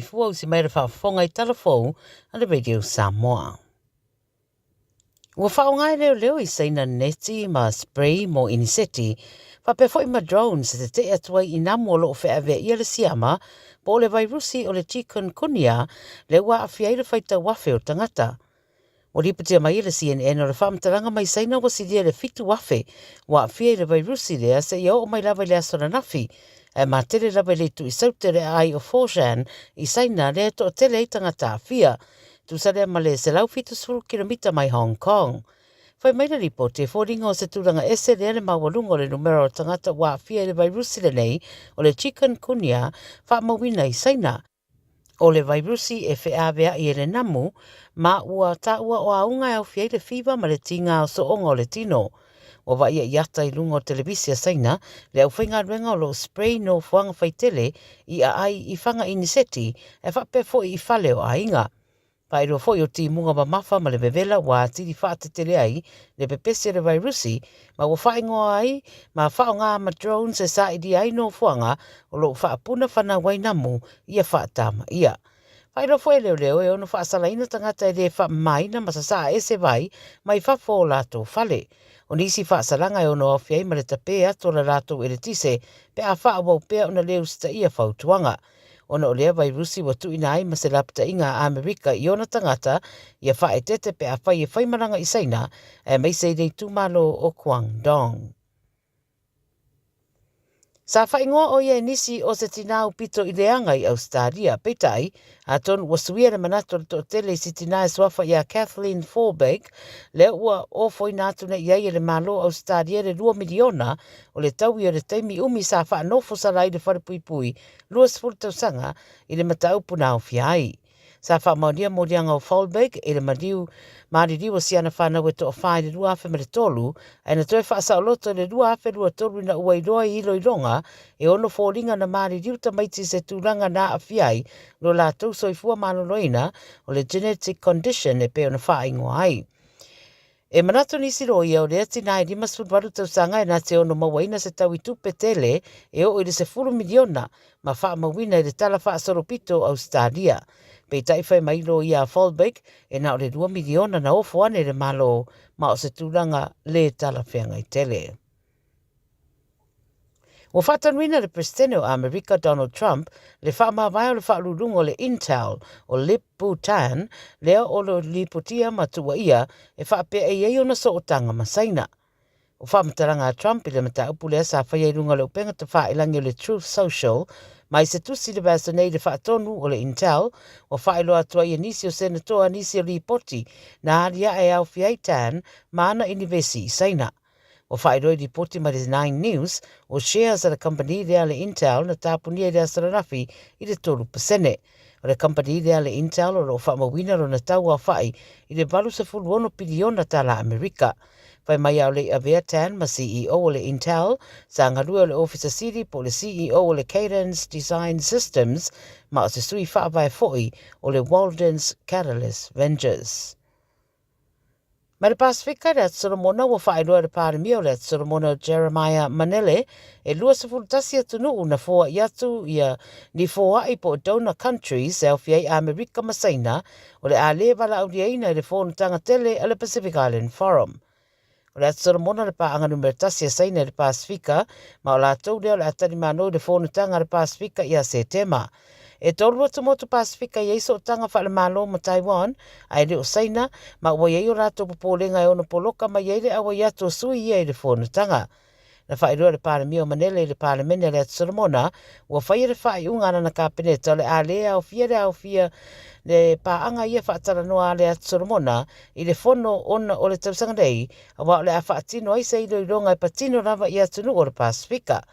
Soifua, usi mai le faafofoga i tala fou a le Radio Samoa. Ua faaaoga e leoleo i Saina neti ma spray mo iniseti, faapea foi ma drones e tetee atu ai i namu o lo o feaveaia le siama po o le vairusi o le chikungunya lea ua aafia ai le faitau afe o tagata. Ua lipotia mai e le CNN o le faamatalaga mai Saina ua silia i le 7,000 ua aafia i le vairusi lea seia oo mai lava i le aso ananafi, ae matele lava i le itu i Saute o le aai o Foshan i Saina lea e toatele ai tagata aafia. Tusa lea ma le 170 kilomita mai Hong Kong. Fai mai le lipoti e foliga o se tulaga ese lea le maualuga o le numera o tagata ua aafia i le vairusi lenei o le chikungunya faamauina i Saina. O le vairusi e feaveai e le namu ma ua taua o auga e aofia ai le fiva ma le tiga o sooga o le tino. Ua vaaia i ata i luga o televisi a Saina le aufaigaluega o lo o spray nofoaga faitele i aai i faga iniseti ae faapea foi i fale o aiga. Faailoa foi o timuga mamafa ma le vevela ua atili faatetele ai le pepesi o le vairusi ma ua faaigoa ai ma faaaoga ma drones e sailia ai nofoaga o lo o faapuna fanau ai namu ia faatamaia. Faailoa foi e leoleo e ono faasalaina tagata e le faamamaina ma sasaa ese vai mai fafo o latou fale. O nisi faasalaga e ono aofia ai ma le tapē atu o le latou eletise pe a faaauau pea ona le usitaia fautuaga. Ona o lea vairusi ua tuuina ai ma se lapataiga a Amerika i ona tagata ia faaeteete pe afai e faimalaga i Saina aemaise i le itumalo o Guangdong. Sa faaigoa ʻo ia e nisi o se tinā upito i leaga i Ausetalia, peitai, atonu ua suia le manatu o le toatele i si tinā e suafa iā Kathleen Folbigg, lea ua ofoina atu nei i ai e le Malo o Ausetalia le 2 miliona o le taui o le taimi umi sa faanofo sala ai le falepuipui 20 tausaga i le mataupu na aofia ai. Sa faamaonia moliaga o Folbigg i le maliu maliliu o si ana fanau e toafa i le 2003, ae na toe faasaoloto i le 2023 ina ua iloa i iloiloga e ono foliga na maliliu tamaiti i se tulaga na aafia ai lo latou soifua maloloina o le genetic condition e pei ona faaigoa ai. E manatu nisi loia o lea tinā e 58 tausaga e na te ono mauaina se taui tupe tele e oo i le 10 miliona ma faamauina i le Tala Faasolopito o Ausetalia. Peitai fai mai loia a Folbigg e na o le 2 miliona na ofo ane i le Malo ma o se tulaga le talafeagai tele. Ua faatanuina le Peresetene o Amerika Donald Trump le faamavae o le faauluuluga o le Intel o Lip Bu Tan lea o lo lipotia ma tuuaia e faapea e i ai ona sootaga ma Saina. O faamatalaga a Trump i le mataupu lea sa faia i luga o le upega tafailagi o le Truth Social mai se tusi i le vaiaso nei i le faatonu o le Intel ua faailoa atu ai e nisi o Senatoa nisi o lipoti na aliae e aofia ai Tan ma ana inivesi i Saina. Ua faailoa i lipoti mai le Nine News, o shares a le kamupani lea a le Intel na tapunia i le aso ananafi i le 3%. O le kamupani lea a le Intel o lo o faamauina lona tau aofai i le 86 piliona tala Amerika. Fai mai a o le i avea Tan ma CEO o le Intel, sa galue o le Ofisa Sili po o le CEO o le Cadence Design Systems ma o se sui faavae foi o le Walden's Catalyst Ventures. Mai le Pasifika i le Atu Solomona ua faailoa e le Palemia o le Atu Solomona o Jeremiah Manele e 21 atunuu na foai atu ia ni foai po o donor countries e aofia ai Amerika ma Saina o le a le valaauliaina i le fonotaga tele a le Pacific Island Forum. O le Atu Solomona le paaga numera tasi a Saina i le Pasifika ma o latou lea o le a talimano i le fonotaga a le Pasifika ia Setema. E tolu atu motu Pasifika i ai sootaga faale-Malo ma Taiwan, ae le o Saina, ma ua i ai o latou popolega e ono poloka mai ai le auai atu o sui ia i le fonotaga. Na faailoa e le Palemia o Manele i le Palemene a le Atu Solomona, ua faia le faaiuga a lana Kapeneta o le a le aofia le aofia le paaga ia faatalanoa a le Atu Solomona i le fono ona o le tausaga nei, aua o le a faatino ai se iloiloga e patino lava i atunuu o le Pasifika.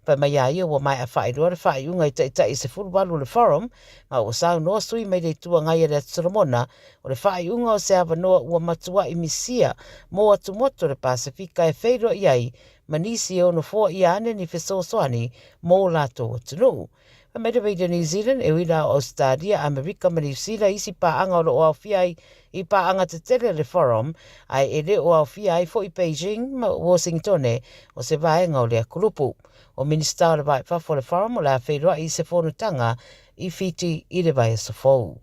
Fai mai a ia ua maea faailoa le faaiuga i taitai 18 o le Forum, ma ua saunoa sui mai le Itu Agai a le Atu Solomona, o le faaiuga o se avanoa ua matuai misia mō atumotu o le Pasefika e feiloai ai ma nisi e ono foaia ane ni fesoasoani mō latou atunuu. Fai mai le Radio New Zealand, e ui la o Ausetalia, Amerika ma Niu Sila isi paaga o lo o aofia ai i paaga tetele a le Forum, ae e le o aofia ai foi Beijing ma Washingtone o se vaega o lea kulupu. O Minisita o le Va i Fafo o le Forum o le a feiloai i se fonotaga i Fiti i le vaiaso fou.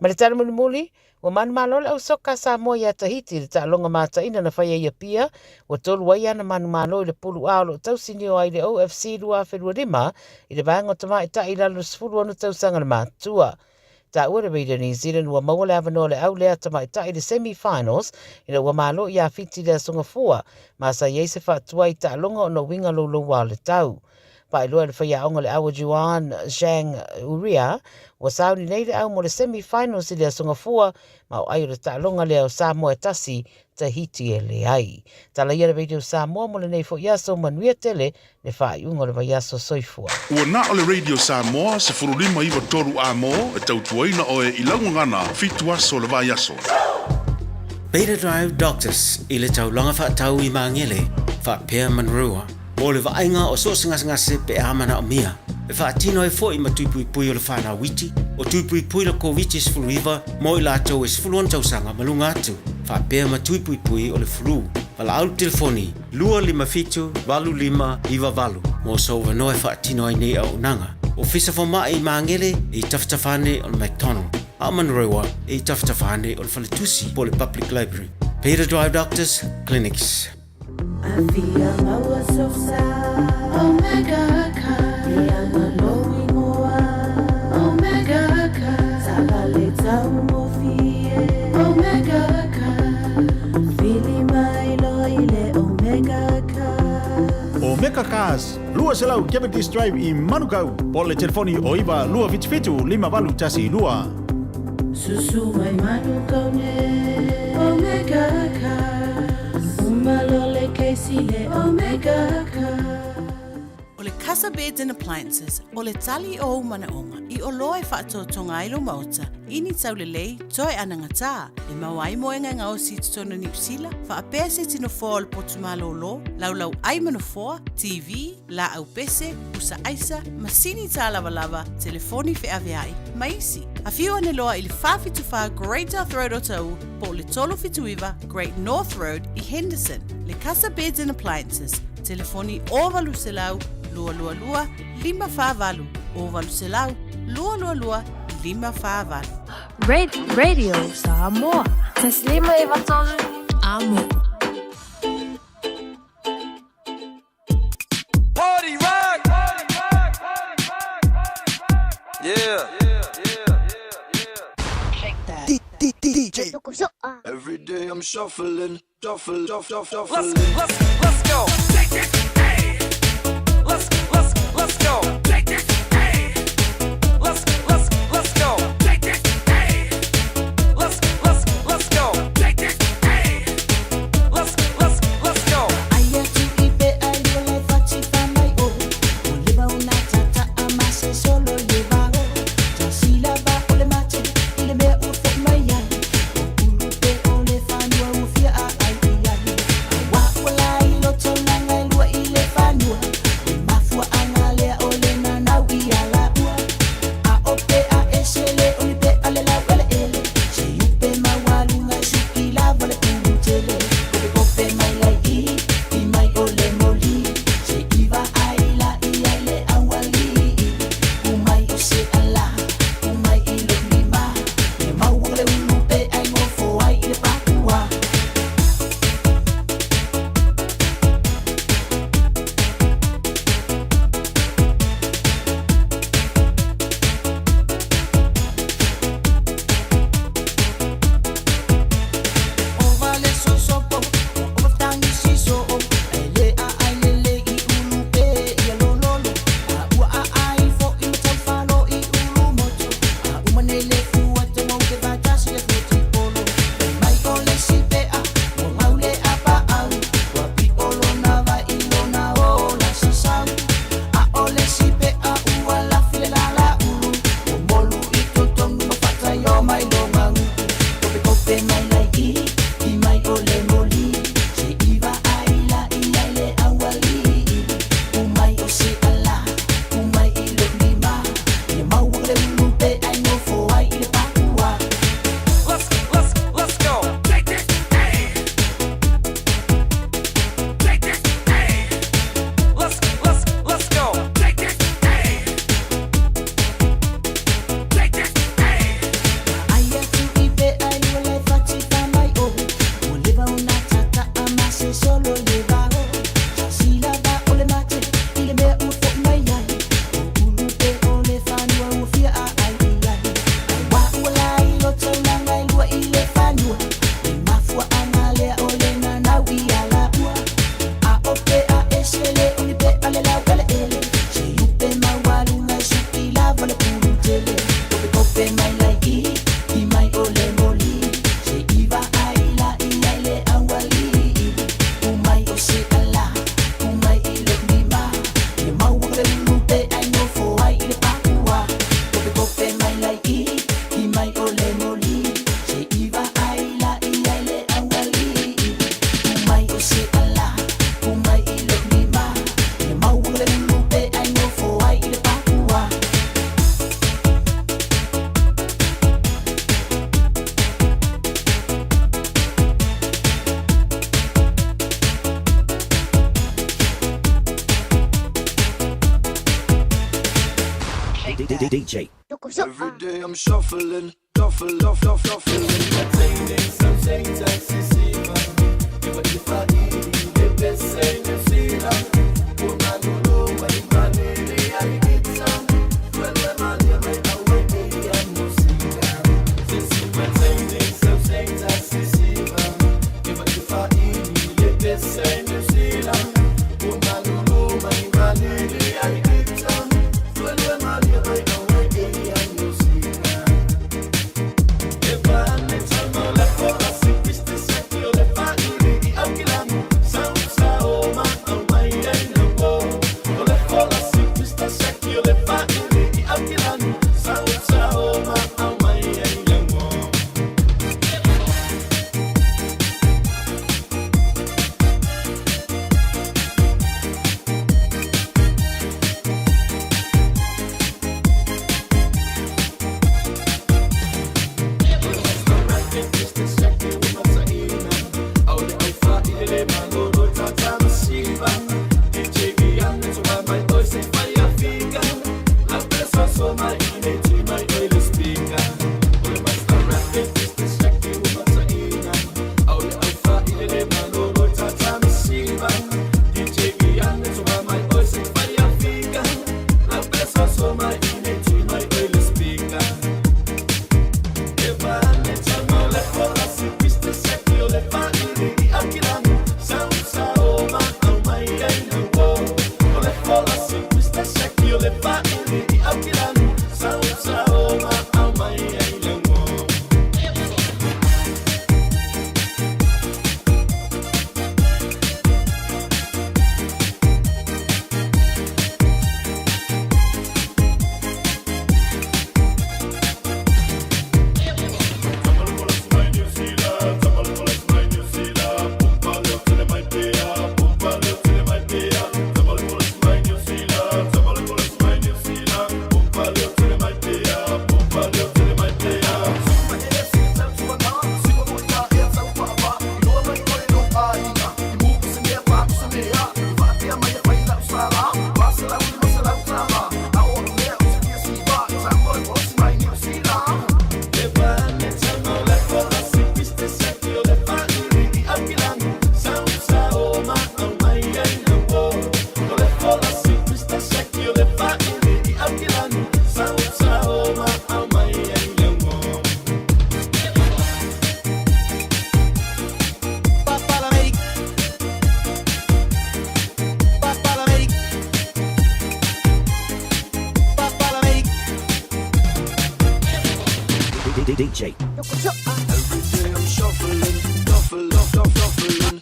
Ma le tala mulimuli, ua manumalo le au soka a Samoa iā Tahiti i le taaloga mataina na faia i Apia, ua tolu ai ana manumalo i le pulu A o lo o tausinio ai le OFC 2025 i le vaega o tamaitai i lalo o le 16 tausaga le matutua. Taua le Radio New Zealand ua maua le avanoa o le au lea tamaitai i le semi-finals ina ua malo iā Fiti i le Aso Gafua, ma sa i ai se faatuai i taaloga ona o uiga louloua o le tau. Faailoa e le faiaoga o le au Juan Zhang Uria, ua sauni nei le au mo le semi-finals i le Aso Gafua, ma o ai o le taaloga lea o Samoa e tasi, Tahiti e leai. Tala ia le Radio Samoa mo lenei foi aso, manuia tele le faaiuga o le vaiaso. Soifua. Ua na o le Radio Samoa 15 93 A mo e tautuaina oe i lau gagana fitu aso o le vaiaso. Beta Drive Doctors i le taulaga faatau i Magele faapea Manurewa mo le vaaiga o so o se gasegase pe a manaomia. E faatino ai foi ma tui puipui o le whanau iti, o tui puipui le Koviti-19 mo i latou e 16 tausaga ma luga atu, faapea ma tui puipui o le flu. Valaau le telefoni 257 8598 mo sou avanoa e faatino ai nei auaunaga. Ofisa Fomai i Magele e i tafatafa ane o le McDonald, a o Manurewa e i tafatafa ane o le Faletusi po o le Public Library. Peter Drive Doctors Clinics. Afia maua sosa Omega Car E anga lou ingoa Omega Car Tala le taugofie Omega Car Vili mai loa i le Omega Car. Omega Cars, 200 Cavendish Drive i Manukau, po o le telefoni o 9 277 5812. Susu mai Manukau nei Omega Cars Uma loa le kesi le Omega Cars. O le Casa Beds and Appliances, o le tali o ou manaoga i oloa e faatotoga ai lou maota i ni taulelei toe anagatā e maua ai moega e gaosi i totonu o Niu Sila, faapea se iti nofoa o le potu malōlō, laulau ʻai ma nofoa, TV, laau pese, pusa aisa, masini tālavalava, telefoni feaveai, ma isi. Afio ane loa i le 474 Great South Road o Taʻu po o le 379 Great North Road i Henderson. Le Casa Beds and Appliances, telefoni 0800 222 548, 0800 222 548. Radio Samoa. Taslima e Vatolu. Amo. Party rock! Yeah. DJ. Every day I'm shuffling, shuffle, shuffle, shuffle. Let's let's let's go. Let's let's let's go. Let's let's let's go. Let's let's let's go. Let's let's let's go. Aia tu i pe ai o le fati fa mai o. O le ba una tata a ma se solo le va o. Ta sila va o le mate i le mea ua fo mai ai. O ulu pe o le whanua ua fia a ai i ai. A wa ua la i loto langa e lua i DJ. Every day I'm shuffling, shuffle, shuffle, shuffling. DJ. Every day I'm shuffling, shuffle, shuffle, shuffling.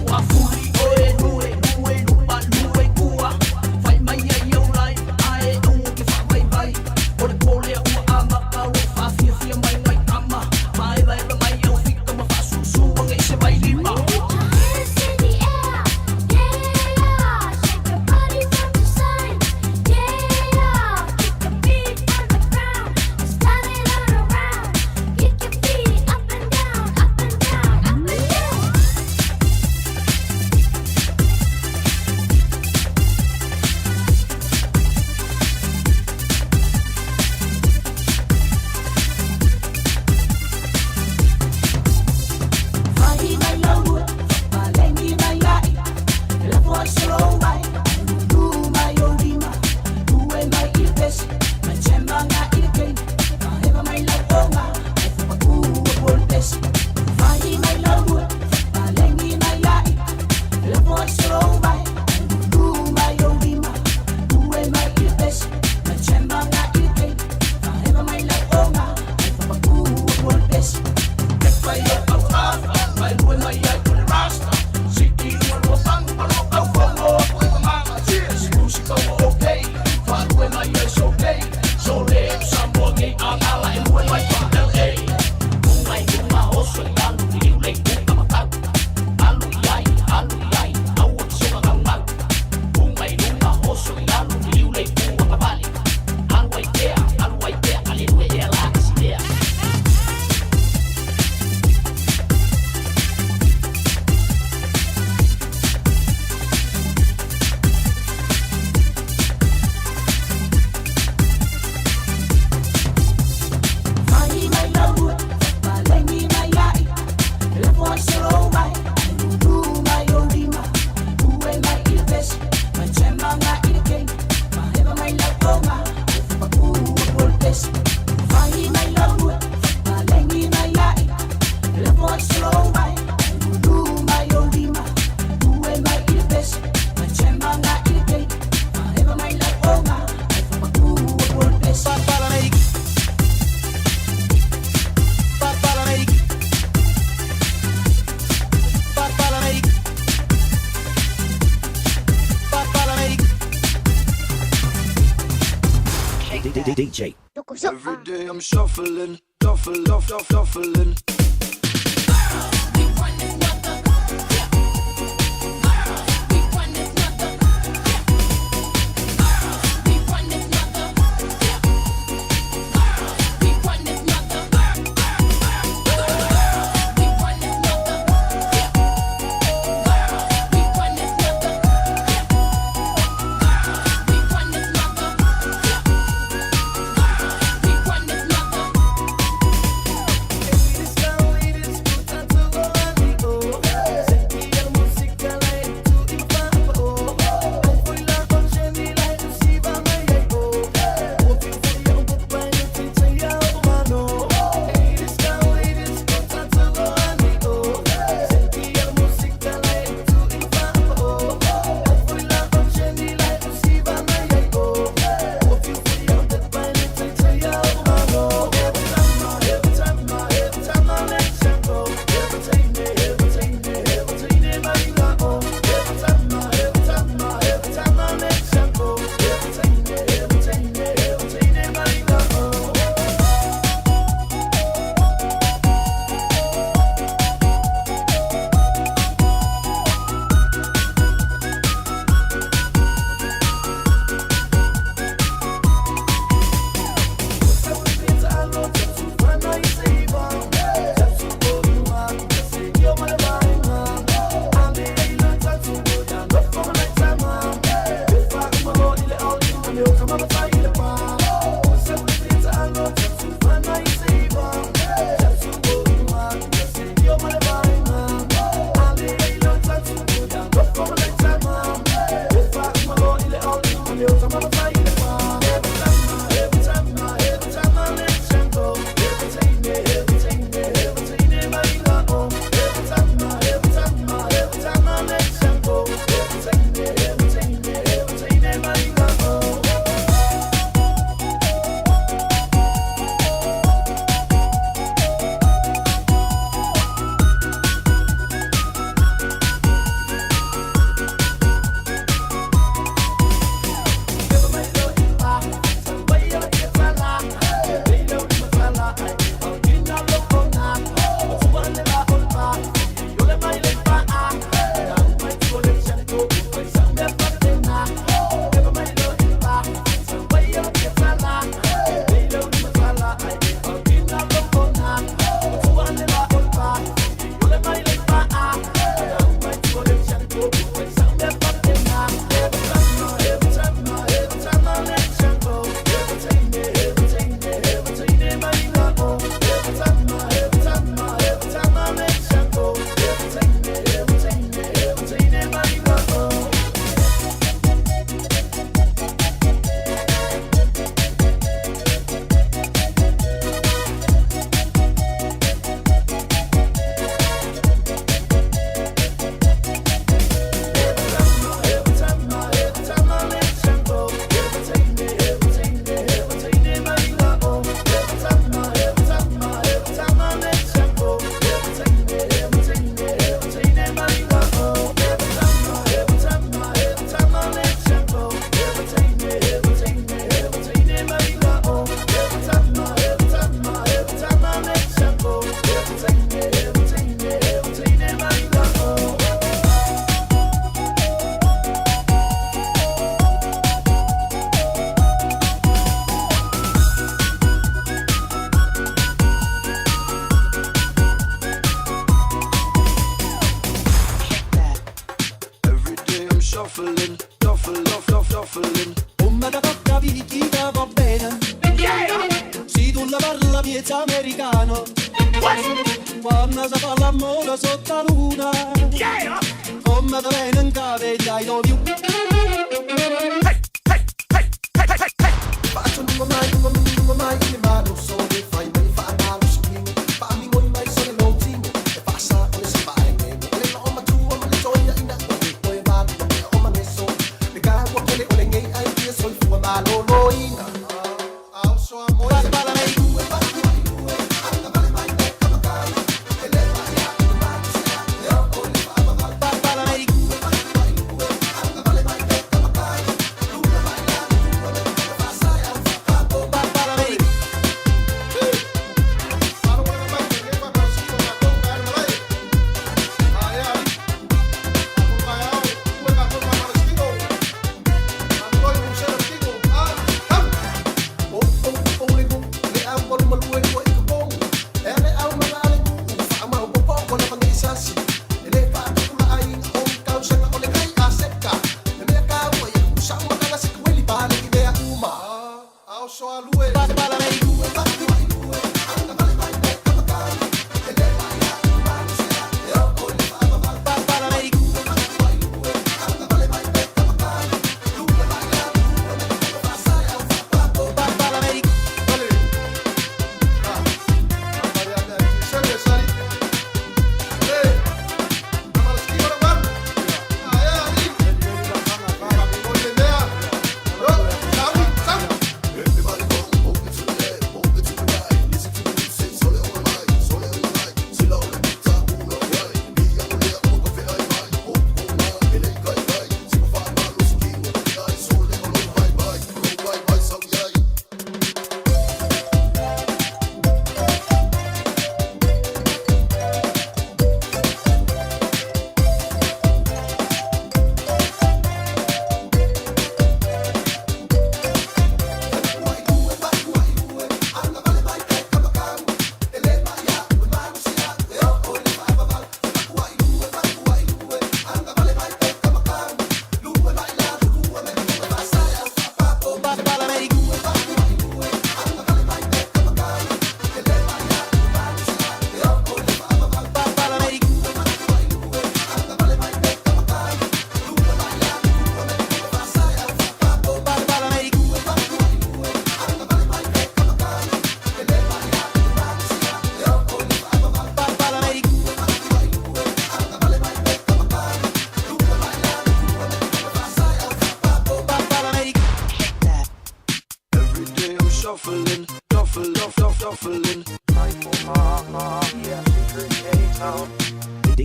Wa furi oe nue nue nue. DJ. Every day I'm shuffling, shuffle, shuffle, shuffling.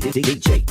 DJ. DJ.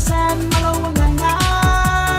San malo nganga.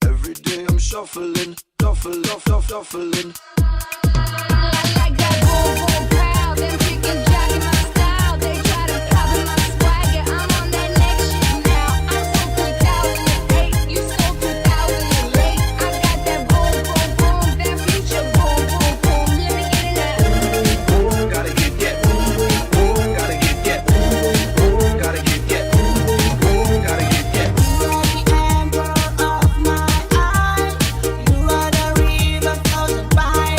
Every day I'm shuffling, shuffle, shuffle, shuffling. You are the river flows by.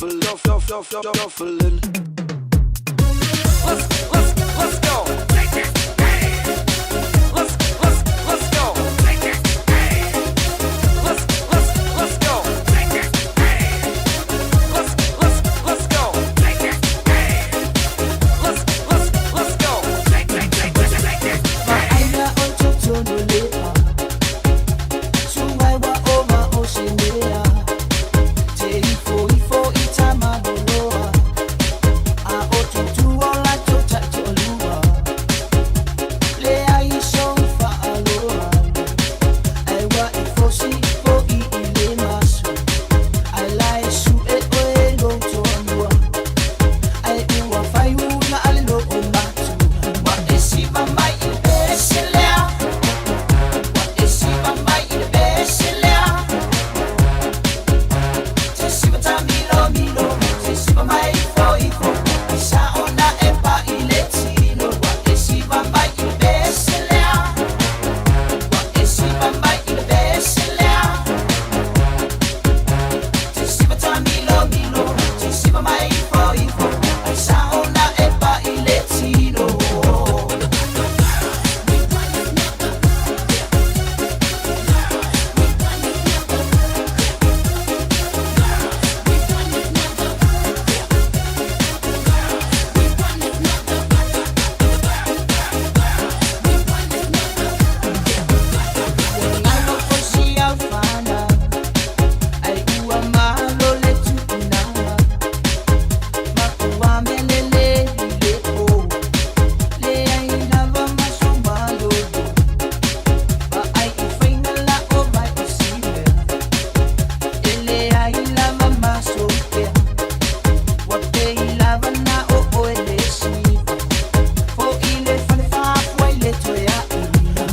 shuffle, shuffle, shuffle, shuffling. Let's let's let's go. Let's let's let's go. Let's let's let's go. Let's let's let's go. Let's let's let's go. Va'aiga o totonu lepa Suai wa ova o se mea Te ifo ifo i tamaloloa A o tutu o latou taitoalua Le ai sou fa'aloalo Ai ua e fosi fo'i i le maso Ai la e su'e oe lou toalua Ai ua fai una ale loo matua Ua e siva mai i le pese lea Ua e siva mai i le pese lea Te siva tamilomiloTe siva mai ifo ifo Ai sa'o na e pa'i le tino Ua e siva mai i le pese lea Ua e siva mai i le pese lea Te siva tamilomiloTe siva mai ifo ifo Ai sa'o na e pa'i le tino. Ua foi si aufana Ai ua malo le tu'unaga Ma ua melele i le po Leai lava ma so malolo Va'ai i faiga la o vai o si mea E leai lava ma so pea Ua pei lava na o oe le siva Fo'i le fale faafuai le toe a'i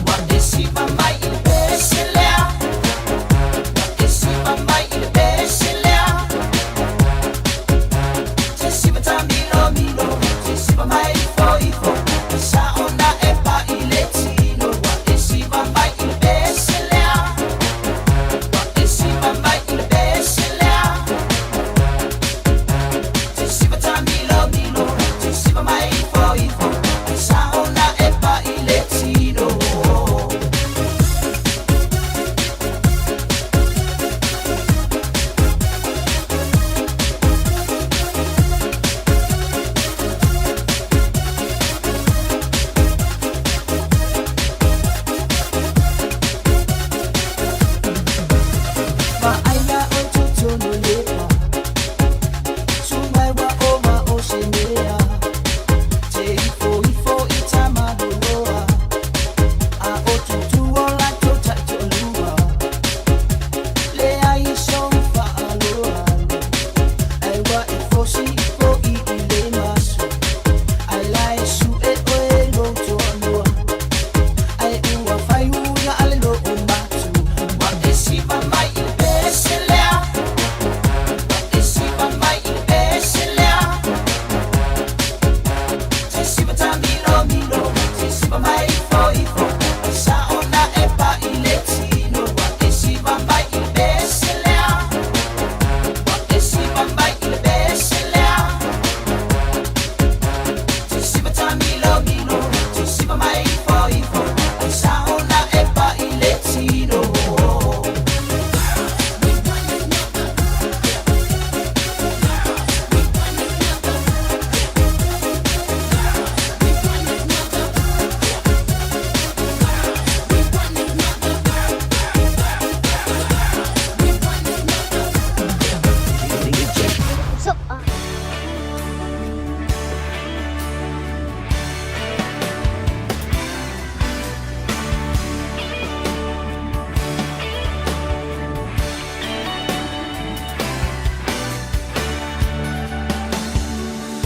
Ua e siva mai i le pese lea Ua e siva mai i le pese lea Te siva tamilomilo Te siva mai ifo ifo Ai sa'o na e pa'i le tino Ua e siva mai i le pese lea Ua e siva mai i le pese lea Te siva tamilomilo Te siva mai ifo ifo Ai sa'o na e pa'i le tino. Va'aiga o totonu lepa Suai ua ova o se mea Te ifo ifo i tamaloloa A o tutu o latou taitoalua Leai sou fa'aloalo Ai ua e fosi fo'i i le maso Ai la e su'e oe lou toalua Ai ua fai una ale loo matua Ua e siva mai i le pese lea Ua e siva mai i le pese lea Te siva tamilomilo Te siva mai ifo ifo Ai sa'o na e pa'i le tino Ua e siva mai i le pese lea Ua e siva mai i le pese lea Te siva tamilomilo Te siva mai ifo ifo Ai sa'o na e pa'i le tino. So'a.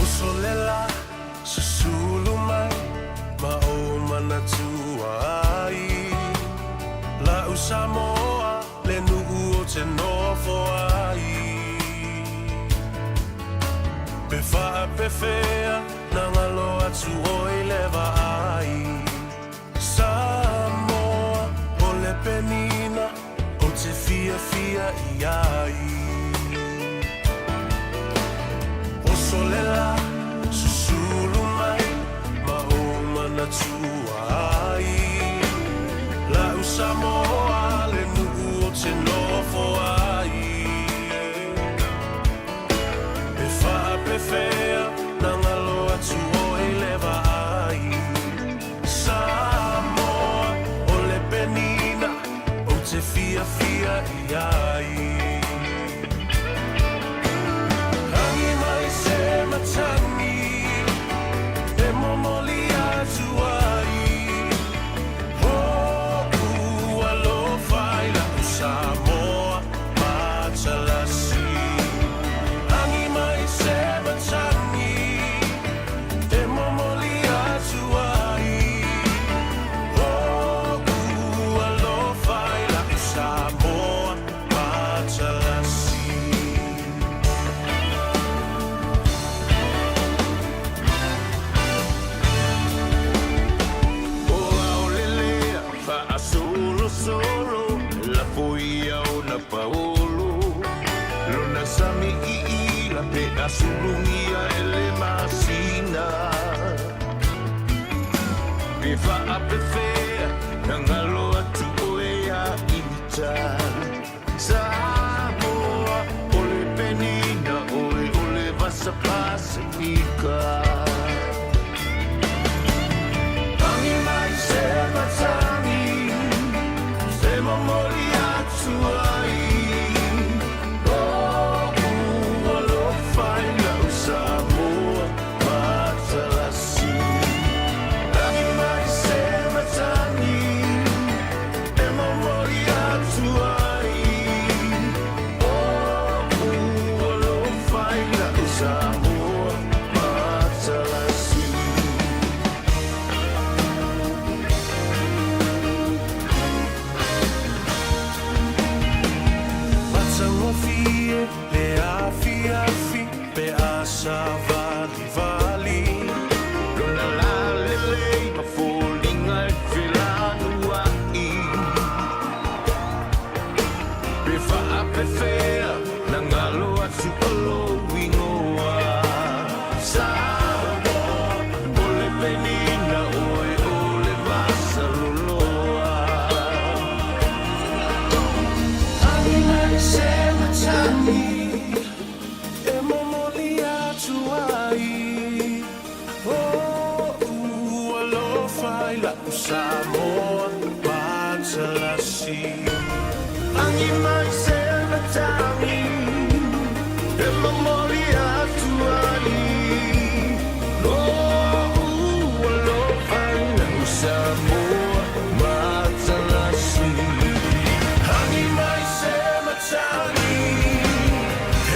Usolela susulu mai ma ou manatua ai La'u Samoa le nu'u o te nofo ai Pe faapefea na galo atu oi le vaai Samoa o le penina o te fiafia i ai. la Susulu mai ma ou manatua ai La'u Samoa le nuu ou te nofo ai E faapefea na galo atu oe i le vaai Samoa o le penina ou te fiafia i ai Agi mai se matagi e momoli atu ai O'u alofa i la'u Samoa matalasi Agi mai se matagi e momoli atu ai O'u alofa i la'u Samoa matalasi. O aolelea faasolosolo lafo ia ona paolo lona sami iila pe a sulugia e le masina pe faapefea na galo atu oe ia ita Samoa o le penina oe o le vasa Pasifika. Agi mai se matagi e momoli atu ai O'u alofa i la'u Samoa matalasi Agi mai se matagi e momoli atu ai O'u alofa i la'u Samoa matalasi. Matagofie le afiafi pe a savalivali Lona lalelei ma foliga e felanua'i pe faapefea na galo atu o lou igoa Samoa o le penina oe o le vasaloloa. Agi mai se matagi e momoli atu ai O'u alofa i la'u Samoa matalasi Agi mai se matagi e momoli atu ai O'u alofa i la'u Samoa matalasi. Agi mai se matagi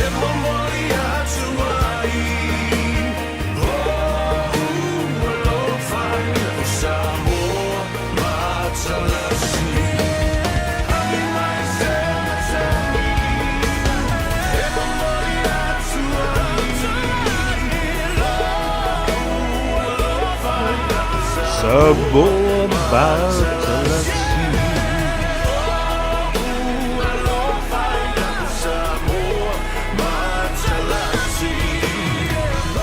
e momoli atu ai O'u alofa i la'u Samoa matalasi Agi mai se matagi e momoli atu ai O'u alofa i la'u Samoa matalasi. Alofa i la'u Samoa matalasi.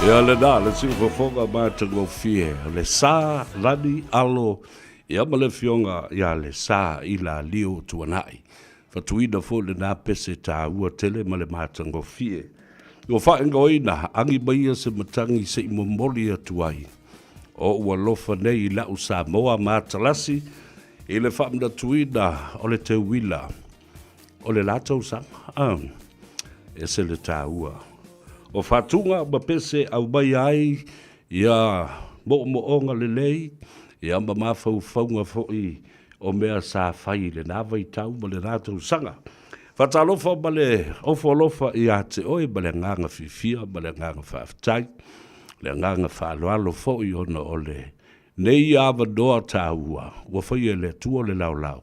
Ia lena le siufofoga matagofie o le sa lani alo ia ma le afioga ia Lesa Ilalio Tuanai. Fatuina foi lena pese taua tele ma le matagofie. Ua faaigoaina, Agi maia se matagi se i momoli atu ai o'u alofa nei i la'u Samoa matalasi i le faamanatuina o le teuila o le la tausaga. Ah, ese le taua o faatuga ma pese aumai ai ia mo'omo'oga lelei ia ma mafaufauga foi o mea sa fai i lena vaitau ma lena tausaga. Faatalofa ma le ofo alofa ia te oe ma le agaga fiafia ma le agaga faafetai, le agaga faaaloalo foi ona o le nei avanoa taua ua faia e le Atua le laolao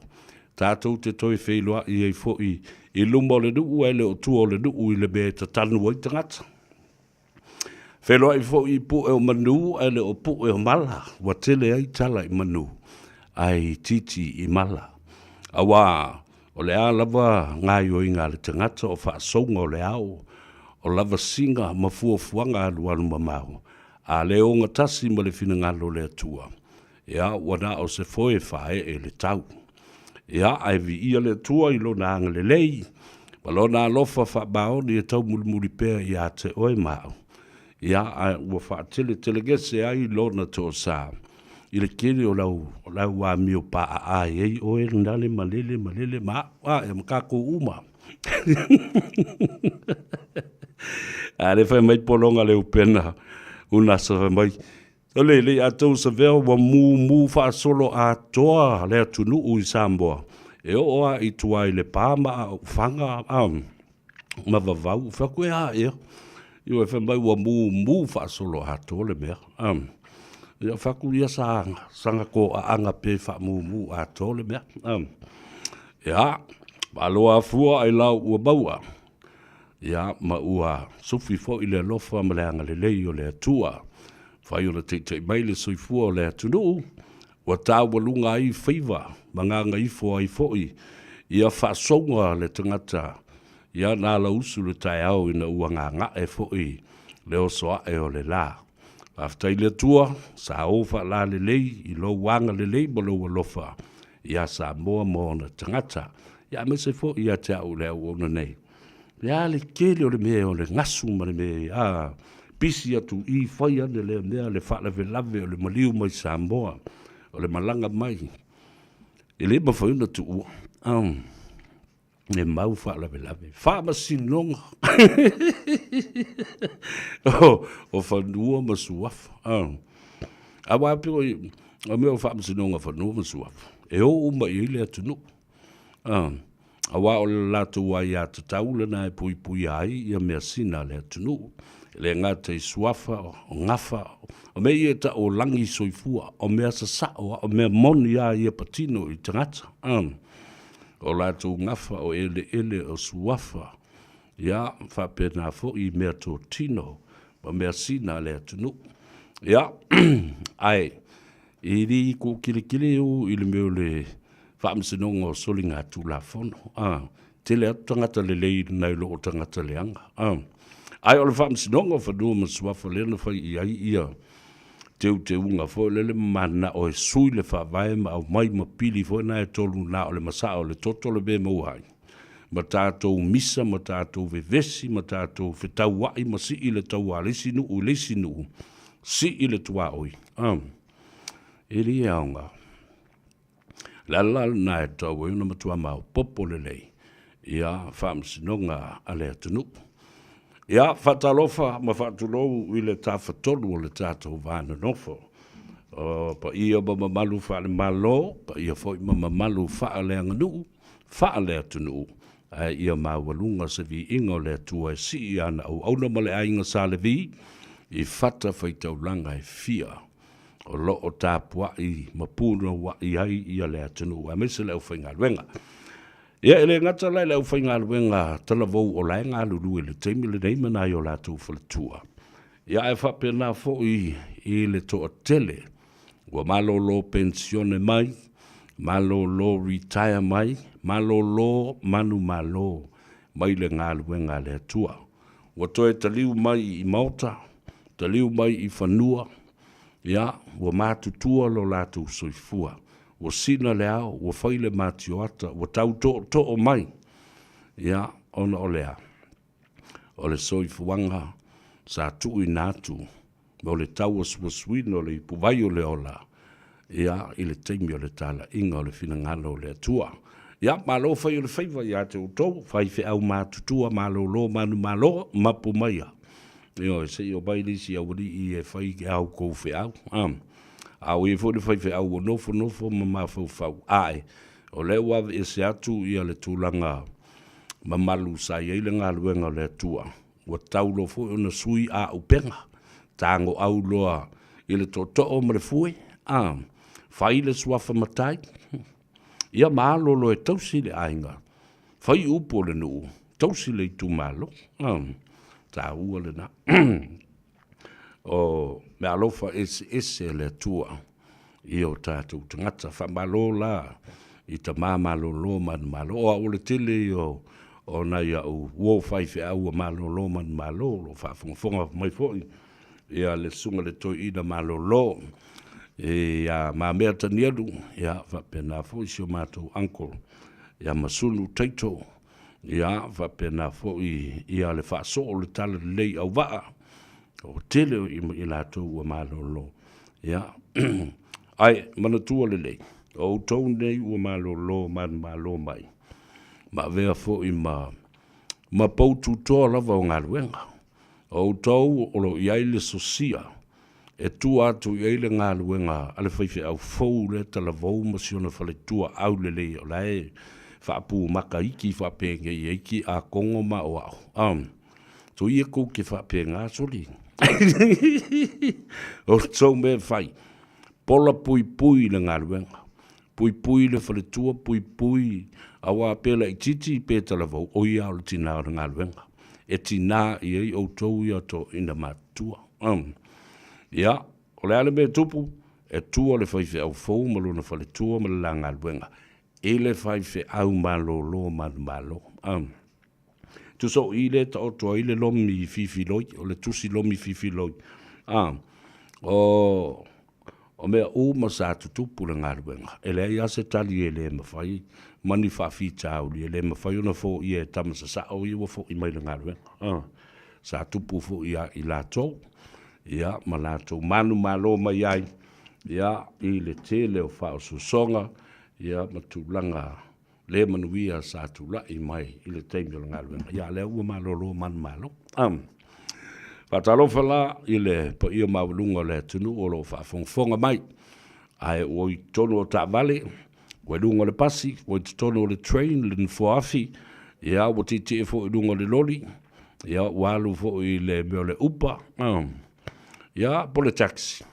tatou te toe feiloai ai foi i luma o le nuu ae le o tua o le nuu i le mea e tatanu ai tagata. Feiloai foi i pue o manu ae le o pue o mala, ua tele ai tala i manu ae itiiti i mala. Auā, o le a lava gaoioiga a le tagata o faasouga o le ao, o lavasiga ma fuafuaga alualu mamao, a le ogatasi ma le finagalo o le Atua, ia, ua na o se foe faaee le tau. Ia, ae viia le Atua i Lona agalelei ma Lona alofa faamaoni e taumulimuli pea ia te oe ma au. Ia, ae ua faateletelegese ai Lona toasa i le tele o lau, lau amio paaaai ai oe nale ma lele ma lele ma au, a, ia ma tatou uma. A le fai mai pologa le upena una sa fai mai, O le lei atou savea ua mumu faasolo atoa le atunuu i Samoa e oo a i tua i Lepa ma Aufaga a ma Vavau. Ou fai atu, e a ea? Ioe, fai mai ua mumu faasolo atoa le mea. A, ia fai atu, ia sa saga toaaga pea faamumu atoa le mea. A, ia, malo afua ailao ua maua. Ia, ma ua sufi foi le alofa ma le agalelei o le Atua. Fai o le taitai mai le soifua o le atunuu, ua taualuga ai faiva ma gagaifo ai foi ia faasouga le tagata, ia na alausu le taeao ina ua gaga'e foi le oso ae o le la. Faafetai i le Atua, sa ou faalalelei i lou agalelei ma lou alofa ia Samoa ma ona tagata, ia aemaise foi ia te au le auauna nei. Le a le tele o le mea o le gasu ma le mea a pisi atu i fai ane lea mea le faalavelave o le maliu mai Samoa o le malaga mai e le mafai ona tuua le mau faalavelave faamasinoga o fanua ma suafa aua pei o mea o faamasinoga o fanua ma suafa e o uma i ai le atunuu. Aua o le latou aiatatau lena e puipuia ai ia measina a le atunuu. E le gata i suafa, o gafa, o mea ia e tau o lagi soifua, o mea sasao, o mea moni lava ia patino i tagata. O latou gafa, o eleele, o suafa, ia, faapena foi i meatotino ma measina a le atunuu. Ia, ae E le i toʻakeletele o i le mea o le faamasinoga o soligatulafono, a. Tele atu tagata lelei nai lo o tagata leaga, a. Ae o le faamasinoga o Fanua ma Suafa lea na fai i ai ia teuteuga foi lele ma mananao e sui le faavae ma aumai ma pili foi na e tolu na o le masaa o le toto le mea e maua ai ma tatou misa ma tatou vevesi ma tatou fetauai ma sii le taua a le isi nuu i le isi nuu, sii le tuaoi. A, e le aoga. Le ala la lena e tatau ai ona matua maopoopo lelei ia faamasinoga a le atunuu. Ia, faatalofa ma faatulou i le tafatolu o le tatou va nonofo. O paia ma mamalu faale-Malo, paia foi ma mamalu faaleaganuu, faale-atunuu, ae ia maualuga se viiga o le Atua e sii ana auauna ma le aiga Sa Levi i fatafaitaulaga e fia o lo o tapuai ma punouai ai ia le atunuu aemaise le aufaigaluega. Ia, e le gata la i le aufaigaluega talavou o la e galulue i le taimi lenei ma nai o latou faletua, ia ae faapena foi i le toatele Ua malolo penisione mai, malolo retire mai, malolo manumalo mai le galuega a le Atua. Ua toe taliu mai i maota, taliu mai i fanua, ia, ua matutua lo latou soifua. Ua sina le ao, ua fai le matioata, ua tau tootoo mai, ia, ona o le a? O le soifuaga sa tuuina atu mo le tauasuasuina o le ipuvai o le ola, ia, i le taimi o le talaiga o le finagalo o le Atua. Ia, malo fai o le faiva ia te outou, faifeau matutua malolo manumalo, mapu maia. Ioe, se i omai le isi aualii e fai a outou feau. A, a o i ai foi le faifeau ua nofonofo ma mafaufau, ae o lea ua aveese atu ia le tulaga mamalu sa i ai le galuega o le Atua, Ua tau loa foi ona sui auupega, tagoau loa i le tootoo ma le fue, a, fai le suafa matai, ia ma alo loa e tausi le aiga, fai upu o le nuu, tausi le itumalo, a, taua lena. O meaalofa eseese a le Atua i o tatou tagata. Faamalo la i tama malolo manumalo. O au o le tele ia o o nai a'u uo faifeau ua malōlō manumalo o lo o faafogafoga mai foi ia le susuga i le Toeaina malōlō ia Mamea Tanielu, ia faapena foi si o matou uncle ia Masulu Taito, ia faapena foi ia le faasoo o le Talalelei Auvaa, o tele o i latou ua malōlō. Ia, ae manatua lelei, o outou nei ua malōlō manumalo mai, ma avea foi ma ma pou tutoa lava o galuega. O outou o lo o i ai le sosia e tua atu i ai le galuega a le faifeau fou lea talavou ma si ona faletua aulelei o la e faapumaka iki faapenei ai ki a Kongo ma Oahu. Um, so ia kou ke faapena soli. O tou mea fai, pola puipui le galuega. Puipui le faletua, puipui, auā pe laitiiti pe talavou, o ia o le tinā o le galuega. E tinā i ai outou ia toeaina matutua. Um. Ia, o le a le mea e tupu? E tua le faifeau fou ma lona faletua ma le la galuega i le faifeau malōlō manumalo. Um. Tusa o i lea e taoto ai le lomi fifiloi, o le tusi lomi fifiloi. A, o, o mea uma sa tutupu le galuega, e leai lava se tali e le mafai ma ni faafitauli e le mafai ona foia e tama sasao ia ua foi mai le galuega. A, sa tupu foi ia i latou, ia, ma latou manumalo mai ai, ia, i le tele o faaosoosoga, ia, ma tulaga le manuia sa tulai mai i le taimi o le galuega. Ia, lea ua malolo manumalo. Um, faatalofa la i le paia maualuga o le atunuu o lo o faafogafoga mai. Ae ua i totonu o taavale, ua i luga o le pasi, ua i totonu o le train, le nofoa afi, ia, ua tietie foi i luga o le loli, ia, ua alu foi i le mea o le Uber, um, ia, po o le taxi.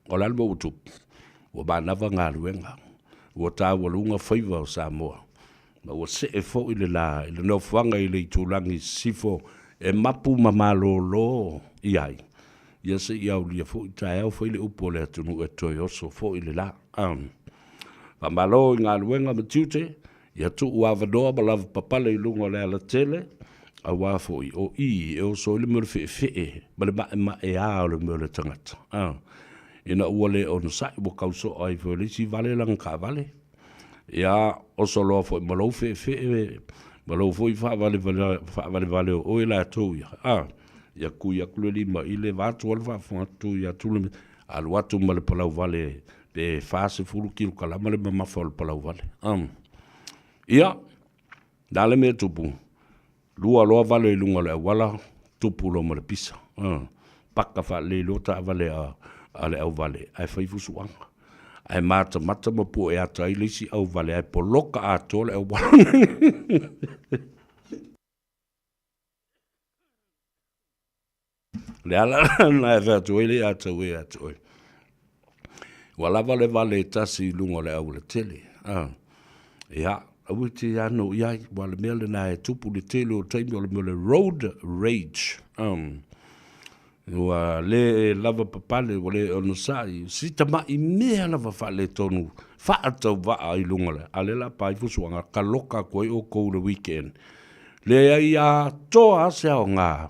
O le a le mea ua tupu? Ua manava galuega, ua taualuga faiva o Samoa, ma ua see foi le la i le nofoaga i le itulagi i sisifo e mapu ma malōlō i ai, ia se i aulia foi taeao fai le upu a le atunuu e toe oso foi le la. Faamalo i galuega ma tiute, Ia tuu avanoa ma lavapapale i luga o le alatele, aua foi o i e oso ai le mea o le feefee ma le maemaea o le mea o le tagata. A, ina ua le onosai, ua kau soa ai foi o le isi vale lana taavale. Ia, oso loa foi ma lou feefee ma lou foi faavalevale o oe latou ia. A, ia kui atu le lima i le vaeatu le faafofoga atu ia tule, alu atu ma le palauvale pe 40 kilokalama le mamafa o le palauvale. Um. Ia, na le mea tupu, lua loa vale i luga o le auala, tupu loa ma le pisa. Paka faalelei loa taavale a, a le auvale, ae fai fusuaga. Ae matamata ma pu'e ata ai le isi auvale, ae poloka atoa le auala. Le ala lena e fai atu ai le ia te oe ia te oe. Ua lava le vale e tasi i luga o le aualatele. Ah. Ia, aua e te ano i ai, ua le mea lena e tupu le tele o taimi o le mea o le road rage. Um, ua le lava papale, ua le onosai, si tama'i mea lava faaletonu, faatauvaa i luga le, a le la pa ifo suaga, kaloka atu ai outou le weekend. Leai atoa lava se aoga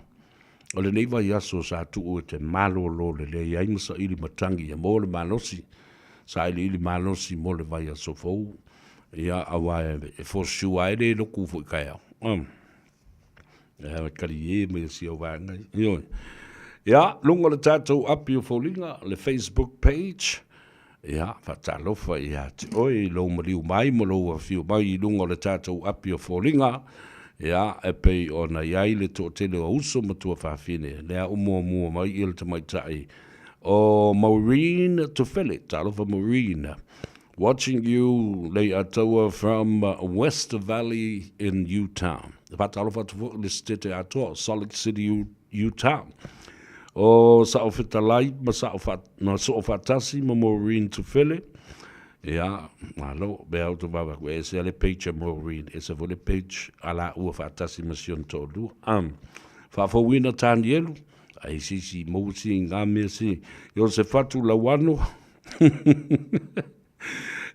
o lenei vaiaso sa tuu e te malōlō lelei ai ma saili matagi ia maua le malosi, sailiili malosi mo le vaiaso fou, ia auā e for sure ai le lotu foi taeao. Um. E kali e mai si au vaega. Ioe. Ia, luga o le tatou api o foliga, le Facebook page, Ia, faatalofa ia te oe i lou maliu mai ma lou afio mai i luga o le tatou api o foliga, ia, e pei ona i ai le toatele o uso ma tuafafine, lea ua muamua mai ia le tamaitai o Maureen Tufele. Talofa Maureen. Watching you Leiataua from West Valley in Utah. Faatalofa atu foi i le Setete atoa o Salt Lake City, Utah. O Saofetalai ma Sao ma Soofaatasi ma Maureen Tufele. Ia, malo, mea au te vave atu, e ese le page a Maureen, ese foi le page a laua faatasi ma si ona toalua. Um, faafouina Tanielu, ai si si maua si ngā mea si, Iosefatu Lauano,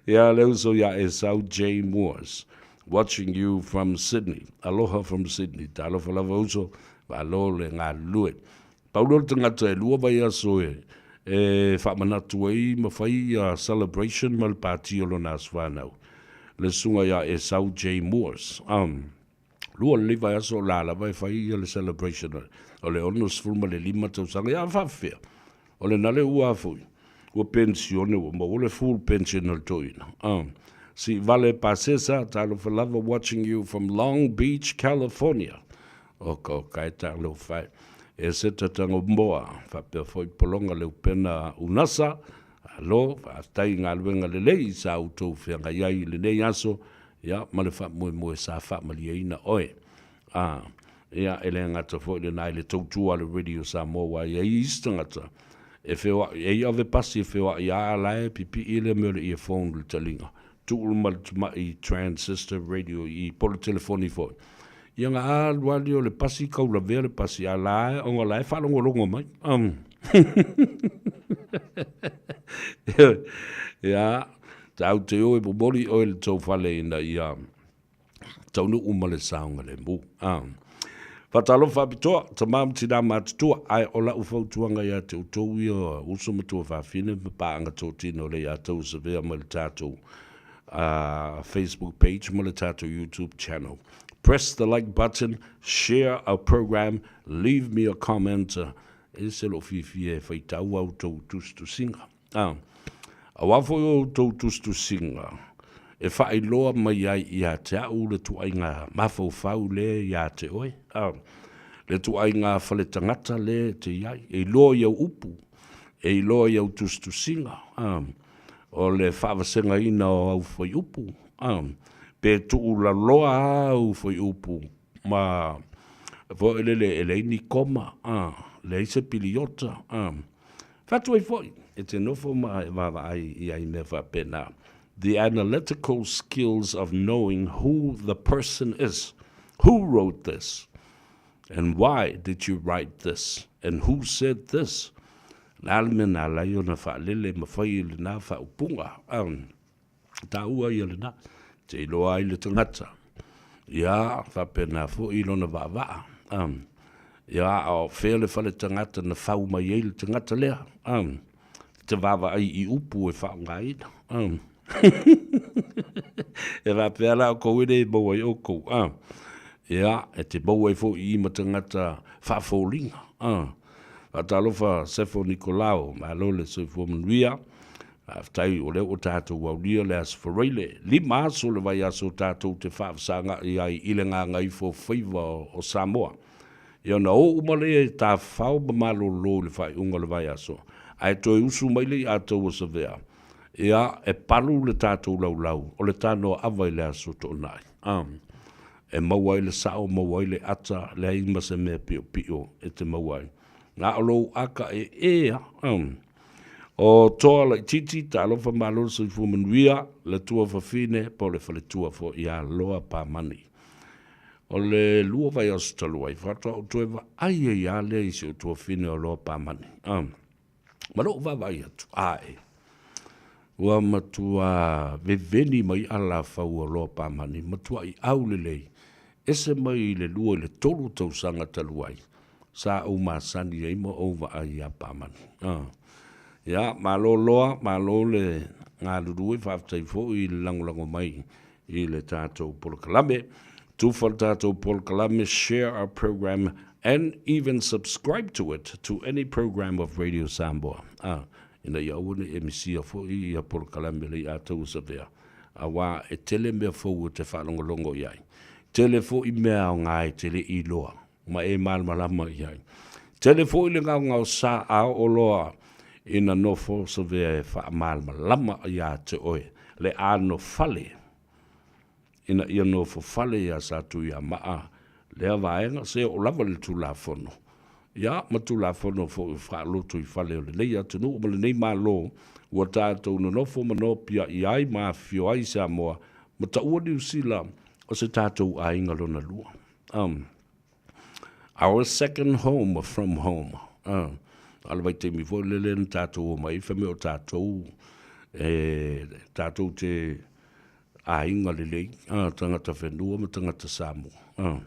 ia le uso ia Esau J. Moores. Watching you from Sydney. Aloha from Sydney. Talofa lava uso, malo le galulue. Pau lea o le tagata e lua vaiaso e e faamanatu ai ma fai ia celebration ma le pati o lona aso fanau. Le susuga ia Esau J. Moores. Um, lua lelei vaiaso o la lava e fai ia le celebration o le 65 tausaga. Ia faafefea. O lena le ua foi. Ua pensione ua maua le full pension o le toeaina. Um, si Vale Pasesa, talofa lava watching you from Long Beach, California. Oka oka e talofa e. E se tatango moa, faapea foi polonga le upena unasa, alo, faafetai i galuega lelei sa outou feagai ai i lenei aso, ia, ma le faamoemoe sa faamalieina oe. A, ia, e le gata foi lena i le tautua a le Radio Samoa aua e i ai isi tagata e feoai, e i ave pasi e feoai a la e pipii le mea o le earphone i le taliga, tuu ma le tamai transistor radio i po o le telefoni foi. Ia na alu lava lea o le pasi kau lavea le pasi a la e ona la e faalogologo mai. Ia, tatou te o e momoli oe i le tou fale ina ia taunuu ma le saogalemu. Faatalofa faapitoa, tama ma tina matutua, ae o lau fautuaga ia te outou ia uso ma tuafafine ma paaga totino le ia tou savea mai le tatou Facebook page ma le tatou YouTube channel. Press the like button, share our program, leave me a comment. E se lou fiafia e faitau a outou tusitusiga. Aua foi o outou tusitusiga e faailoa mai ai ia te au le tuaiga mafaufau lea ia te oe, le tuaiga fale tagata lea e te i ai, e iloa i au upu, e iloa i au tusitusiga, o le faavasegaina o au fuaiupu, pe tuulaloa au fuaiupu ma foi lele e leai ni koma, leai se piliota. Fatu ai foi, e te nofo ma e vaavaai i ai mea faapena. The analytical skills of knowing who the person is, who wrote this, and why did you write this, and who said this. Le a le mea na ala ai ona faalele ma fai i lena faaupuga? Taua ia lena, te iloa ai le tagata. Ia, faapena foi i lona vaavaa. Ia, a o fea le fale tagata na fau mai ai le tagata lea? Te vaavaai i upu e faaaogaina. E faapea la oukou e le maua ai oukou. Ia, e te maua ai foi i i ma tagata faafoliga. Faatalofa Sefo Nikolao, malo le soifua manuia. Faafetai o lea ua tatou aulia le Aso Faraile, 5 aso o le vaiaso tatou te faafesaga'i ai i le gagaifo faiva o Samoa. Ia ona o uma lea e tafafao ma malolo i le faaiuga o le vaiaso, ae toe usu mai le iātou o Savea, ia e palu le tatou laulau o le tanoa ava i le Aso Toonai. E maua ai le sao, maua ai le ata, leai ma se mea piopio e te maua ai. Na o lou aka e e a. O Toa Laititi, talofa malo le soifua manuia, le tua fafine po o le faletua foi ia Loa Pamani. O le lua vaiaso talu ai, faatoa ou toe vaai ai lava lea i si ou tuafine o Loa Pamani. Ma lou vaavaai atu, ae, ua matua veveni mai alafau o Loa Pamani, matuai aulelei, ese mai i le 2 i le 3 tausaga talu ai, sa ou masani ai ma ou vaai iā Pamani. Ia, malo Loa, malo le galulue, faafetai foi i le lagolago mai i le tatou polokalame. Tufa le tatou polokalame, share our program and even subscribe to it to any program of Radio Samoa. Ina ia aua ne i e misia foi ia polokalame le iā tou Savea, auā e tele mea fou e te faalogologo i ai. Tele foi mea aoga e te le i iloa ma e malamalama i ai. Tele foi le gaogaosa a oo loa ina nofo Savea e faamalamalama iā te oe le anofale ina ia nofo fale iā Satuiamaa lea vaega, se oo lava i le Tulafono, ia ma Tulafono foi faaloto i fale o lenei atunuu ma lenei Malo ua tatou nonofo ma nopiai ai ma afifio ai i Samoa ma taua Niu Sila o se tatou aiga lona lua. Our second home from home. A o le vaitaimi foi lele na tatou omai ai, fai mai o tatou e tatou te. Aiga lelei, tagata whenua ma tagata Samoa.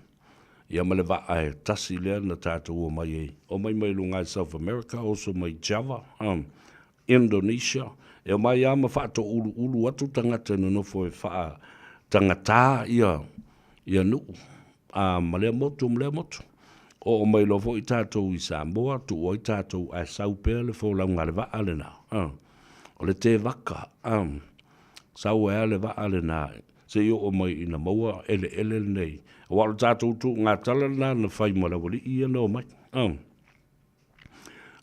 Ia ma le vaa e tasi lea na tatou omai ai. Omai mai luga i South America, oso mai Java, Indonesia, e omai lava ma faatouluulu atu tagata e nonofo e faatagata ia ia nuu a ma lea motu ma lea motu. Oo mai loa foi tatou i Samoa, tuu ai tatou ae sau pea le folauga a le vaa lena. O le tevaka, sau ai lava le vaa lena se i oo mai ina maua eleele lenei. Aua o le tatou tuugatala lena na fai ma le aualii ia na omai.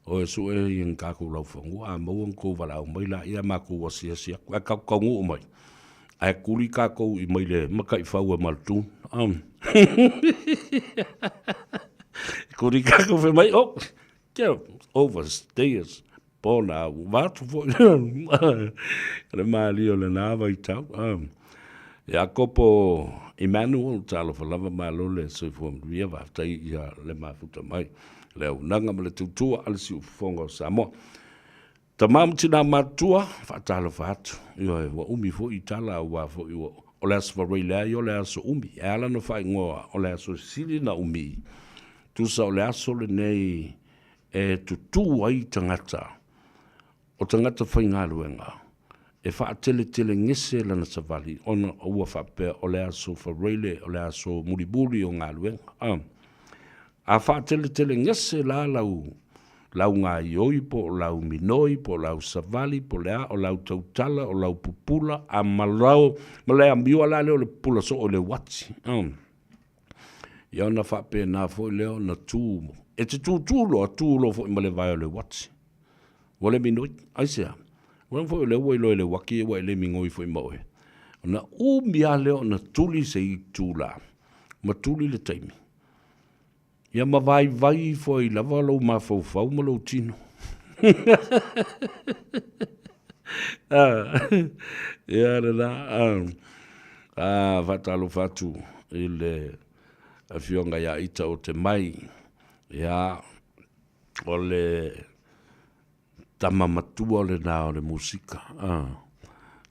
O e sue i ni tatou laufanua, a maua ni tou valaau mai laia matou asiasi atu. Ae tatou taunuu mai, ae tuli tatou i mai le mataifau e malutu. Tuli tatou fai mai, oh, get overstairs. Pona au, vaeatu foi le malie o lena vaitau. Iakopo Emmanuel, talofa lava malo le soifua manuia, faafetai ia le mafuta mai le auaunaga ma le tautua a le Siufofoga o Samoa. Tama ma tina matutua, faatalofa atu. Ioe, ua umi foi tala aua foi ua o le Aso Faraile leai o le aso umi. E ala ona faaigoa o le aso sili na umi, tusa o le aso lenei e tutū ai tagata, o tagata faigaluega, e faateletelegese lana savali ona ua faapea o le aso Faraile o le aso mulimuli o galuega. A, a faateletelegese la lau, lau gaioi po o lau minoi po o lau savali po o le a, o lau tautala, o lau pupula, a ma lau, ma le amioa la lea o le pupula soo i le uati. A. Ia ona faapena foi lea ona tu, e te tutū loa, tu loa foi ma le vae o le uati. Ua le minoi, aisea? Aua foi o lea ua iloa e le uati ua e le migoi foi ma oe. Ona umi lava lea ona tuli se itula, ma tuli le taimi. Ia ma vaivai ifo ai lava lou mafaufau ma lou tino. Ia lena, faatalofa atu i le afioga ia Ita o Te Mai, ia, o le tama matua lena o le musika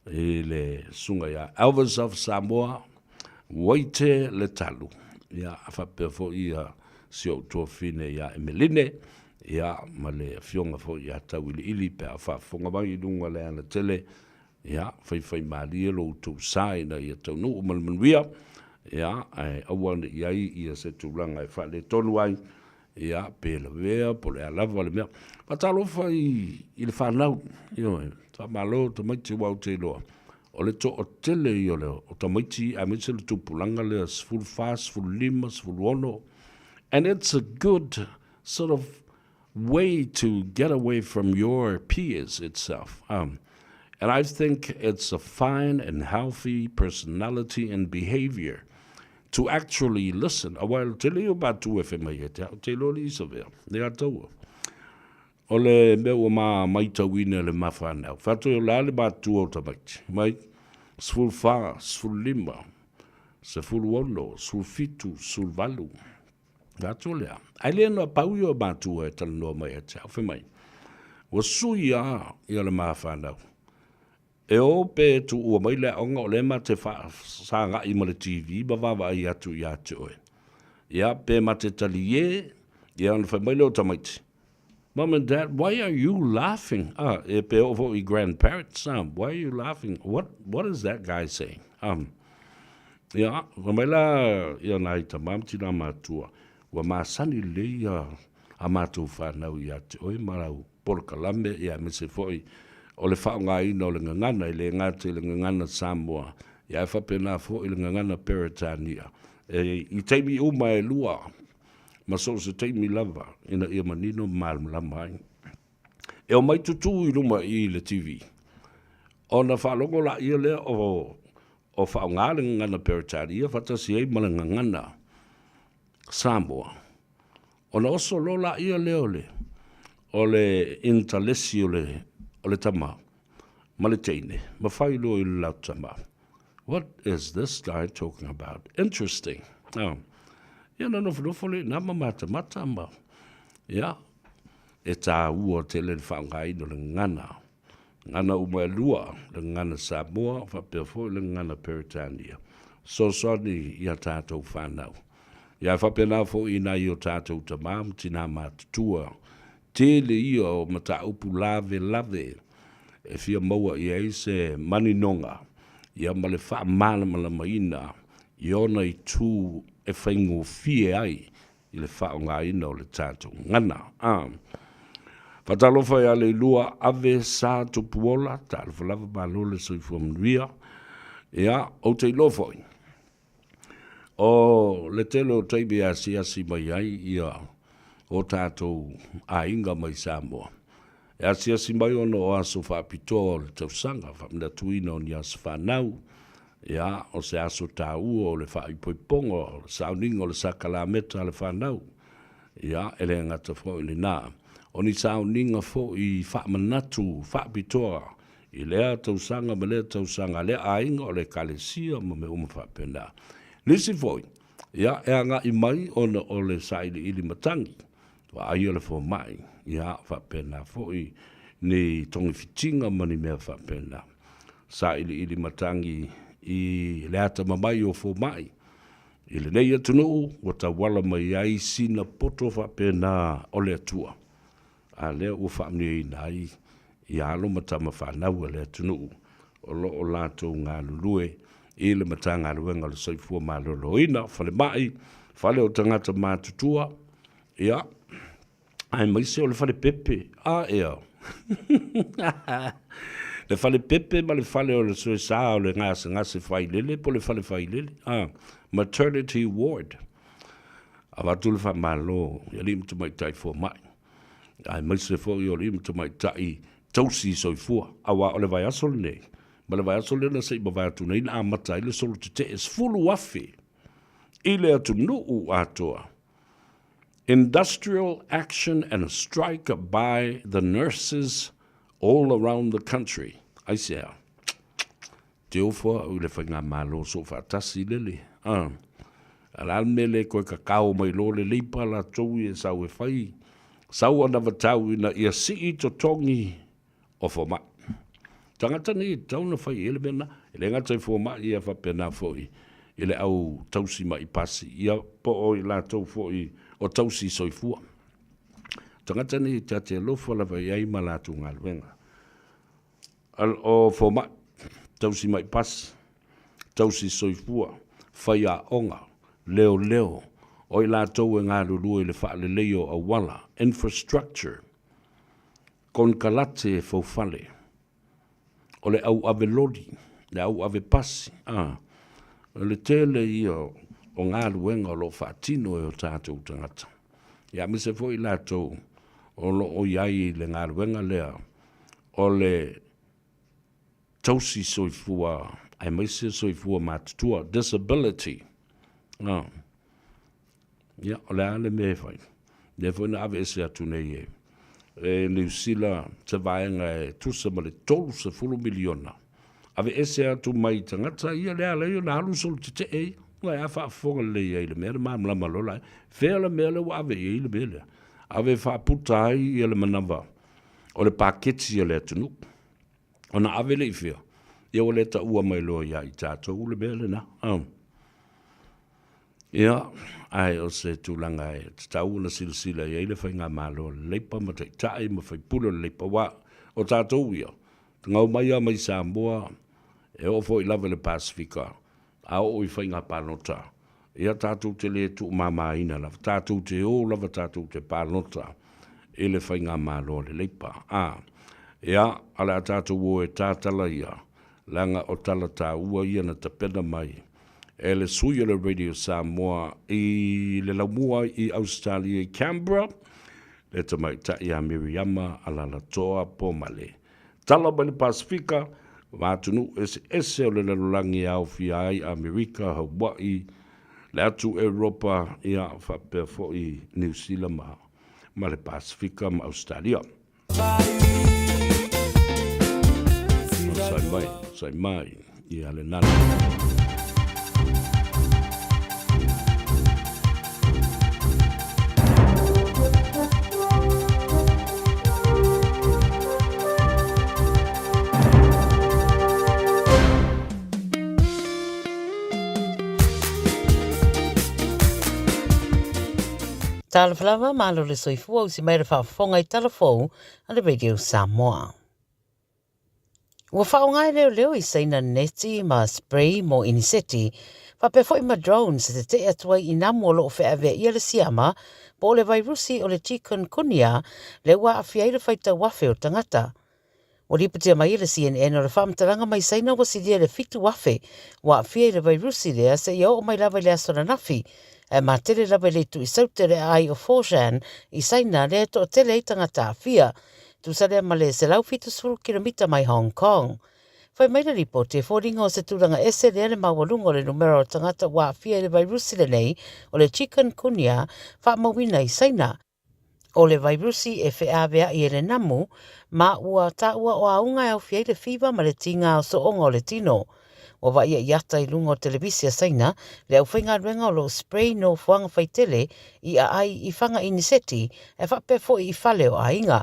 i le susuga ia Elvis of Samoa, Uaite Letalu, ia faapea foi ia si ou tuafafine ia Emeline, ia ma le afioga foi ia Tauiliili pe a faafofoga mai i luga o le alatele, ia faifaimalie lo outou sa ina ia taunuu ma le manuia, ia ae aua ne i i ai ia se tulaga e faaletonu ai, ia, pe lavea po o le a lava le mea. Faatalofa i, i le fanau, ioe, faamalo tamaiti aua ou te iloa, o le toatele ia o, le, o tamaiti aemaise le tupulaga lea 14, 15, 16, and it's a good sort of way to get away from your peers itself. And I think it's a fine and healthy personality and behavior to actually listen. Aua e tele ia o matua e fai mai ia te au, te iloa le Isabel, le ataua. O le mea ua ma maitauina e le ma whanau. Whātoi o le a le matua o tamaiti. Mai, 14, 15, 16, 17, 18. Atu lea. Ae le na pau ia o matua e talanoa mai ia te au, fai mai, ua sui lava ia le ma fanau. E o pe tuua mai le aoga o lea ma te faasaga'i ma le TV ma vaavaai atu ia te oe. Ia, pe ma te talie, ia ona fai mai lea o tamaiti, Mum and Dad, why are you laughing? Ah, e pe oo foi i grandparents, ah, why are you laughing? What, what is that guy saying? Um, ia, fai mai la ia nai tama ma tina matua, ua masani lelei ia a matou fanau ia te oe ma lau polokalame, ia aemaise foi o le faaaogaina o le gagana, e le gata i le gagana Samoa, ia ae faapena foi le gagana Peretania. E, i taimi uma e lua, ma so o se taimi lava ina ia manino ma malamalama ai. E omai tutū i luma i le TV, ona faalogo laia lea o, o faaaoga le gagana Peretania faatasi ai ma le gagana Samoa, ona oso loa laia lea o le, o le intalesi o le, o le tama ma le teine, ma fai loa i le latou tama. What is this guy talking about? Interesting. Oh. Ia na nofonofo le ina ma matamata ma ia e tāua tele le faaaogaina o le gagana. Gagana uma e lua, le gagana Samoa faapea foi le gagana Peretania. Fesoasoani i a tatou fanau. Ia e faapena foi i nai o tatou tamā ma tinā matutua. Tele ia o mataupu lavelave e fia maua i ai se maninoga ia ma le faamalamalamaina i ona itu e faigofie ai i le faaaogaina o le tatou gagana. A. Faatalofa ia Leilua Ave Sa Tupuola, talofa lava malo le soifua manuia. Ia, ou te iloa foi, o le tele o taimi e asiasi mai ai ia o tatou aiga mai Samoa, e asiasi mai ona o aso faapitoa o le tausaga, faamanatuina o ni aso fanau, ia, o se aso taua o le faaipoipoga o le sauniga o le sakalameta a le fanau, ia, e le gata foi i lena, o ni sauniga foi faamanatu faapitoa i lea tausaga ma lea tausaga a lea aiga o le Ekalesia ma mea uma faapena. Nisi foi, ia, e agai mai ona o le sailiili matagi, vaaia le fomai, ia, faapena foi ni togafitiga ma ni mea faapena. Sailiili matagi i le atamamai o fomai i lenei atunuu ua tauala mai ai sina poto faapena o le Atua, a lea ua faamanuiaina ai ia alo ma tama fanau a le atunuu o lo o latou galulue i le Matagaluega o le Soifua Maloloina, falemai, fale o tagata matutua, ia, aemaise o le falepepe, a ea, le falepepe ma le fale o le soesa o le gasegase failele po o le fale failele, a, maternity ward. Avatu le faamalo i alii ma tamaitai fomai, aemaise foi o alii ma tamaitai tausi soifua, aua o le vaiaso lenei, ma le vaiaso lea na se i mavae atu nei na amata ai le solo tetee 10,000 i le atunuu atoa. Industrial action and a strike by the nurses all around the country. Aisea? Te ofo au i le faigamalo soofaatasi lele, a. A o le a le mea le toe kakao mai loa le leipa latou ia e sau e fai sau anavatau ina ia sii totogi o fomai. Tagata nei e tatau ona fai i ai le mea lena. E le gata i fomai ia faapena foi i le au tausi ma'i pasi ia po o i latou foi o tausi soifua. Tagata nei ta te alofa lava i ai ma latou galuega. O fomai, tausi ma'i pasi, tausi soifua, faiaoga, leoleo, o i latou e galulue i le faaleleia o auala, infrastructure, konekarate faufale, o le au ave loli, le au ave pasi, a, o le tele ia o galuega o lo o faatino e o tatou tagata. Ia aemaise foi i latou o lo o i ai i le galuega lea o le tausi soifua aemaise soifua matutua, disability. Ah. Ia, o le a le mea e fai? Lea foi na aveese atu nei e, e Niu Sila se vaega e tusa ma le 30 miliona. Aveese atu mai tagata ia lea ala ai ona alu solo tetee ia. Ua e a faafofoga lelei ai i le mea le malamalama loa la. Fea le mea lea ua ave i ai le mea lea? Ave e faaputa ai ia le manava o le paketi a le atunuu. Ona ave lea i fea? Ia ua le taua mai loa ia i tatou le mea lena. Oh. Ia, ae o se tulaga e tatau ona silasila i ai le faigamalo a le Leipa ma taitai ma faipule o le Leipa, aua o tatou ia, gau mai lava mai Samoa, e oo foi lava i le Pasefika, a oo i faiga palota, ia tatou te le tuumamaina lava, tatou te o lava tatou te palota i le faigamalo a le Leipa. A, ia, o le a tatou o e tatala ia, leaga o tala taua ia na tapena mai e le sui o le Radio Samoa i le laumua i Ausetalia i Canberra, le tamaitai ia Miriama Alalatoa Pomale. Tala mai le Pasefika, ma atunuu eseese o le lalolagi e aofia ai Amerika, Hawaii, le atu Europa, ia faapea foi Niu Sila ma, ma le Pasefika ma Ausetalia. Sai mai, sai mai, ia le nana. Talofa lava, malo le soifua, usi mai le faafofoga i tala fou a le Radio Samoa. Ua faaaoga e leoleo i Saina neti ma spray mo iniseti, faapea foi ma drones e tetee atu ai i namu o lo o feaveaia le siama po o le vairusi o le chikungunya lea ua aafia ai le faitau afe o tagata. Ua lipotia mai e le CNN o le faamatalaga mai Saina ua silia i le 7,000 ua aafia i le vairusi lea seia oo mai lava i le aso ananafi, ae matele lava i le itu i Saute o le aai o Foshan i Saina lea e toatele ai tagata aafia. Tusa lea ma le 170 kilomita mai Hong Kong. Fai mai le lipoti e foliga o se tulaga ese lea le maualuga o le numera o tagata ua aafia i le vairusi lenei o le chikungunya faamauina i Saina. O le vairusi e feaveai e le namu, ma ua taua o auga e aofia ai le fiva ma le tiga o sooga o le tino. Ua vaaia i ata i luga o televisi a Saina le aufaigaluega o lo o spray nofoaga faitele i aai i faga iniseti ae faapea foi i fale o aiga.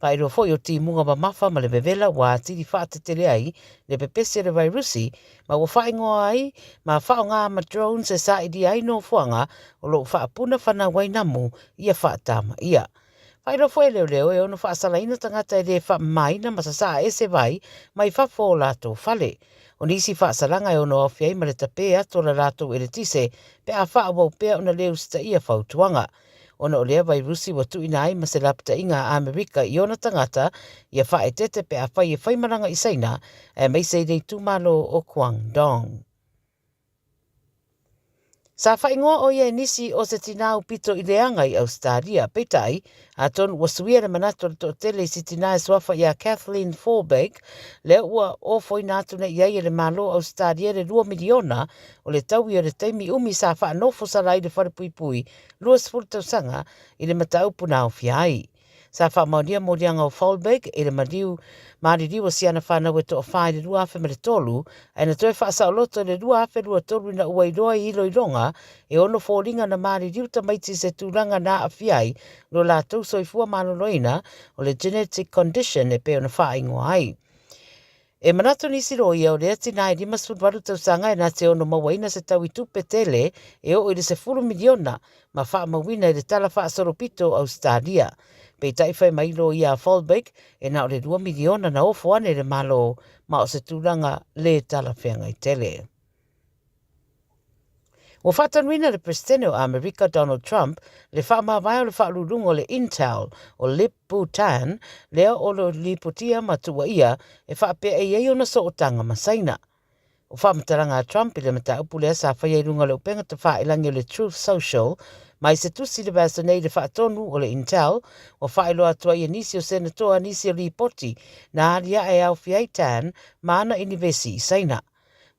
Faailoa foi o timuga mamafa ma le vevela ua atili faatetele ai le pepesi o le vairusi ma ua faaigoa ai ma faaaoga ma drones e sailia ai nofoaga o lo o faapuna fanau ai namu ia faatamaia. Faailoa foi e leoleo e ono faasalaina tagata e le faamamaina ma sasaa ese vai mai fafo o latou fale. O nisi faasalaga e ono aofia ai ma le tapē atu o la latou eletise pe a faaauau pea ona le usitaia fautuaga. Ona o lea vairusi ua tuuina ai ma se lapataiga a Amerika i ona tagata ia faaeteete pe afai e fai malaga i Saina aemaise i le itumalo o Guangdong. Sa faaigoa ʻo ia e nisi o se tinā aupito i leaga i Ausetalia, peitai, atonu ua suia le manatu o le toatele i si tinā e suafa iā Kathleen Folbigg, lea ua ofoina atu nei i ai e le Malo o Ausetalia le 2 miliona o le taui o le taimi umi sa faanofo sala ai le falepuipui 20 tausaga i le mataupu na aofia ai. Sa faamaonia moliaga o Folbigg i le maliu maliliu o si ana fanau e toafa i le 2003, ae na toe faasaoloto i le 2023 ina ua iloa i iloiloga e ono foliga na maliliu tamaiti i se tulaga na aafia ai lo latou soifua maloloina o le genetic condition e pei ona faaigoa ai. E manatu nisi loia o lea tinā e 58 tausaga e na te ono mauaina se taui tupe tele e oo i le 10 miliona ma faamauina i le Tala Faasolopito o Ausetalia. Peitai fai mai loia a Folbigg e na o le 2 miliona na ofo ane i le Malo ma o se tulaga le talafeagai tele. Ua faatanuina le Peresetene o Amerika Donald Trump le faamavae o le faauluuluga o le Intel o Lip Bu Tan lea o lo lipotia ma tuuaia e faapea e i ai ona sootaga ma Saina. O faamatalaga a Trump i le mataupu lea sa faia i luga o le upega tafailagi o le Truth Social mai se tusi i le vaiaso nei i le faatonu o le Intel ua faailoa atu ai e nisi o Senatoa nisi o lipoti na aliae e aofia ai Tan ma ana inivesi i Saina.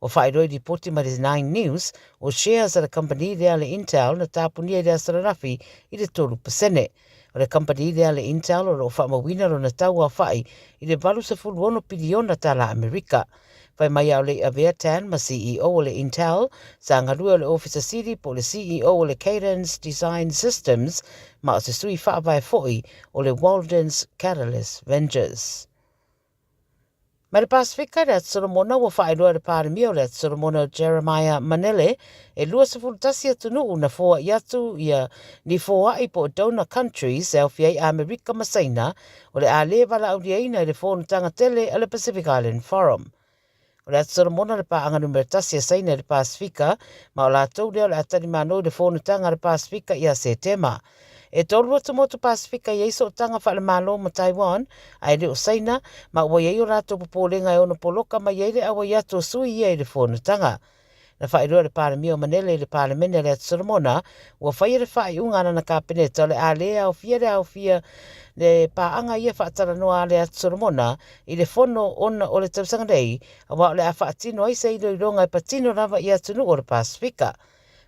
Ua faailoa i lipoti mai le Nine News, o shares a le kamupani lea a le Intel na tapunia i le aso ananafi i le 3%. O le kamupani lea a le Intel o lo o faamauina lona tau aofai i le 86 piliona tala Amerika. Fai mai a o le i avea Tan ma CEO o le Intel, sa galue o le Ofisa Sili po o le CEO o le Cadence Design Systems ma o se sui faavae foi o le Walden's Catalyst Ventures. Mai le Pasefika i le Atu Solomona ua faailoa e le Palemia o le Atu Solomona o Jeremiah Manele e 21 atunuu na foai atu ia ni foai po o donor countries e aofia ai Amerika ma Saina o le a le valaauliaina i le fonotaga tele a le Pacific Island Forum. O le Atu Solomona le paaga numera tasi a Saina i le Pasefika, ma o latou lea o le a talimano i le Fonotaga a le Pasefika ia Setema. E tolu atu motu Pasefika i ai sootaga faale-Malo ma Taiwan, ae le o Saina, ma ua i ai o latou popolega e ono poloka mai ai le auai atu o sui ia i le Fonotaga. Na faailoa e le Palemia o Manele i le Palemene a le Atu Solomona, ua faia le faaiuga a lana Kapeneta o le a le aofia le aofia le paaga ia faatalanoa a le Atu Solomona i le fono ona o le tausaga nei, aua o le a faatino ai se iloiloga e patino lava i atunuu o le Pasefika.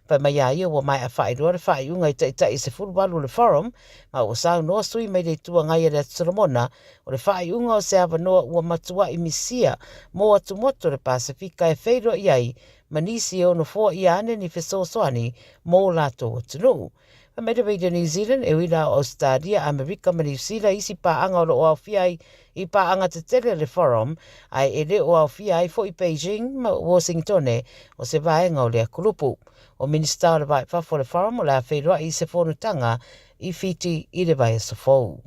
Fai mai a ia ua maea faailoa le faaiuga i taitai e 18 o le Forum, ma ua saunoa sui mai le Itu Agai a le Atu Solomona, o le faaiuga o se avanoa ua matuai misia mo atumotu o le Pasefika e feiloai ai ma nisi e ono foaia ane ni fesoasoani mo latou atunuu. Fai mai le Radio New Zealand, e ui la o Ausetalia, Amerika ma Niu Sila isi paaga o lo o aofia ai i paaga tetele a le Forum, ae e le o aofia ai foi Beijing ma Washingtone o se vaega o lea kulupu. O Minisita o le Va i Fafo o le Forum o le a feiloai i se fonotaga i Fiti i le vaiaso fou.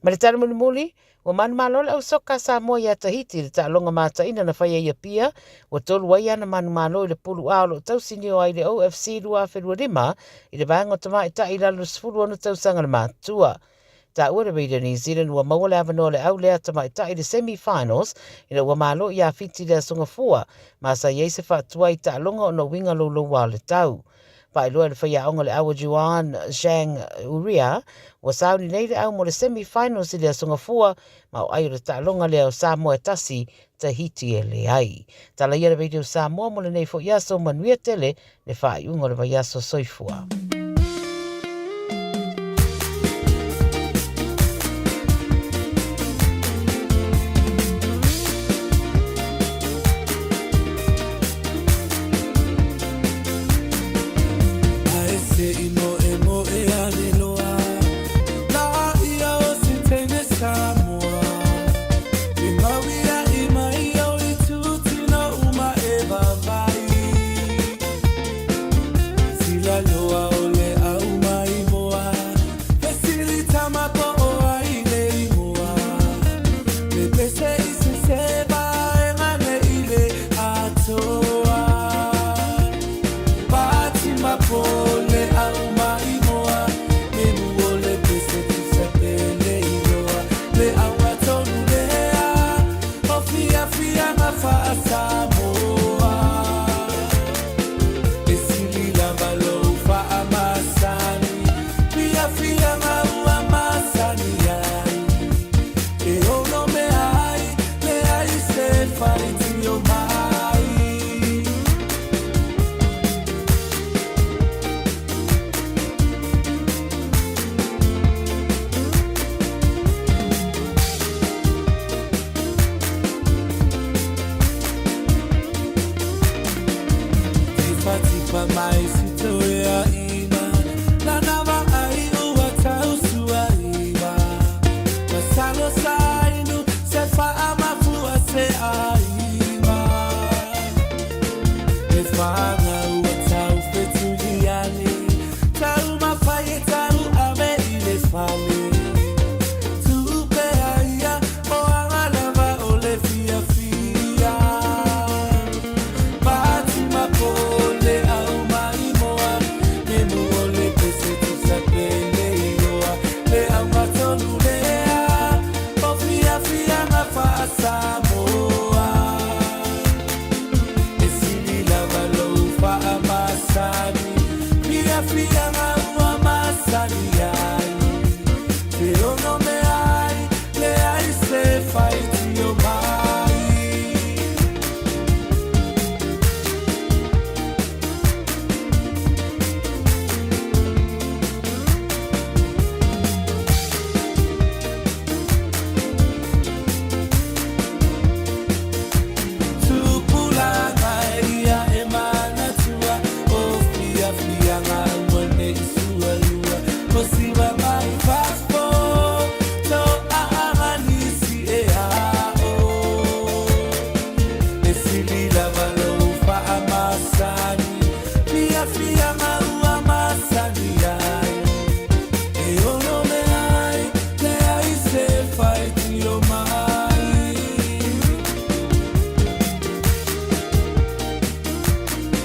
Ma le tala mulimuli, ua manumalo le au soka a Samoa iā Tahiti i le taaloga mataina na faia i Apia, ua tolu ai ana manumalo i le pulu A o lo o tausinio ai le OFC 2025 i le vaega o tamaitai i lalo o le 16 tausaga le matutua. Taua le Radio New Zealand ua maua le avanoa o le au lea tamaitai i le semi-finals ina ua malo iā Fiti i le Aso Gafua, ma sa i ai se faatuai i taaloga ona o uiga louloua o le tau. Faailoa e le faiaoga le Aua Juan Zhang Uria, ua sauni nei le au mo le semi-finals i le Aso Gafua, ma o ai o le taaloga lea o Samoa e tasi, Tahiti e leai. Tala ia le Radio Samoa mo lenei foi aso, manuia tele le faaiuga o le vaiaso soifua.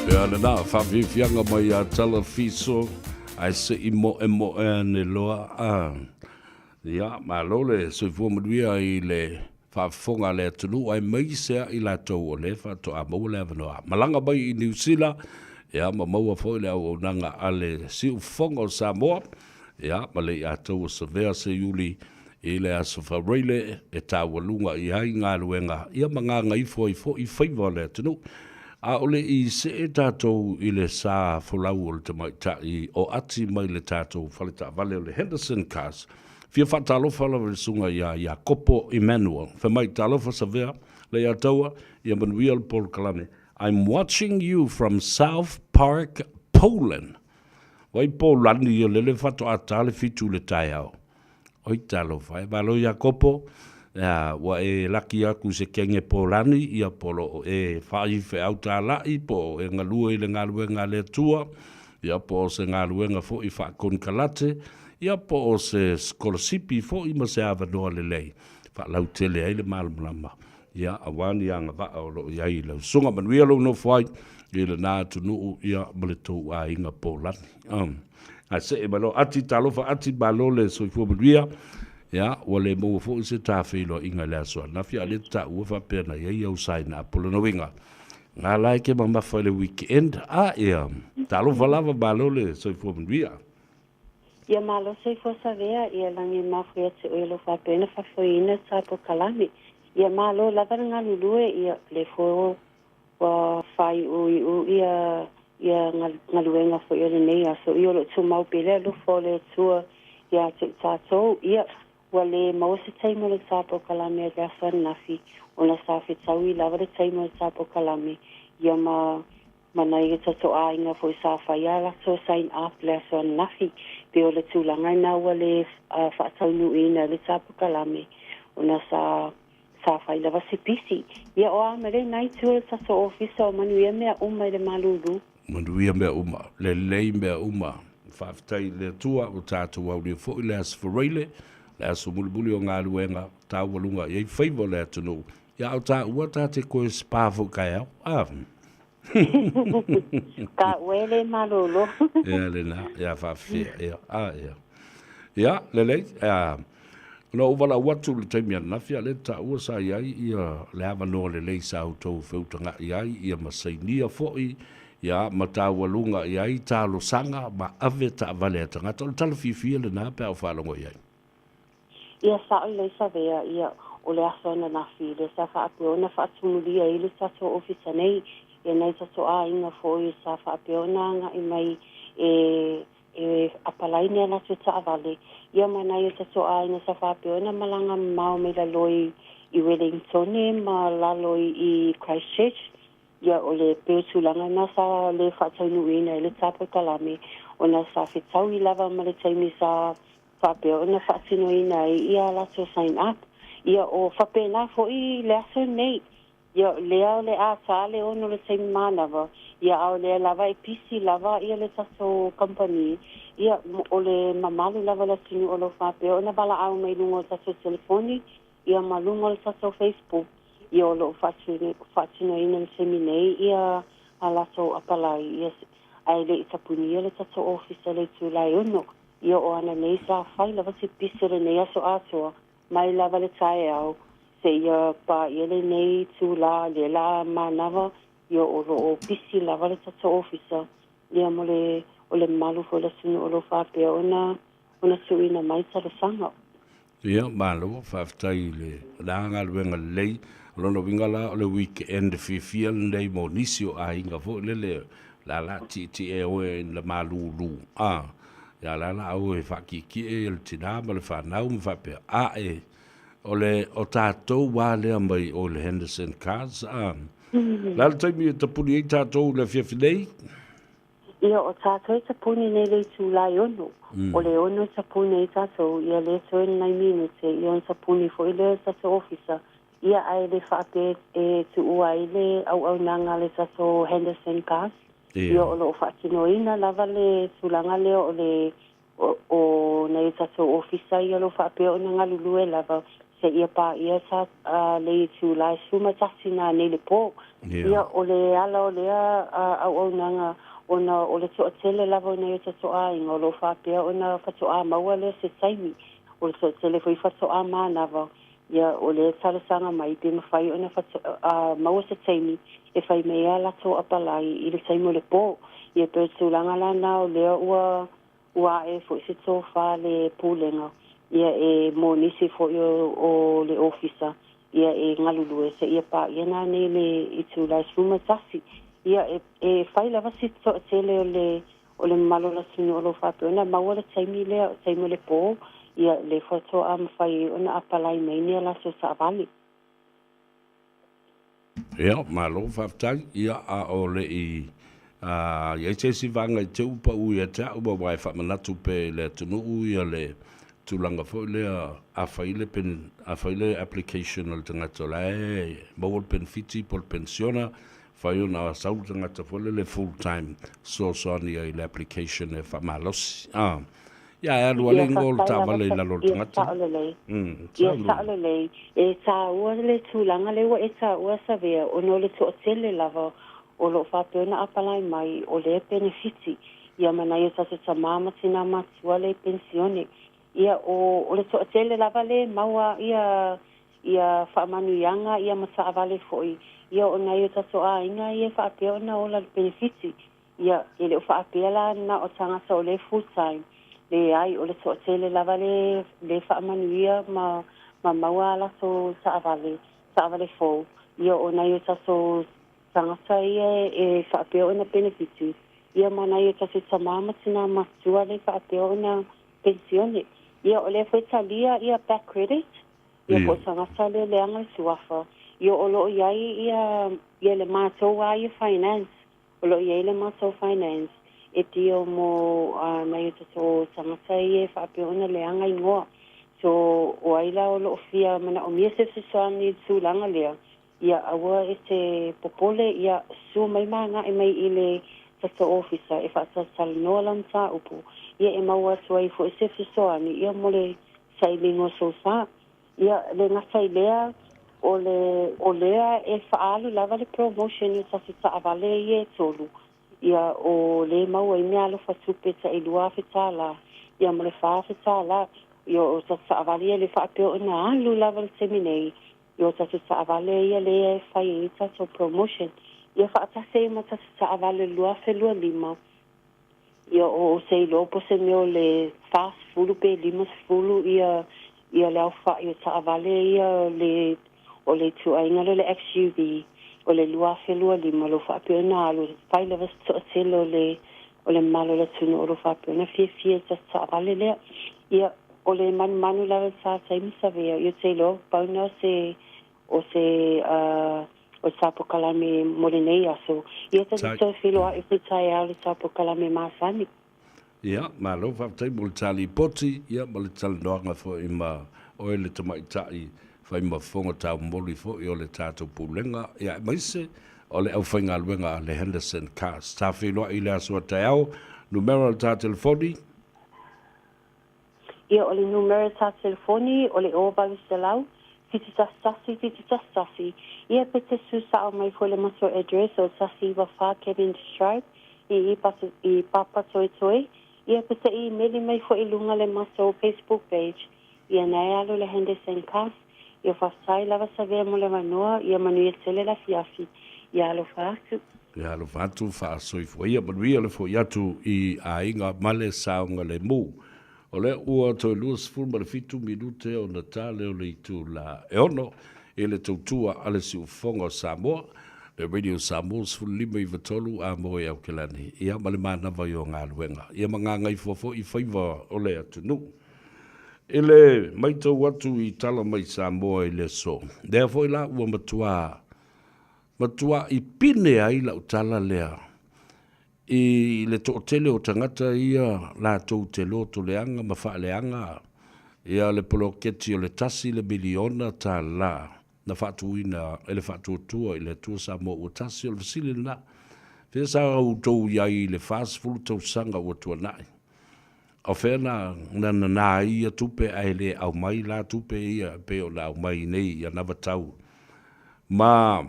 Ia lena, faafiafiaga mai ia Talafiso, ae se i moemoe ane loa. Ah, ia, malo le soifua manuia i le faafofoga a le atunuu aemaise lava i latou o lea faatoa maua le avanoa. Malaga mai i Niu Sila, ia, ma maua foi le auaunaga a le Siufofoga o Samoa, ia, ma le Iatau o Savea Seiuli i le Aso Faraile e taualuga i ai galuega, ia ma gagaifo ai foi faiva o le atunuu. A o le i see tatou i le sa folau o le tamaitai o ati mai le tatou faletaavale o le Henderson Cars, Fia faatalofa lava i le susuga ia Iakopo Emmanuel. Fai mai, Talofa Savea, Leiataua, ia manuia le polokalame. I'm watching you from South Park, Poland. Vaai Pōlani ia lele faatoa ta le 7 i le taeao. Oi talofa e, malo Iakopo, ia, ua e laki atu i se kenge Pōlani, ia po o lo o e faaifeau talai, po o e galue i le galuega a le Atua, ia po o se galuega foi faakonekarate, ia po o se sikolasipi foi ma se avanoa lelei faalautele ai le malamalama, ia aua ni agavaa o lo o i ai i lau susuga. Manuia lou nofo ai i lena atunuu ia ma le tou aiga Pōlani. Ae see mai loa Ati, talofa Ati, malo le soifua manuia. Ia, ua le maua foi se ta feiloaiga i le aso ananafi, a o lea te taua faapea na i ai au sign up. O lona uiga, na la e ke mamafa i le weekend. A, ia, talofa lava, malo le soifua manuia. Ia malo soifua Savea, ia lagi e mafu ia te oe lo faapea ona faafoeina sa polokalame. Ia malo lava le galulue, ia le foi ua faaiuiu ia ia galuega foi o lenei aso, ia o lo o tumau pea le alofa o le Atua ia te i tatou. Ia ua le maua se taimi o le ta polokalame i le aso ananafi ona sa fetaui lava le taimi o le ta polokalame ia ma ma nai o tatou aiga foi sa fai a latou sign up le aso ananafi. Pei o le tulaga lena ua le faataunuuina ai le ta polokalame ona sa sa fai lava se pisi. Ia o a ma lena itu o le tatou ofisa o manuia mea uma i le malulu. Manuia mea uma, lelei mea uma. Faafetai i le Atua ua tatou aulia foi le Aso Faraile, le aso mulimuli o galuega taualuga i ai faiva o le atunuu. Ia a o taua ta te toe spa foi taeao. A. Taua e le malolo. Ia lena, ia faafefea, ia, a ia. Ia, lelei, a, ona ou valaau atu i le taimi ananafi, a o lea te taua sa i ai ia le avanoa lelei sa outou feutaga'i ai, ia ma sainia foi, ia, ma taualuga i ai talosaga ma ave taavale a tagata. O le tala fiafia lena pe a ou faalogo i ai. Ia sao lelei Savea, ia o le aso ananafi lea sa faapea ona faatumulia ai le tatou ofisa nei, ia nai tatou aiga foi sa faapea ona agai mai e e apalai ni a latou taavale, ia ma nai o tatou aiga sa faapea ona malaga mamao mai lalo i i Wellingtone ma lalo i i Christchurch. Ia, o le pei o tulaga na sa le faataunuuina ai le ta polokalame ona sa fetaui lava ma le taimi sa faapea ona faatinoina ai ia latou sign up. Ia, o faapena foi le aso lenei. Ia, lea o le a ta le 6 le taimi manava, ia a o lea lava e pisi lava ia le tatou kamupani, ia, o le mamalu lava o le atunuu o lo o faapea ona valaau mai luga o tatou telefoni, ia ma luga o le tatou Facebook, ia o lo o faatinoina i le taimi nei ia a latou apalai, ia, ae le i tapunia le tatou ofisa i le itula e 6. Ia o ana nei sa fai lava se pisi o lenei aso atoa, mai lava le taeao seia paia lenei itula lea la manava, ia o lo o pisi lava le tatou ofisa, ia mo le o le mamalu foi o le atunuu o lo o faapea ona ona tuuina mai talosaga. Ia, malo, faafetai i le la galuega lelei. O lona uiga la o le weekend fiafia lenei mo nisi o aiga foi lele la la tietie oe i le malulu a ia la la o e faatietie le tina ma le fanau ma faapea a e o le o tatou a lea mai o le Henderson Cars a la le taimi e tapuni ai tatou i le afiafi nei. Ia, o tatou e tapuni nei le itula e 6. O le 6 e tapuni ai tatou, ia le toe ni nai minute, ia ona tapuni foi lea o le tatou ofisa. Ia, ae le faapea e tuua ai le auaunaga a le tatou Henderson Cars. Ia, o lo o faatinoina lava le tulaga lea o le o nai o tatou ofisa ia o lo o faapea ona galulue lava seia paia sa le itula e 11 nanei le po. Ia, o le ala o lea auaunaga ona o le toatele lava o nai o tatou aiga o lo o faapea ona faatoa maua lea se taimi. O le toatele foi faatoa manava, ia o le talosaga mai pe mafai ona maua se taimi e fai mai ai a latou apalai i le taimi o le po. Ia pei o le tulaga lana o lea ua Ua ae foi se tofa le Pulega ia e mo nisi foi o le Ofisa ia e galulue seia paia nanei le itula e 11. Ia e fai lava si toatele o le o le mamalu o le atunuu o lo o faapea ona maua le taimi lea, taimi o le po, ia le faatoa mafai ai ona apalai mai ni a latou taavale. Ia, malo faafetai. Ia, a o le i A i ai se isi vaega i te ua pau ia te au, aua e faamanatu pea i le atunuu ia le tulaga foi lea, a fai le pen, a fai le application a le tagata o la e maua le penefiti po o le penisiona, fai ona sau le tagata foi lele full time fesoasoani ai i le application e faamalosi. A, ia e alu lava le Ia igoa o le faafetai lava taavale i sa, lalo o le ia tagata. sao lelei. Ia Sao sao lelei. lelei. E taua le tulaga lea ua e taua Savea ona o le toatele lava o lo o faapea ona apalai mai o lea penefiti ia ma nai o tatou tamā ma tinā matutua le penisione. Ia o o le toatele lava le maua ia ia faamanuiaga ia ma taavale foi ia o nai o tatou aiga ia e faapea ona ola i le penefiti. Ia, e le o faapea la na o tagata o lea full time, leai, o le toatele lava le le faamanuia ma ma maua a latou taavale, taavale fou, ia o nai o tatou tagata ia e faapea ona penefiti, ia ma nai o tatou tamā ma tinā matutua le faapea ona penisione. Ia, o lea foi e talia ia back credit, ia po o tagata le leaga le suafa, ia o lo o i ai ia ia le matou lava ia finance O lo o i ai le matou finance e deal mo nai o tatou tagata ia e faapea ona leaga igoa. So, o ai la o lo o fia manaomia se fesoasoani i le tulaga lea, ia aua e te popole, ia susu mai ma agai mai i le tatou ofisa e faatalatalanoa lau mataupu, ia e maua atu ai foi se fesoasoani ia mo le sailiga o sou sa. Ia, le gata i lea, o le, o lea e faaalu lava le promotion i tatou taavale ia e tolu, ia, o lea e maua ai meaalofa tupe tai $2,000, ia ma le $4,000. Ia, o tatou taavale ia lea faapea ona alu lava i le taimi nei, ia o tatou taavale ia lea e fai ai tatou promotion. Ia faatasi ai ma tatou taavale 2025, Ia o se iloa po o se mea o le 40 pe 50 ia ia le aofa'i o taavale ia le o le ituaiga lea o le XUV o le 2025 lo faapea ona alu e fai lava si toatele o le o le mamalu o le atunuu o lo faapea ona fiafia i le taavale lea. Ia o le manumanu lava sa taimi Savea ia ou te iloa pau lena o se o se o sa polokalame mo lenei aso. Ia ta te toe feiloai foi taeao i le sa polokalame masani. Ia, malo faafetai mo le ta lipoti, ia ma le talanoaga foi ma oe le tamaitai fai ma fofoga taumoli foi o le tatou Pulega, ia aemaise o le aufaigaluega a le Henderson Cars. Ta feiloai i le aso a taeao, numera o le ta telefoni. Ia, o le numera ta telefoni o le 0800 711 711. Ia, pe te susao mai foi le matou address o 194 Cavendish Drive i i Papatoetoe. Ia, pe te imeli mai foi i luga le matou Facebook page, ia na e alu le Henderson Cars. Ia, faafetai lava Savea mo le avanoa. Ia manuia tele le afiafi. Ia alofa atu. Ia alofa atu, faasoifua ia, manuia le foi atu i aiga ma le saogalemu. O lea ua toe 27 minute ona ta lea o le itula e 6 i le tautua a le Siufofoga o Samoa, le Radio Samoa 15 93 a moe Aokelani, ia ma le manava i o galuega, ia ma gagaifua foi i faiva o le atunuu. I le maitau atu i tala mai Samoa i le aso, lea foi la ua matua matuaʻi pine ai lau tala lea i le toatele o tagata ia latou te loto leaga ma faaleaga ia le poloketi o le tasi le miliona tala na faatuina e le Faatuatua i le Atua Samoa ua Tasi. O le fesili lena, fea sa outou i ai i le 40 tausaga ua tuanai? O fea na nanā ai ia tupe ae le aumai la tupe ia e pei ona aumai nei i anavatau ma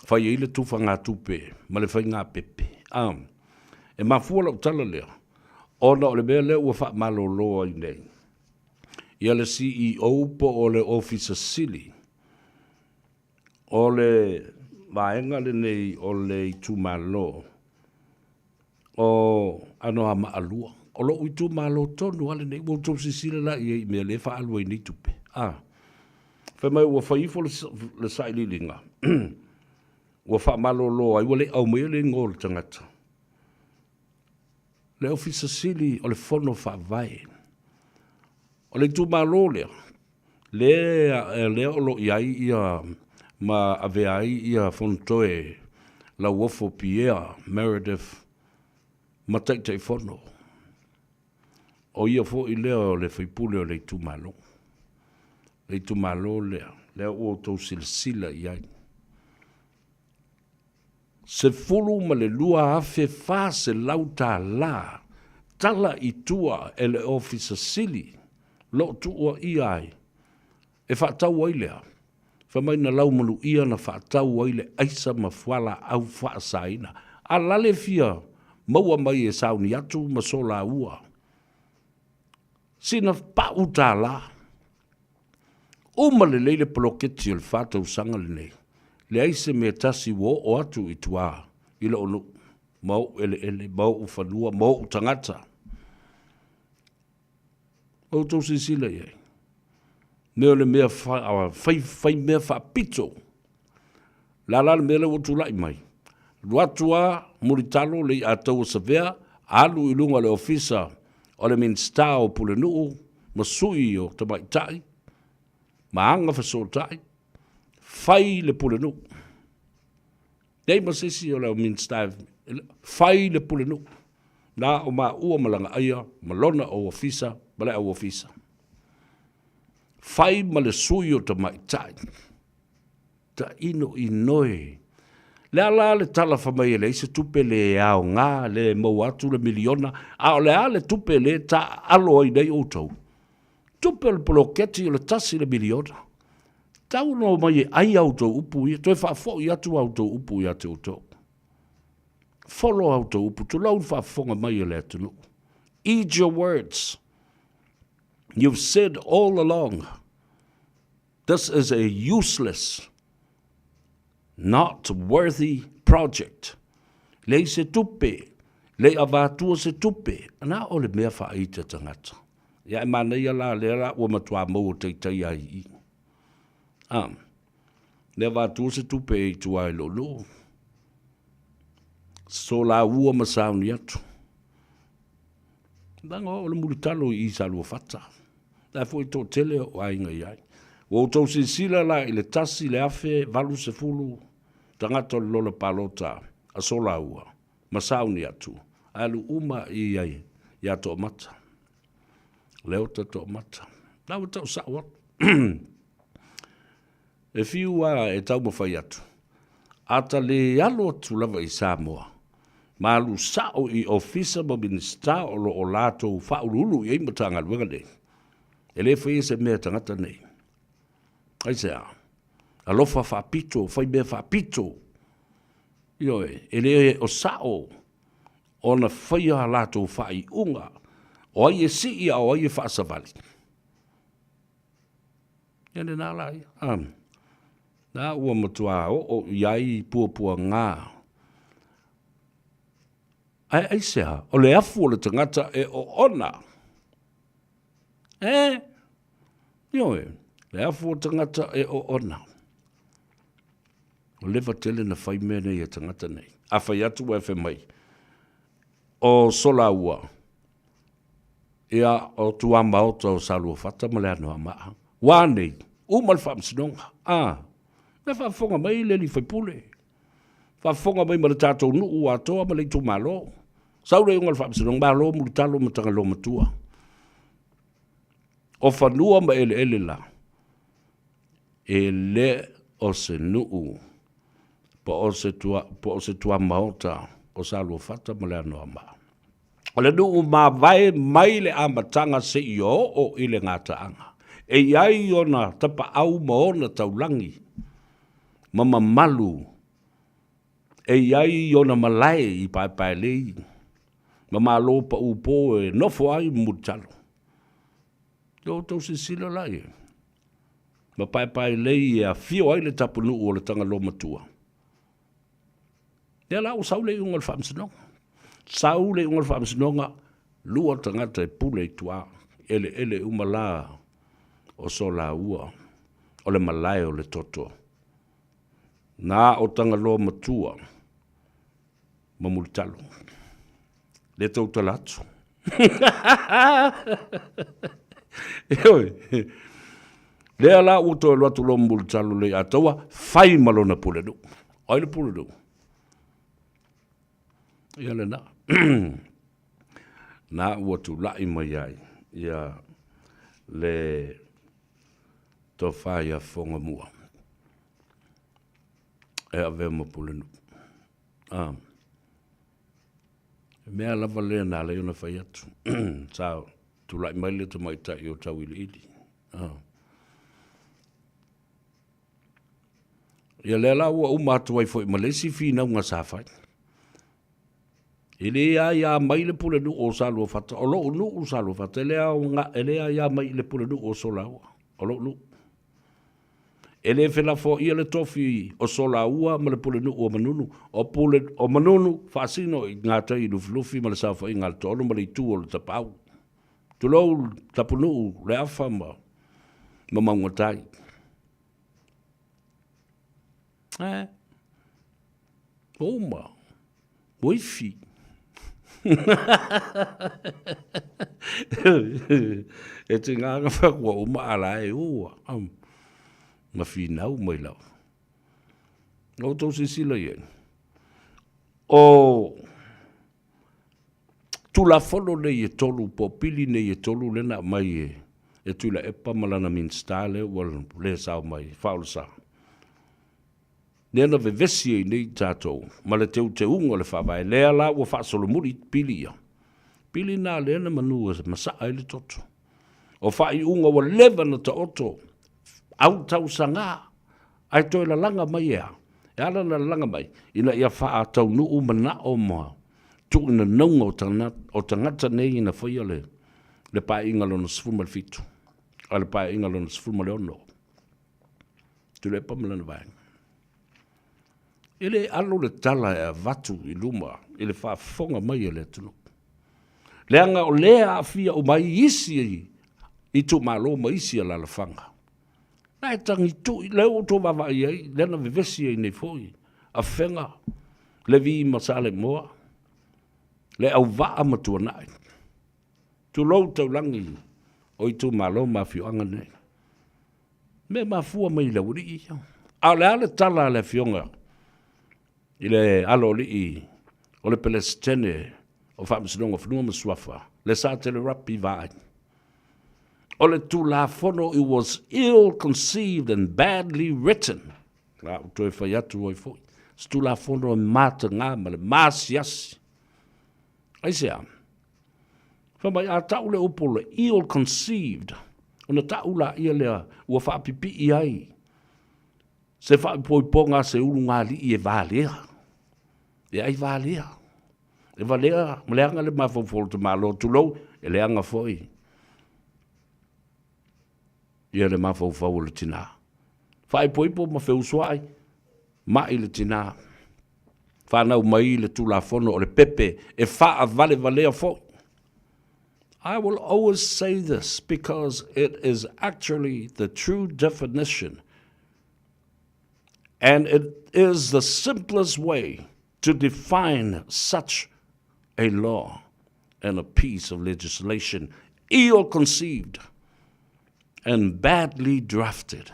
fai ai le tufagatupe ma le faigapepe? A e mafua lau tala lea ona o le mea lea ua faamalolo ai nei ia le CEO po o le Ofisa Sili o le vaega lenei o le itumalo o Anoamaa 2. O lou itumalo tonu lava lenei, ua outou silasila la i ai i mea lea e faaalu ai nei tupe. A, fai mai ua fai ifo le sailiiliga, ua faamalolo ai, ua le aumaia le igoa o le tagata. Le Ofisa Sili o le Fono Faavae o le itumalo lea, lea, lea o lo o i ai ia ma avea ai ia Fonotoe Lauofo Piea Meredith ma Taitaifono. O ia foi lea o le faipule o le itumalo. Le itumalo lea, lea ua outou silasila i ai. $12,400 tala i tua e le Ofisa Sili lo o tuuaia ai e faatau ai lea, fai mai na laumaluia na faatau ai le aisa ma fualaau faasaina. A la le fia maua mai e sauni atu ma solaua sina pau tālā. Uma lelei le poloketi o le fa tausaga lenei, leai se mea tasi ua oo atu i tua i lou nuu ma ou eleele ma ou fanua ma ou tagata. Outou silasila i ai. Mea o le mea fai, fai mea faapito. La la le mea lea ua tulai mai. Alu atu a Mulitalo le i'a taua savea, alu i luga o le ofisa o le Minisita o Pulenuu ma sui o tamaitai ma aga fesootai, fai le Pulenuu. Leai ma se isi o le au Minisita e fai le Pulenuu. Na o maua ma Lagaaia ma lona ou ofisa ma le au ofisa. Fai ma le sui o tamaitai. Tainoinoi. Le a la le tala fai mai e leai se tupe le aoga, le maua atu le miliona, a o le a le tupe le taaalo ai nei outou? Tupe o le poloketi o le tasi le miliona. Tau ona omai e ai a outou upu ia, toe faafoi atu a outou upu ia te outou. Follow a outou upu, tulou le faafofoga mai a le atunuu. Eat your words. You've said all along, this is a useless, not worthy project. Leai se tupe, lei avatua se tupe, na o le mea faaita tagata. Ia e manaia la lea la ua matua maua taitai ai i. Ah, le avatua se tupe i tua i lou nuu. Solaua ma sauni atu. Leaga o le mulitalo i Saluafata. La foi toatele o aiga i ai. Ua outou silasila la i le 1080 tagata o le lola palota a Solaua ma sauni atu, alu uma i ai ia Toomata. Leota Toomata. La ua tau sao atu. E fiu a e taumafai atu, a ta le alo atu lava i Samoa, ma alu sao i Ofisa ma Minisita o lo o latou faauluulu i ai Matagaluega nei, e le faia se mea e tagata nei. Aisea? Alofa faapito, fai mea faapito. Ioe, e le o sao ona faia a latou faaiuga, o ai e sii a o ai e faasavali. Ia lena la ia. Ah, na ua matua oo i ai puapuaga. Ae aisea, o le afu o le tagata e oona. E, ioe, le afu o tagata e oona. O leva tele na fai mea nei e tagata nei. A fai atu ua e fai mai, o Solaua, Ia, o tuamaota o Saluafata ma Leanoamaa. Ua a nei? Uma le faamasinoga. A, na faafofoga mai le alii faipule. Faafofoga mai ma le tatou nuu atoa ma le itumalo. Sau le iuga o le faamasinoga, malo Mulitalo ma Tagaloamatua. O fanua ma eleele la, e le o se nuu po o se, tua, po o se tuamaota o Saluafata ma Leanoamaa. O le nuu mavae mai le amataga seia oo i le gataaga, e i ai ona tapaau ma ona taulagi ma mamalu, e i ai ona malae i Paepaelei ma malo pau po e nofo ai Mulitalo. Ia outou silasila la i ai, ma Paepaelei e afio ai le tapunuu o le Tagaloamatua. Lea la ua sau le iuga o le faamasinoga. Sau le iuga o le faamasinoga, lua tagata e pule i tua, eleele uma la o Solaua, o le malae o le toto. Na o Tagaloa matua ma Mulitalo. Le tautala atu. Ioe. Lea la ua toe alu atu loa Mulitalo le Ataua, fai ma lona pulenuu. O ai le pulenuu? Ia lena. Na ua tulai mai ai ia le tofa ia Fogamua e avea ma Pulenuu. Ah. E mea lava lea na ala ai ona fai atu. Sa tulai mai le tamaitai o Tauiliili. Ah. Ia lea la ua uma atu ai foi ma le isi finauga sa fai. E le aia mai le pulenuu o Saluafata, o lou nuu Saluafata, e le aoga, e le aia mai i le pulenuu o Solaua, o lou nuu. E le felafoaia le tofi o Solaua ma le pulenuu o Manunu, o pule o Manunu faasino i gatai i Lufilufi ma le saofaiga a le Toaono ma le itu o le Tapaau. Tulou Tapunuu, Leafa ma ma Maugatai. Eh, uma, ua ifi. E tiga na wha kua uma ala e ua, ma finau mai lava. O tou silasila i ai. O Tulafono nei e tolu po o pili nei e tolu lea na aumai e e Tuilaepa ma lana Minisita lea ua le sao mai faaolesa. Lea na vevesi ai nei tatou ma le teuteuga o le Faavae lea la ua faasolomuli pili ia. Pili na lea na manu e masaa ai le toto. O faaiuga ua leva na taoto au tausaga ae toe lalaga mai e a? E ala ona lalaga mai, ina ia faataunuu manao ma tuuinanauga o tagata nei ina faia le le Paeaiga Lona 17 a le Paeaiga Lona 16. Tuilaepa ma lana vaega. E le alo le tala e avatu i luma i le faafofoga mai a le atunuu. Leaga o lea e aafia uma ai isi itumalo ma isi alalafaga. La e tagitui, lea ua outou vaavaai i ai, lea na vevesi ai nei foi, Afega, Levi ma Saleimoa, le auvaa ma Tuanai. Tulou taulagi o itumalo ma afioaga nei. Mea mafua mai i le aualii ia. A o le a le tala a le afioga i le aloalii o le Pelesitene o Faamasinoga o Fanua ma Suafa, le Satele Rapi Vaai. O le Tulafono, it was ill conceived and badly written. La ua toe fai atu ai foi, se Tulafono e mataga ma le masiasi. Aisea? Fai mai, a tau le upu o le ill conceived, ona tau laia lea ua faapipii ai se faaipoipoga a se ulugalii e valea, e ai valea. E valea, leaga le mafaufau o le tamaloa, tulou, e leaga foi ia le mafaufau o le tina. Faaipoipo ma feusuai, mai le tina. Fanau mai le Tulafono o le pepe e faavalevalea foi. I will always say this because it is actually the true definition and it is the simplest way to define such a law and a piece of legislation ill conceived and badly drafted.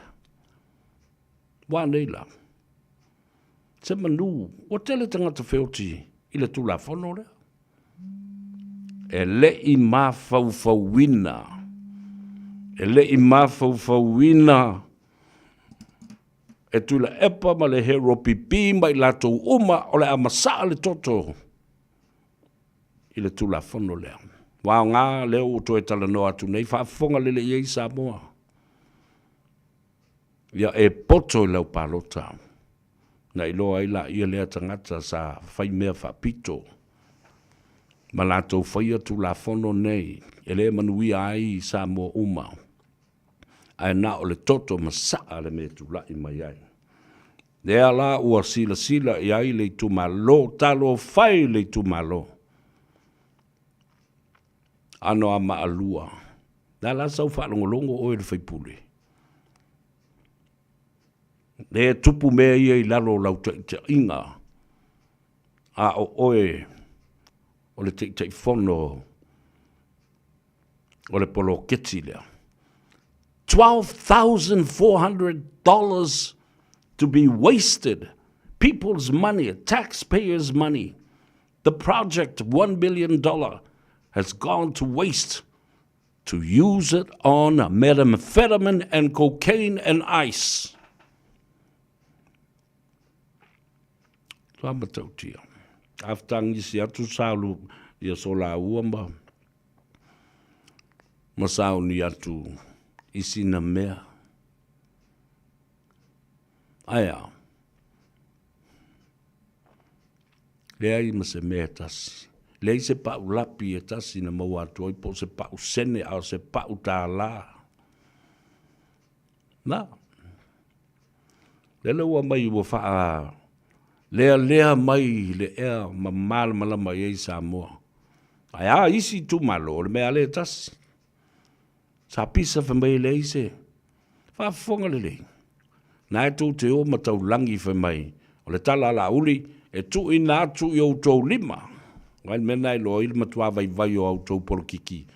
Ua nei la, se manu, ua tele tagata feoti i le Tulafono lea. E le i mafaufauina, e le i mafaufauina e Tuilaepa ma le Hero PP ma i latou uma o le a masaa le toto i le Tulafono lea. Ua aoga lea ua toe talanoa atu nei, faafofoga lelei i ai Samoa. Ia e poto i lau palota, na iloa ai laia lea tagata sa fai mea faapito ma latou faia Tulafono nei e le manuia ai Samoa uma, ae na o le toto masaa le mea e tulai mai ai. Lea la ua silasila i ai le itumalo, talofa e i le itumalo. Anoamaa 2. Le a la sau faalogologo oe i le faipule? Le tupu mea ia i lalo o lau taitaiga, a o oe o le Taitaifono o le poloketi lea. $12,400 to be wasted, people's money, taxpayers' money. The project, $1 billion, has gone to waste to use it on methamphetamine and cocaine and ice. Tua matautia. After ngisi atu salu ia so laua ma ma sauni atu i sina mea. Aia. Leai ma se mea e tasi. Leai se pa'u lapi e tasi na maua atu ai po o se pa'u sene a o se pa'u tālā. Na. Lele ua mai ua faa lealea mai le ea ma malamalama i ai Samoa. Ae a isi itumalo, o le mea lava lea e tasi. Sa pisa fai mai e leai se faafofoga lelei. Na e tou te o ma taulagi fai mai, o le tala a Laauli, e tuuina atu i outou lima. Aua le mea lena e iloa ai le matua vaivai o a outou polokiki.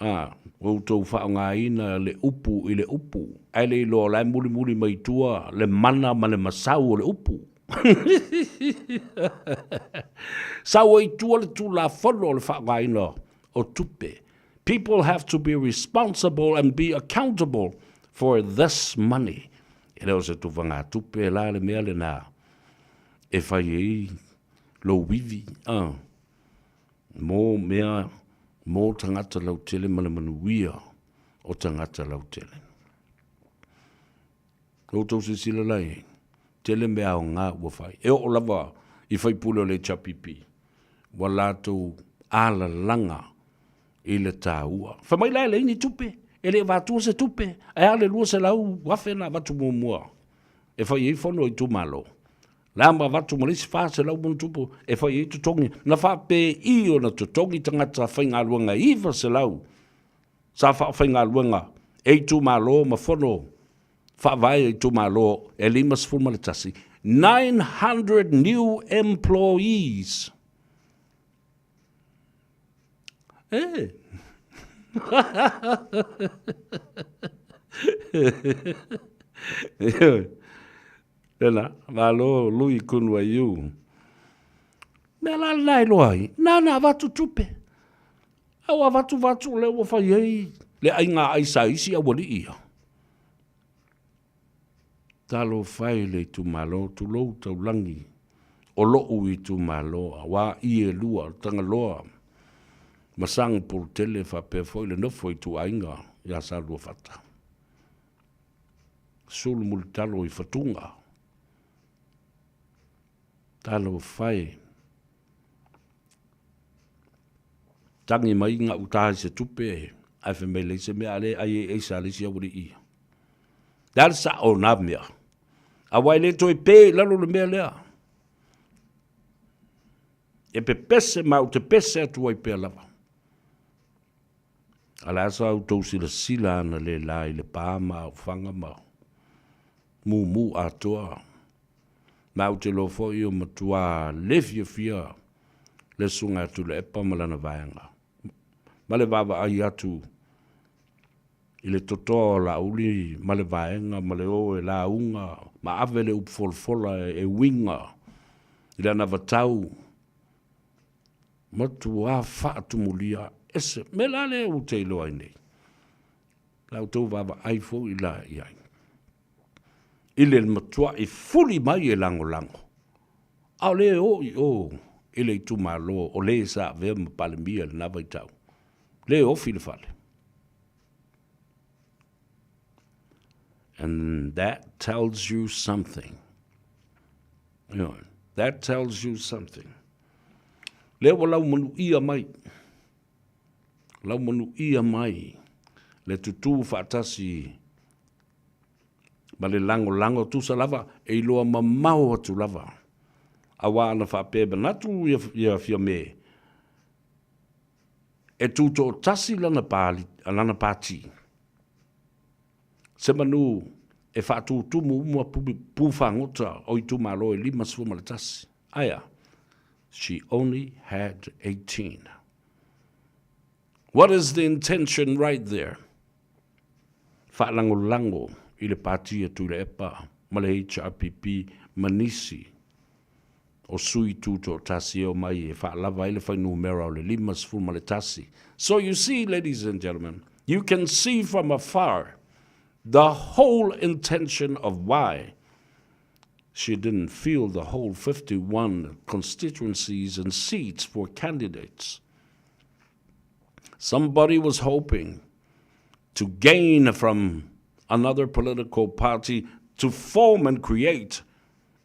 A, ua outou faaaogaina le upu i le upu, ae le iloa o la e mulimuli mai tua le mana ma le masau o le upu. Sau ai i tua le Tulafono o le faaaogaina o tupe. People have to be responsible and be accountable for this money. E le o se tufagatupe la le mea lena e fai ai lou ivi, mō mea, mō tagata lautele ma le manuia o tagata lautele. Lo outou silasila la i ai, tele mea aoga ua fai. E oo lava i faipule o le HRPP, ua latou alalaga i le taua. Fai mai la e leai ni tupe, e le avatua se tupe, ae a le 200,000 na avatu muamua e fai ai fono a itumalo. La ma avatu ma le isi 400 ma ona tupu e fai ai totogi. Na faapei ona totogi tagata faigaluega 900 sa faafaigaluega e itumalo ma fono faavae a itumalo e 51, 900 new employees. E! Lena, malo Lui Kunwaiu. Mea la lena e iloa ai, nana avatu tupe. A ua avatu vatu lea ua fai ai le aiga aisa a isi aualii ia. Talofa e i le itumalo, tulou taulagi o lo'u itumalo, auā ie e lua, o Tagaloa ma Sagapolutele faapea foi le nofo a ituaiga ia Saluafata. Sulu mulitalo i Fatuga. Talofa e. Tagi mai gauta i se tupe ae fai mai leai se mea a lea e ai ai aisa a le isi aualii ia. Le a le sao o na mea? Aua e le toe pe i lalo le mea lea. E pepese ma ou te pese atu ai pea lava. A le a sa outou silasila ana le la i le pa ma aufaga ma mumu atoa. Ma ou te iloa foi o matua le fiafia le Susuga ia Tuilaepa ma lana vaega, ma le vaavaai atu i le totoa o Laauli ma le vaega ma le o e lauga ma ave le upu folafola e uiga i le anavatau, matua faatumulia ese. Mea la lea ou te iloa ai nei, la outou vaavaai foi la i ai. i le matuaʻi fuli mai e lagolago, a o lea e oo i o i le itumalo o le sa avea ma Palemia i lena vaitau, lea e ofi le fale. And that tells you something. You know, that tells you something. Lea ua laumanuia mai, laumanuia mai le tutū faatasi ma le lagolago tusa lava e iloa mamao atu lava, auā ana faapea e manatu ia Fiame e tutoatasi lana lana pati, semanu e faatutumu uma pu fagota o itumalo e 51. Ae a? She only had 18. What is the intention right there? Faalagolago i le Pati a Tuilaepa ma le HRPP ma nisi. o sui tutoatasi e omai e faalava ai le fuainumera o le 51. So you see, ladies and gentlemen, you can see from afar the whole intention of why she didn't fill the whole 51 constituencies and seats for candidates. Somebody was hoping to gain from another political party to form and create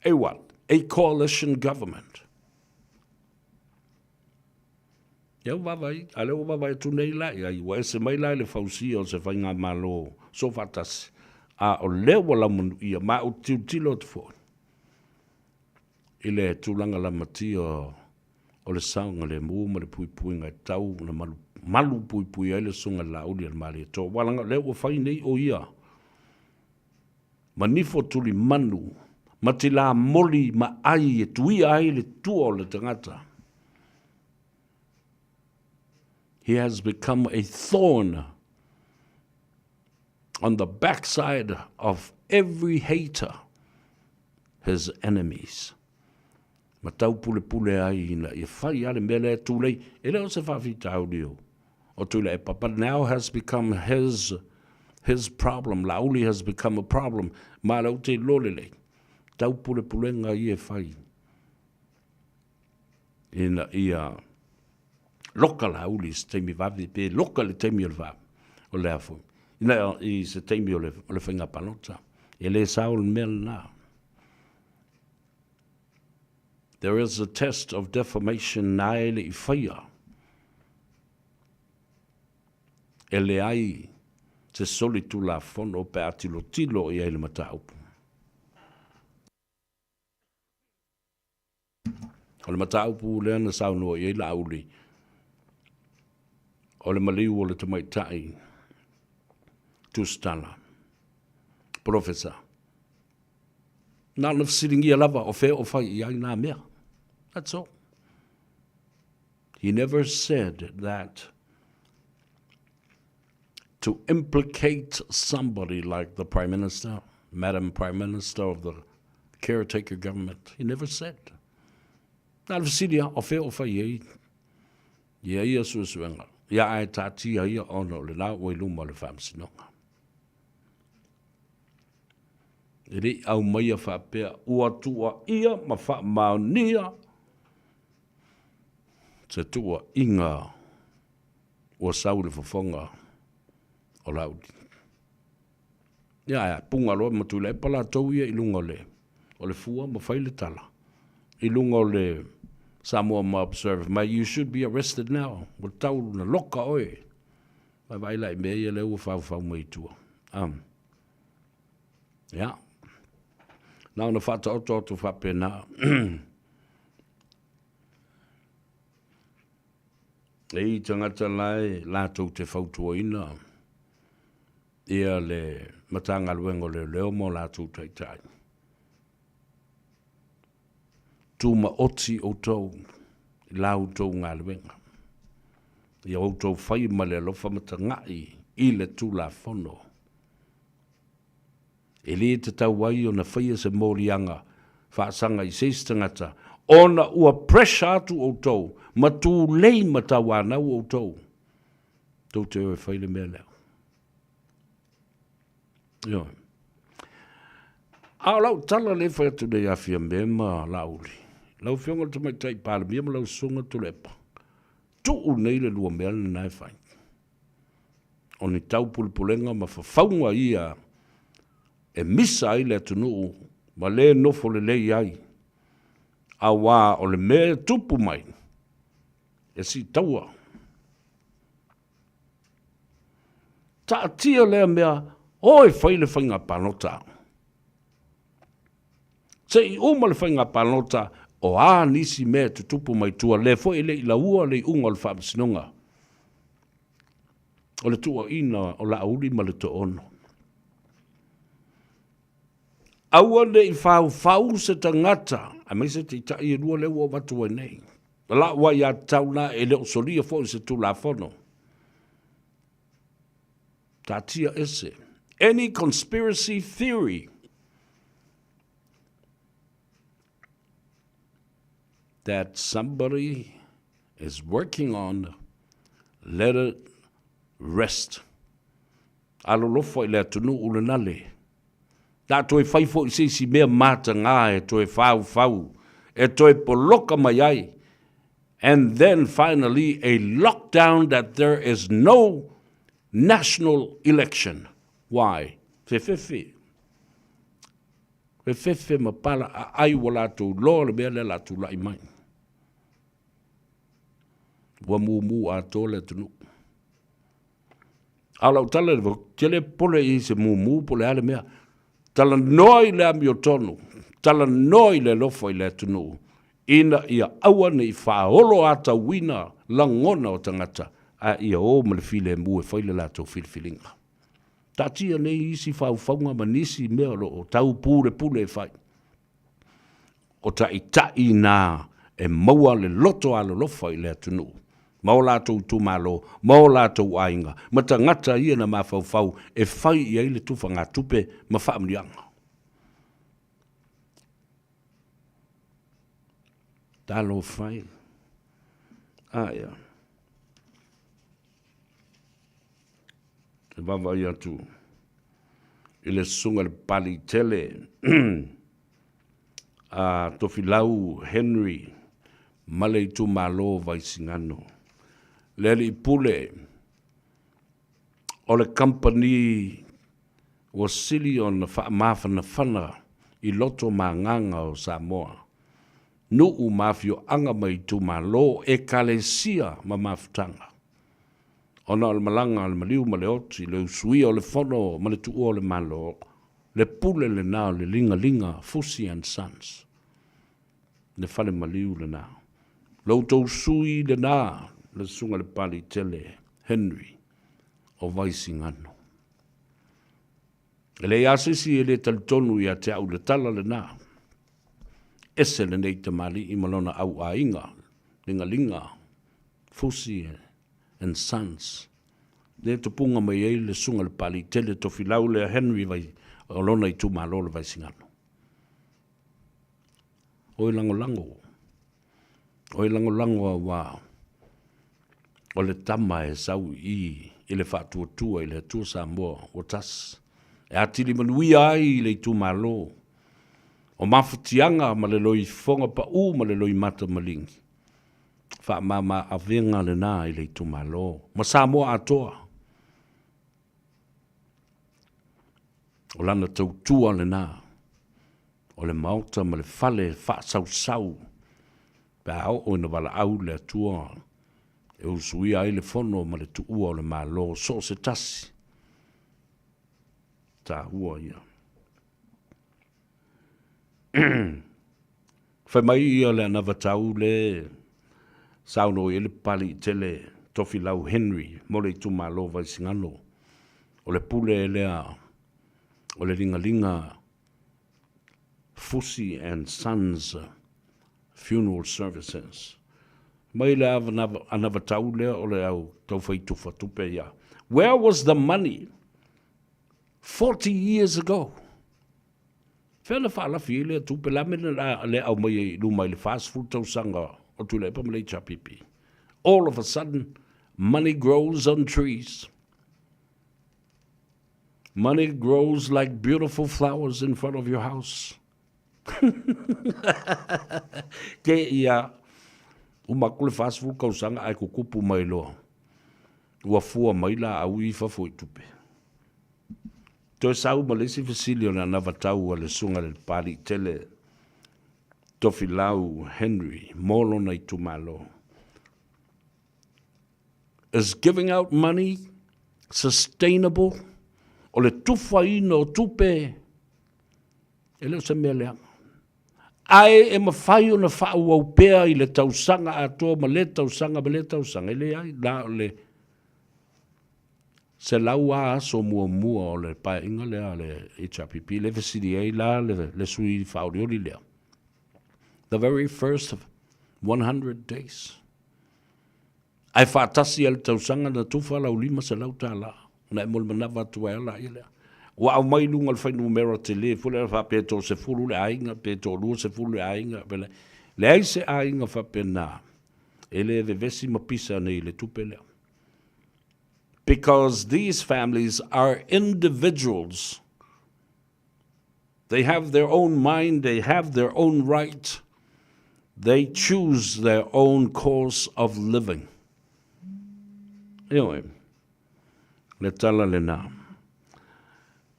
a what? A coalition government. Ia ua vaavaai, a lea ua vaavaai atu nei la i ai, ua ese mai la i le fausia o se faigamalo soofaatasi, a o lea ua laumanuia, ma ou te tilotilo atu foi i le tulaga lamatia o le saogalemu ma le puipuiga e tatau ona malu, malu puipui ai le Susuga i le Laauli a le Malietoa. Aua leaga o lea ua fai nei o ia ma nifo tulimanu ma tilamoli ma ai e tuia ai le tua o le tagata. He has become a thorn on the backside of every hater, his enemies. Ma taupulepule ai ina ia fai lava le mea lea e tulei, e le o se faafitauli o o Tuilaepa, but now has become his his problem, Laauli has become a problem, ma lea ou te iloa lelei, taupulepulega ia e fai ina ia loka Laauli i se taimi vave, pe loka i le taimi o le va, o le a foi, ina i se taimi o le, o le faiga palota. E le sao le mea lena. There is a test of defamation na e le i faia. E leai se solitulafono pe a tilotilo i ai le mataupu. O le mataupu lea na saunoa i ai Laauli, o le maliu o le tamaitai tusitala, Polofesa. Na ona fesiligia lava o fea o fai i ai nā mea. That's all. He never said that to implicate somebody like the Prime Minister, Madam Prime Minister of the caretaker government. He never said. Na le fesili a, o fea o fai ai ia ia suesuega. Ia ae taatia ia ona o le la ua i luma o le faamasinoga. E le i aumaia faapea ua tuuaia ma faamaonia se tuuaiga ua sau i le fofoga o Laauli. Ia ae a puga loa ma Tuilaepa latou ia i luga o le, o le fua ma fai le tala i luga o le Samoa Mob Service mai, you should be arrested now. Ua tau na loka oe. Vaavaai la i mea ia lea ua faufau mai i tua. Um. Ia. Na ona faataoto atu faapena. E i tagata la e latou te fautuaina ia le Matagaluega o Leoleo ma o latou taitai. Tumaoti outou i la outou galuega. Ia outou fai ma le alofa ma tagai i le Tulafono. E lē tatau ai ona faia se moliaga faasaga i se isi tagata, ona ua pressure atu outou ma tulei ma tauanau outou, tou te o e fai le mea lea. Ioe. A o lau tala lea e fai atu nei ia Fiame ma Laauli, lau Afioga i le Tamaitai Palemia ma lau Susuga Tuilaepa, tuu nei le lua mea lena e fai. O ni taupulepulega ma fafauga ia e misa ai le atunuu ma le nofo lelei ai, auā o le mea e tupu mai, e siitaua. Taatia lea mea, o e fai le faiga palota. Se i uma le faiga palota, o a nisi mea e tutupu mai tua, lea foi e le i laua le iuga o le faamasinoga o le tuuaiina o Laauli ma le Toono. Aua ne i faufau se tagata, aemaise taitai e lua lea ua avatu ai nei. O lau aiatatau la e le o solia foi se Tulafono. Taatia ese. Any conspiracy theory. that somebody is working on, let it rest. Alolofa i le atunuu lena le. Ta toe fai foi se isi mea matagā e toe faufau, e toe poloka mai ai. And then finally a lockdown that there is no national election. Why? Fefefe. Fefefe ma pala aai ua latou loa le mea lea la tulai mai. Ua mumu atoa le atunuu. A o lau tala i le te le popole i se mumu po o le a le mea. Talanoa i le amiotonu, talanoa i le alofa i le atunuu, ina ia aua ne i faaoloatauina lagona o tagata, a ia o ma le filemu e fai le latou filifiliga. Taatia nei isi faufauga ma nisi mea o lo o tau pulepule e fai. O taitai na e maua le loto alolofa i le atunuu ma o latou itumalo ma o latou aiga ma tagata ia na mafaufau e fai i ai le tufagatupe ma faamanuiaga. Talofa e. Aia. E vaavaai atu i le susuga i le Papaliitele a Tofilau Henry ma le itumalo o Vaisigano. Le alii pule o le kamupani ua sili ona faamafanafana i loto ma agaga o Samoa, nuu ma afioaga ma itumalo, ekalesia ma mafutaga. Ona o le malaga a le maliu ma le oti, le usuia o le fono ma le tuua o le Malo, le pule lena o le ligaliga Fusi and Sons, le fale maliu lena. Lo outou sui lena, le Susuga i le Papaliitele Henry o Vaisigano. E leai lava se isi e le talitonu ia te au i le tala lena. Ese lenei tamalii ma lona auaiga, ligaliga, Fusi and Sons, lea e tupuga mai ai le Susuga i le Papaliitele Tofilau lea Henry Vai, o lona itumalo o le Vaisigano. Oi lagolago, oi lagolago auā o le tama e sau i i le faatuatua i le Atua Samoa ua tasi, e atili manuia ai le itumalo o mafatiaga ma le loifofoga paū ma le loimata maligi. Faamama avega lena i le itumalo ma Samoa atoa. O lana tautua lena, o le maota ma le fale faasausau pe a oo ina valaau le Atua e usuia ai le fono ma le tuua o le Malo so o se tasi. Taua ia. Fai mai ia le anavatau le saunoa i ai le Papaliitele Tofilau Henry mo le itumalo o Vaisigano, o le pule lea o le ligaliga Fusi and Sons Funeral Services. Mai le anavatau lea o le au taufai tufa tupe ia. Where was the money 40 years ago? Fea na faalafi ai lea tupe? Le a mea na le aumai ai i luma i le 40 tausaga o Tuilaepa ma le HRPP? All of a sudden, money grows on trees. Money grows like beautiful flowers in front of your house. Ke ia, uma aku le 40 tausaga ae kukupu mai loa. Ua fua mai la au i fafo i tupe. Toe sau ma le isi fesili o le anavatau a le Susuga i le Papaliitele Tofilau Henry mo lona itumalo. Is giving out money sustainable? O le tufaina o tupe, e le o se mea leaga. Ae e mafai ona faaauau pea i le tausaga atoa ma lea tausaga ma lea tausaga, e leai, na o le 100 aso muamua o le paeaiga lea a le HRPP, lea e fesili ai la le sui faaolioli lea. The very first 100 days. Ae faatasi ai le tausaga na tufa lau $500 na e molimanawa atu ai ala ia lea. Ua aumai i luga o le fuainumera tele foi lea faapea e toasefulu le aiga pe toaluasefulu le aiga. Leai se aiga faapena e le vevesi ma pisa nei i le tupe lea. Because these families are individuals. They have their own mind, they have their own right. They choose their own course of living. Ioe, le tala lena.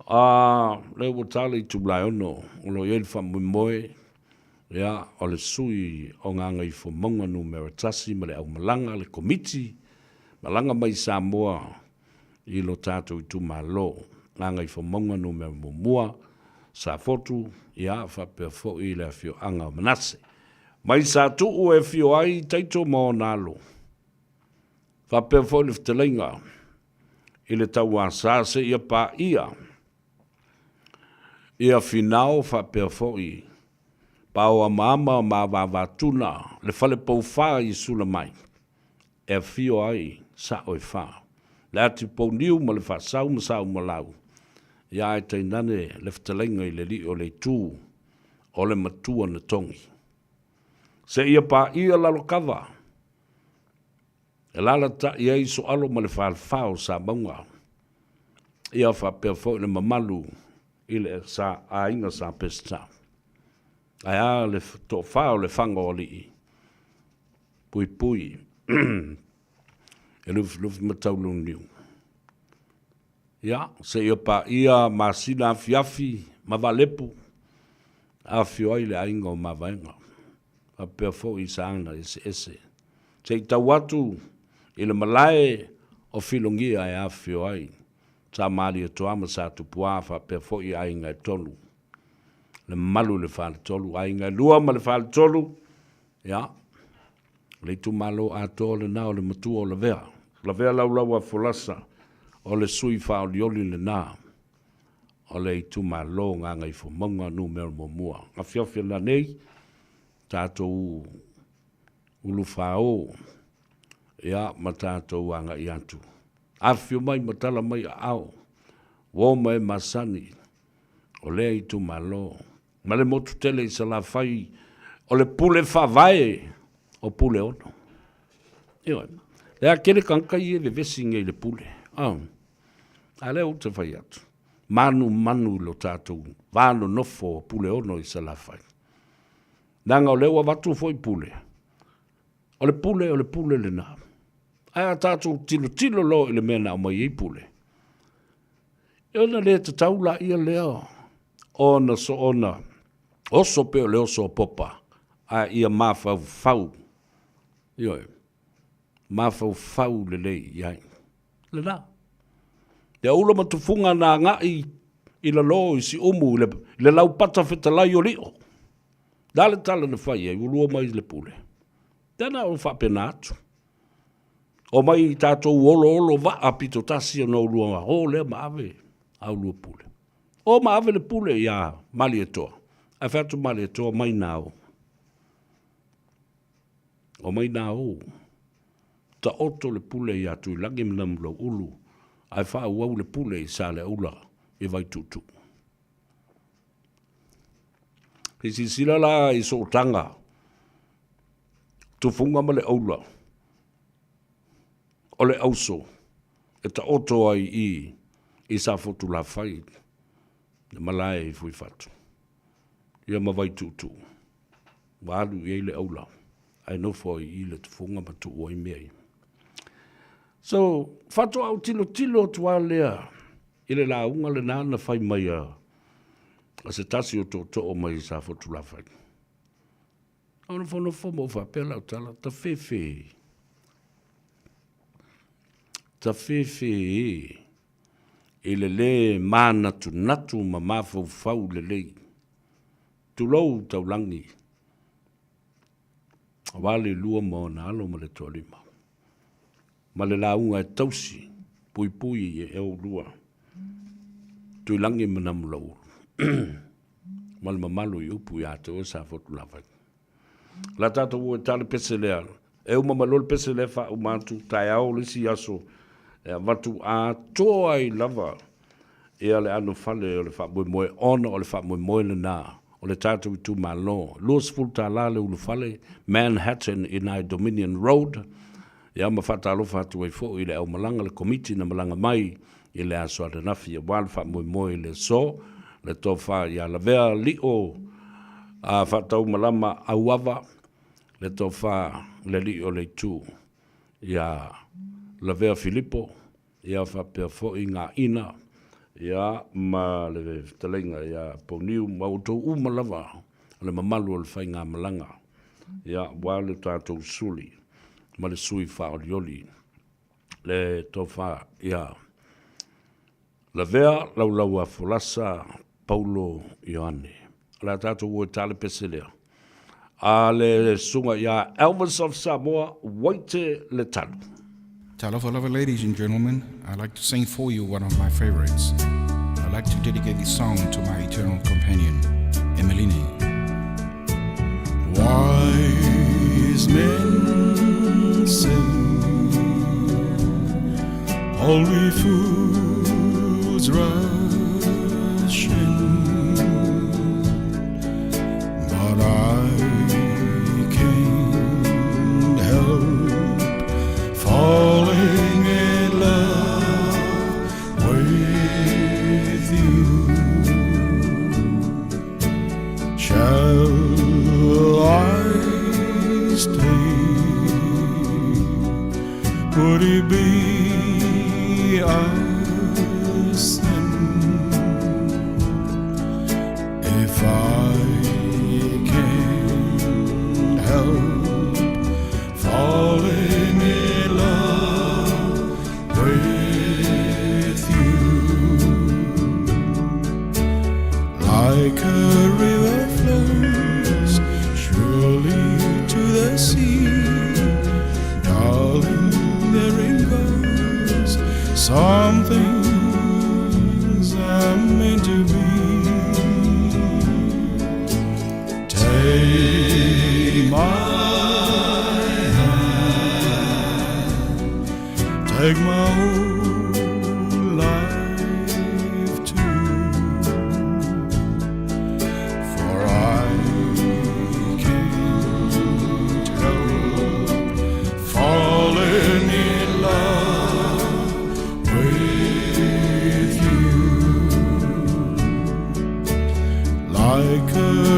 A, le ua tala i Tulaeono, o lo o i ai le faamoemoe, ia, o le sui o Gagaifomauga Numera 1 ma le aumalaga, le Komiti, malaga mai Samoa i lo tatou itumalo, Gagaifomauga Numera 1, Safotu, ia, faapea foi le afioaga o Manase. Mai Satuu e afio ai Taito ma ona alo. Faapea foi le fetalaiga i le tauasa seia paia ia Finao faapea foi Paoamaama ma Avavatuna le fale poufa i Sulamai e afio ai sao e fa, le Atipouniu ma le Faasau ma Saumalau, ia ae tainane le fetalaiga i le Alii o le Itu o le Matua na togi. Seia paia Lalokava E alalatai ai Soalo ma le Falefa o Samauga, ia faapea foi le mamalu i le sa aiga Sa Peseta. Ae a le toafa o le Faga o Alii, Puipui e Lufilufi ma Taulauniu. Ia, seia paia masina afiafi ma Valepu, afifio ai le aiga o Mavaega. faapea foi i saga eseese, se i tau atu i le malae o Filogia e afifio ai Sa Malietoa ma Sa Tupuā faapea foi aiga e tolu, le mamalu i le faletolu, aiga e lua ma le faletolu, ia, o le itumalo atoa lena o le matua o Lavea, Lavea Laulau a Folasa, o le sui faaolioli lena o le itumalo Gagaifomauga 1. Afiofi ana nei, tatou ulufao, ia, ma tatou agai atu. Afifio mai ma tala mai aao, uo ma e masani o lea itumalo, ma le motu tele i Salafai, o le pule faavae o Puleono. Ioe. Lea tele tagata ia e vevesi nei i le pule. Oh. A lea ou te fai atu, manumanu i lo tatou va nonofo o Puleono i Salafai. Leaga o lea ua avatu foi pule. O le pule, o le pule lena. Ae a tatou tilotilo loa i le mea na aumai ai pule, e ona le tatau laia lea ona soona oso pei o le oso a Popa, ae ia mafaufau, ioe, mafaufau lelei i ai. Lena. Te aula ma tufuga na agai i lalo i Siumu i le laupata fetalai o Lio. La le tala na fai ai, ua lua mai le pule. Tena o faapena atu. O mai tatou oloolo vaa pito tasi ona ulua o lea ma ave a ulua pule. O ma ave le pule ia Malietoa. Ae fai atu Malietoa mai nā o. O mai nā o. Taoto le pule iā Tuilagi ma Namulauulu ae faaauau le pule i Saleaula i Vaituutuu. I silasila la i sootaga, tufuga ma le aula o le auso e taoto ai i i Safotulafai le malae i Fuifatu. Ia ma Vaituutuu. Ua alu i ai le aula ae nofo ai i le tufuga ma tuu ai mea ia. So, faatoa ou tilotilo atu lava lea i le lauga lena na fai mai a, a se tasi o tootoo mai Safotulafai. Ou nofonofo ma ou faapea lau tala, ta fefe, ta fefe e i le lē manatunatu ma mafaufau lelei. Tulou taulagi, aua le lua ma ona alo ma le toalima, ma le lauga e tausi puipui e oulua, Tuilagi ma Namulauulu, ma le mamalu i upu ia te oe Safotulafai. La tatou o e ta le pese lea, e uma mai loa le pese lea faauma atu taeao le isi aso e avatu atoa ai lava ia le anofale o le faamoemoe ona o le faamoemoe lena. o le tatou itumalo. $20 le ulufale, Manhattan i na i Dominion Road. Ia ma faatalofa atu ai foi i le aumalaga, le komiti na malaga mai i le aso ananafi aua le faamoemoe i le aso, le tofa ia Lavea Lio a Faataumalama Auava, le tofa le alii o le itu ia Lavea Filipo, ia faapea foi Gaina, ia ma le fetalaiga ia Poniu ma outou uma lava o le mamalu o le faigamalaga, ia aua le tatou suli ma le sui faaolioli le tofa ia Lavea Laulauafolasa Paulo Ioane. O le a tatou o e ta le pese lea a le susuga ia Elvis of Samoa, Waite le Talu. Talofa lava ladies and gentlemen, I'd like to sing for you one of my favorites. I'd like to dedicate this song to my eternal companion, Emmeline. Wise men say only fools rush in, but I can't help falling in love with you. Shall I stay? Would it be a sin if I can't help falling in love with you? Like a river flows surely to the sea, darling, there goes some things are meant to be. Take my hand, take my whole life too, for I can't help falling in love with you. Like a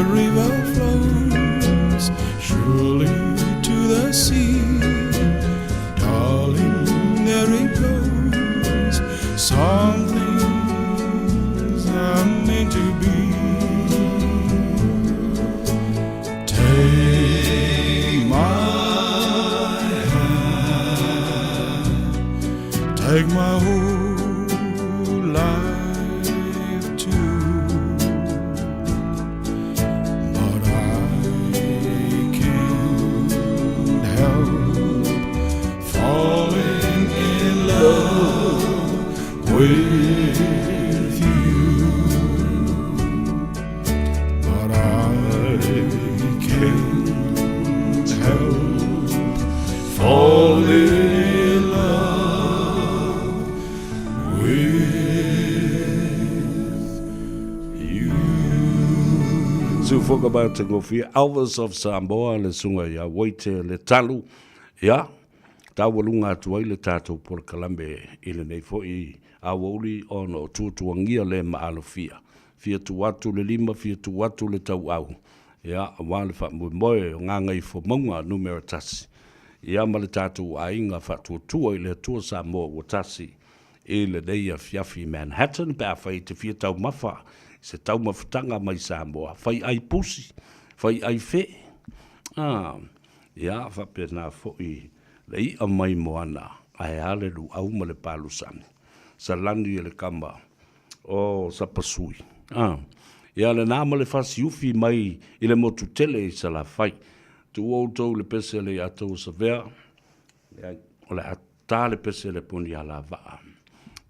river flows surely to the sea, darling, there it goes. Some things are meant to be. Take my hand, take my whole life too, but I can't help falling in love with you. But I can't help falling in love with you. Siufoka matagofie Elvis of Samoa le susuga ia Waite le Talu. Ia, taualuga atu ai le tatou polokalame i lenei foi aoauli ona o tuatuagia le maalofia. Fia tuu atu le lima, fia tuu atu le tauau, ia, aua le faamoemoe o Gagaifomauga numera 1, ia ma le tatou aiga faatuatua i le Atua Samoa ua tasi i lenei afiafi i Manhattan pe afai e te fia taumafa i se taumafataga mai Samoa, fai ai pusi, fai ai fee, a, ia, faapena foi le i'a mai moana, ae a le luau ma le palusami, salani e le kama o Sapasui, a, ia lena ma le fasiufi mai i le motu tele i Salafai. Tuu outou le pese le ia tou Savea, leai, o le a ta le pese le poni alavaa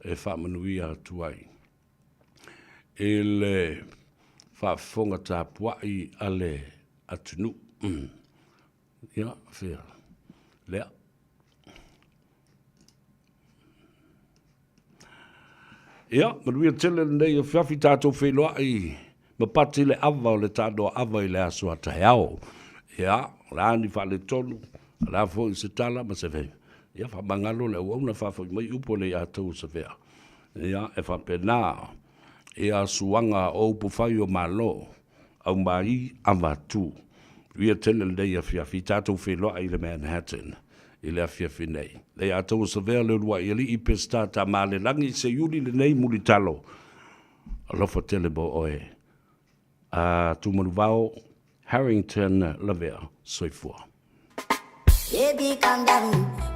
e faamanuia atu ai i le faafofoga tapuai a le atunuu. Ia, fea lea. Ia, manuia tele lenei afiafi tatou feiloai. Ma pati le ava o le taanoa ava i le aso a taeao. Ia, o le a ni faaletonu, o le a foi se tala ma se ia faamagalo le auauna faafoi mai upu e le ia tou Savea. Ia, e faapena ia suaga o upufai o Malo, aumai avatu. Ia tele lenei afiafi, tatou feiloai i le Manhattan i le afiafi nei. Le ia tou Savea le uluai alii Peseta Tamalelagi se iuli lenei mulitalo. Alofa tele mo oe. A Tumanuvao Harrington Lavea. Soifua. Baby, calm down,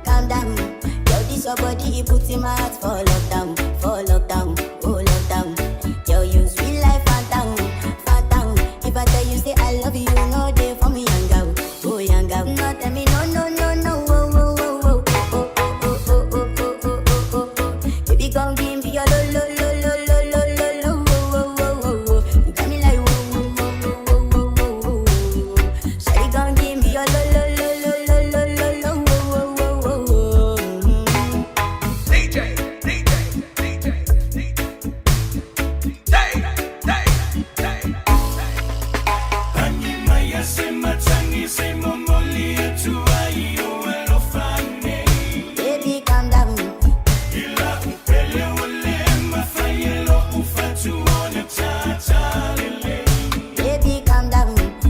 calm down. Yo, this your body, it puts in my heart for lockdown, for lockdown, oh lockdown. Yo, you sweet life, phantom, phantom. If I tell you say I love you, no day for me, young girl, oh young girl. No, tell me no, no, no, no, oh, oh, oh, oh, oh, oh, oh, oh, oh, oh, oh, oh, oh. Baby, come give me your lo, lo, lo, lo, lo, lo, lo, lo, oh, oh, oh, oh, oh. You got me like, oh, oh, oh, oh, oh, oh, oh, oh. Shawty gon' give me your lo lo lo lo lo lo lo lo wo wo wo wo wo. DJ, DJ, DJ, DJ, DJ. Baby, calm down. Baby, calm down.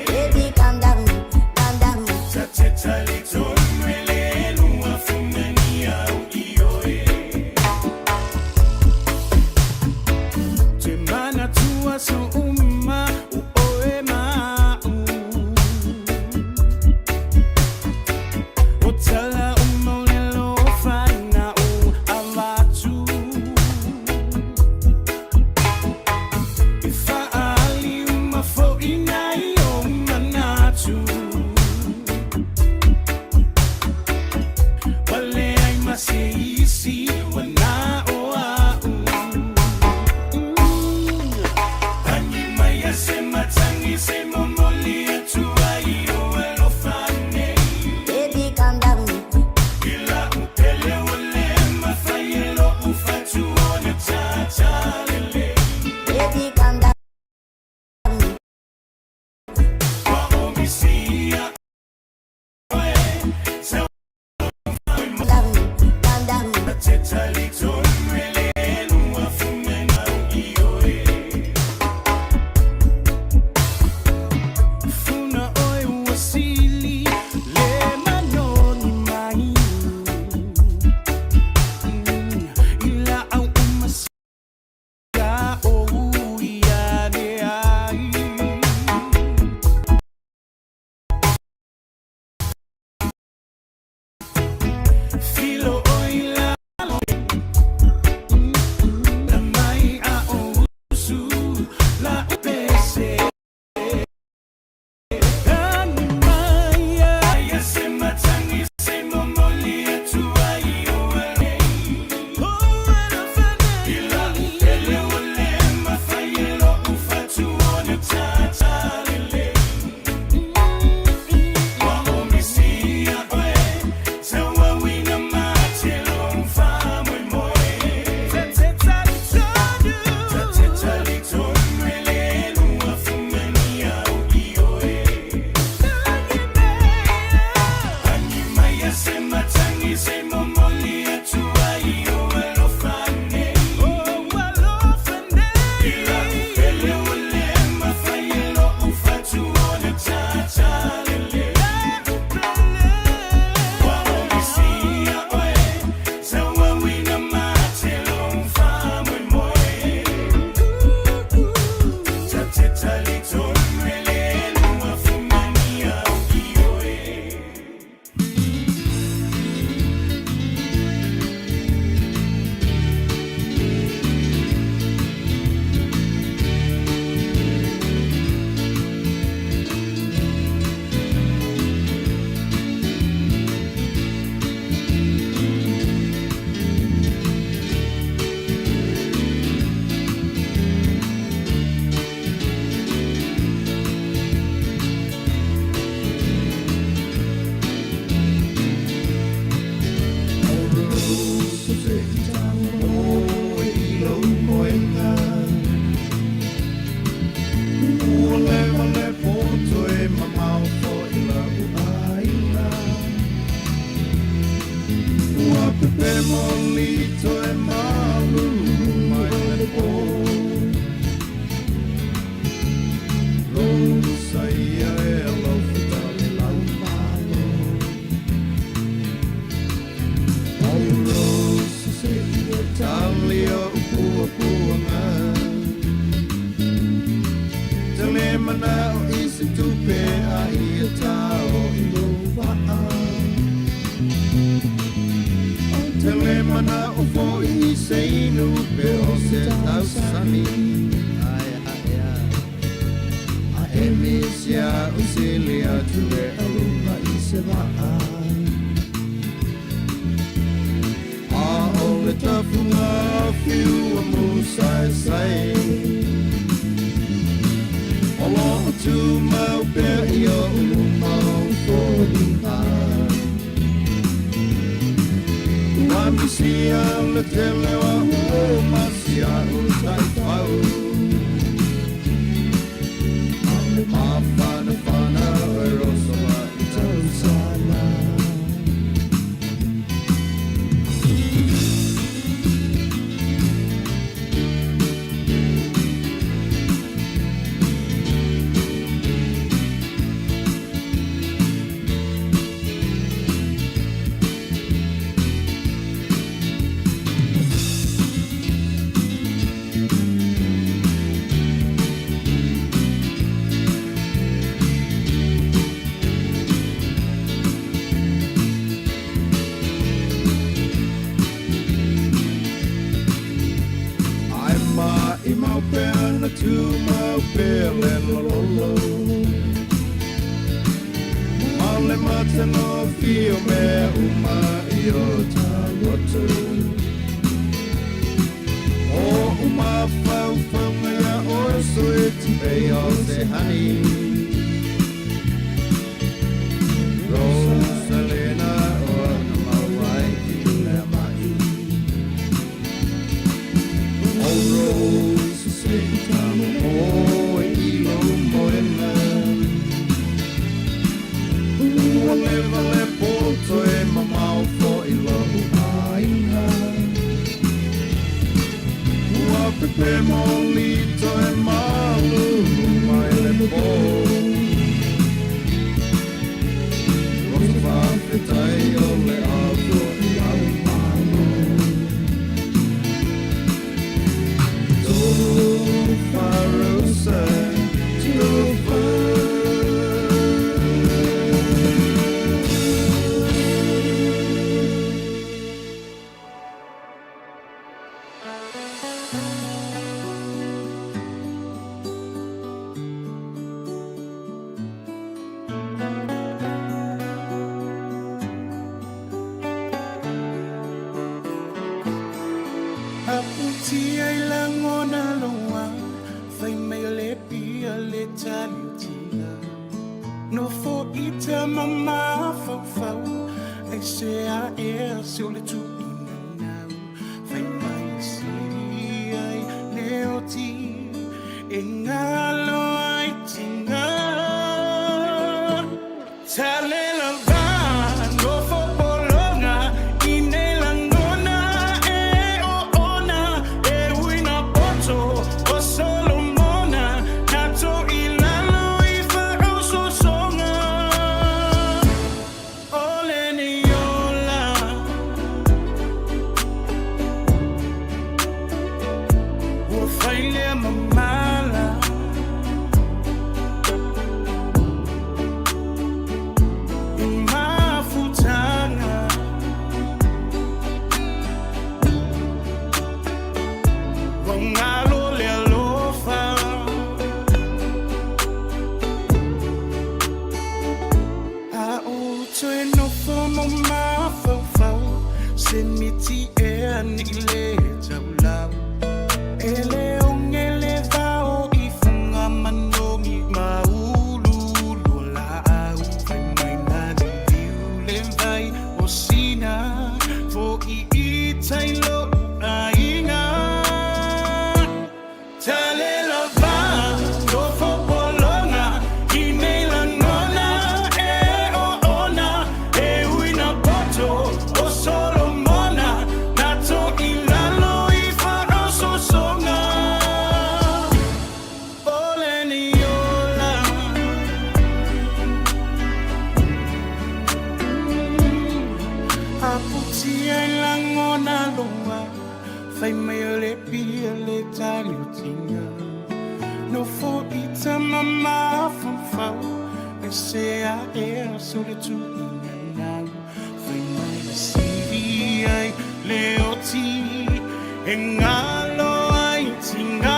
Baby, calm down, calm down. le o puapuaga. Te le manao i se tupe a ia tao i lou vaa. Te le manao foi i se inu pe o se tausami. Ai, ai, ai. A e misia o sili atu e alunga i se vaa. A o le tafuga fiu a musaesai. O loo tumau pea i o'u mau foliga. Ua misia le tele o a'u ma si a'u taifau. Mafanafana oe Rosa i tausala. Ae maʻimau pea na tumau pea le lololo. Ma le matagofie o mea uma i o ta loto. O o'u mafaufauga iā oe sweet pei o se honey. Rosalena oe na maua ai i lea maʻi. Oh Rose, se i tamomoe i lou moena. Ua leva le poto e mamao foi lou aiga. Ua pepe molito e malu mai le po. Rosa faafetai o le a foi au malo. Tofa Rosa, tofa. Aputia i lagona loa, fai mai o le pia le tali o tina. Nofo ita ma mafaufau, ai se a ea se o le tuuina nau. Fai mai e sili ai le oti, e galo ai tina. Tale lava, nofo pologa, i nei lagona e oona, e ui na poto o Solomona, na toʻilalo i faaososoga. O lenei ola, ua fai lea mamala. I mafutaga. Ua galo le alofa. A ou toe nofo ma mafaufau, se miti ea nei le taulau. E le oge le vao i fuga manogi ma uluulu o laau. Fai mai na liliu le vai o Sina, foʻi i tai loʻu aiga. Tale lava, nofo pologa, i nei lagona e oona, e ui na poto o Solomona, mai o le pia le tali o tina. Nofo i tama mafaufau E se a ea so le tuuina nau. Fai mai le sili ai le oti E ngalo ai tina.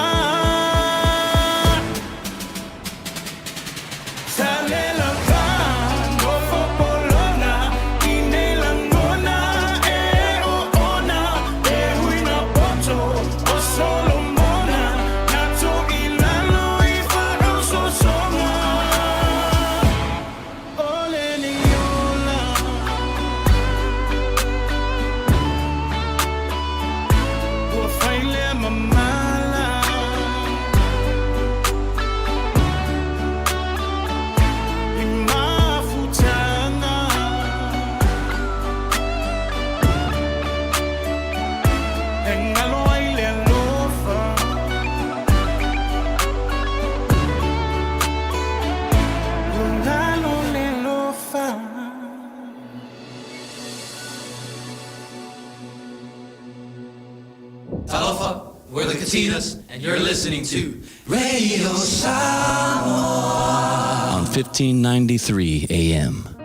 Talofa, we're the Katinas, and you're listening to Radio Samoa on 1593 AM.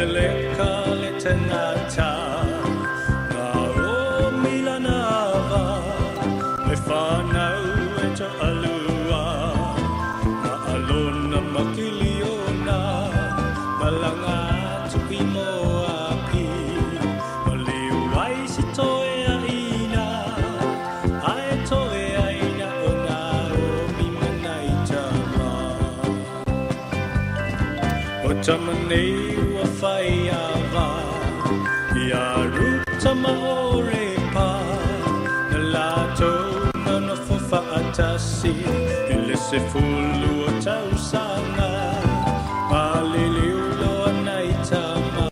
Peleka le tangata Ngā o Milana ava Me whānau e to'alua Ngā alona makiliona Malanga atu i Moapi Maliu ai si toe aina Ae toe aina o Naomi ma nai tama. O tama nei ua whai ava I a Ruta ma Orepa Na latou na nofo faatasi I le 12 o tausaga Maliliu loa nai tama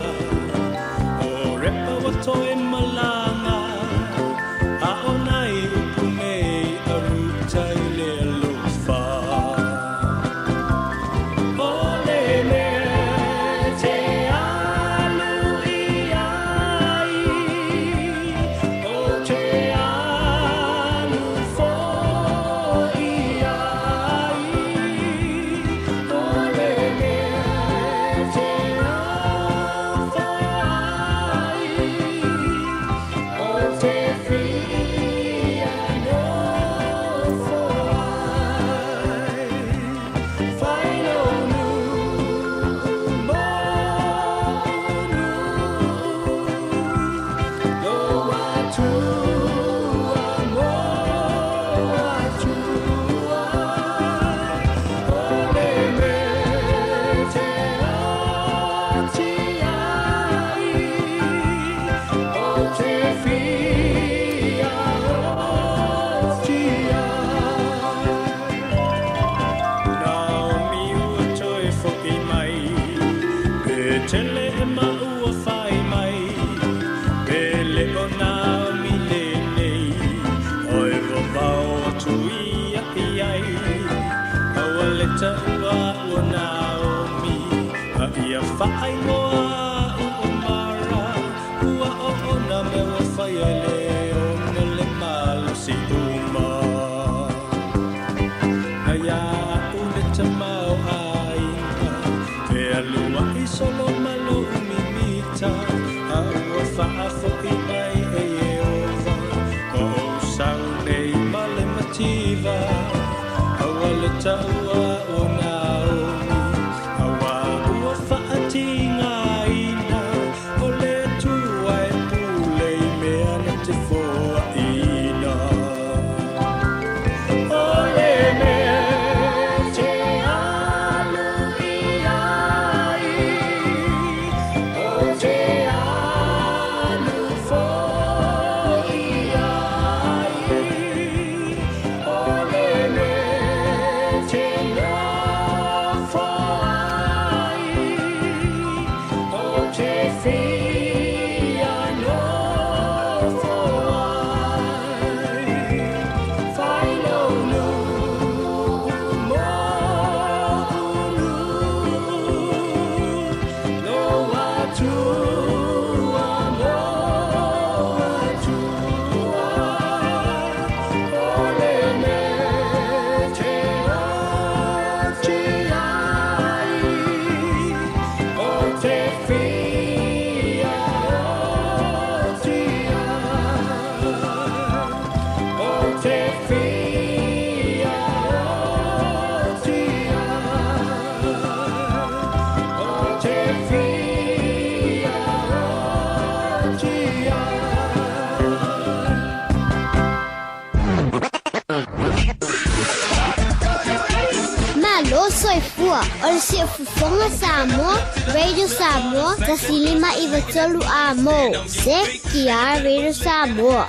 O Repa ua toe malaga A o nai upu nei a Ruta i le alofa. O le mea te alu i ai, o te alu foi ai. O le mea te nofo ai, o te fia nofo ai. Whainonu mo unu, lo atua mo atua. O le mea te oti ai, o te fia oti ai. Naomi ua toe fo'i mai, Petelehema ua fai mai, Pe le o Naomi lenei, Oe vavao atu ia i ai. A ua le taua a'u o Naomi, A ia faaigoa a'u o Mara, Ua oona mea ua faia e le Ona le malosi uma. Na ia a'u le tamaoaiga, E alu a'i solo ma lo'u mimita, A ua faafo'i mai e Ieova O ou sau nei ma le mativa. A ua le taua a'u o Naomi, Auā ua faatigaina O le Atua e pule i mea na te foaina. O le mea te alu i ai, o te alu foi ai. O le mea te nofo ai, o te fia nofo ai. Whainonu mo unu, lo atua mo atua. O le mea te oti ai, o te fia oti ai. O te fia oti ai. O te fia oti ai. Malo soifua, o le Siufofoga Samoa, Radio Samoa, 1593 A mo, CKR Radio Samoa.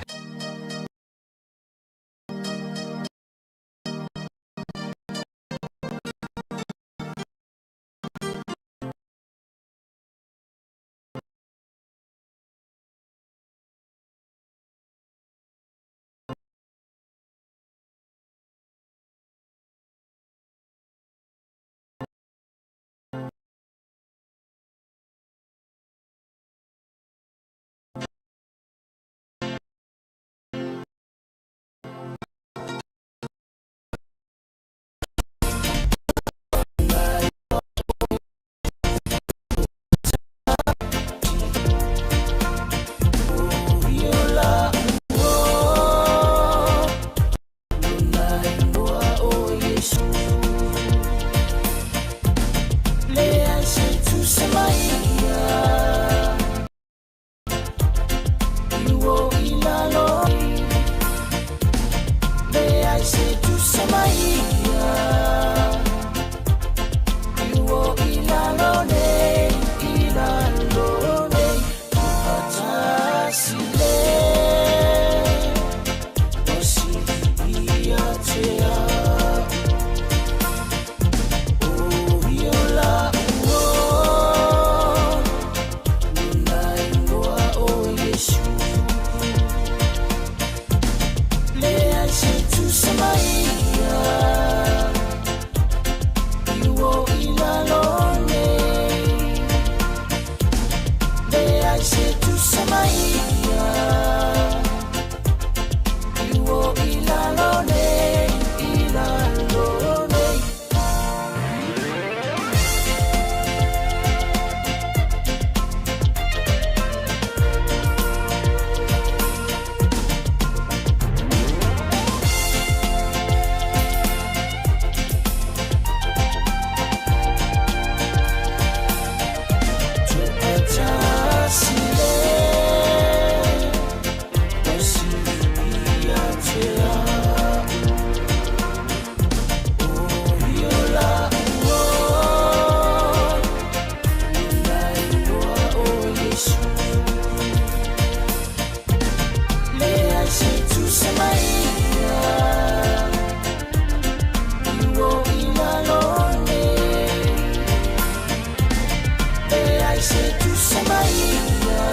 Leai se tusa mai ia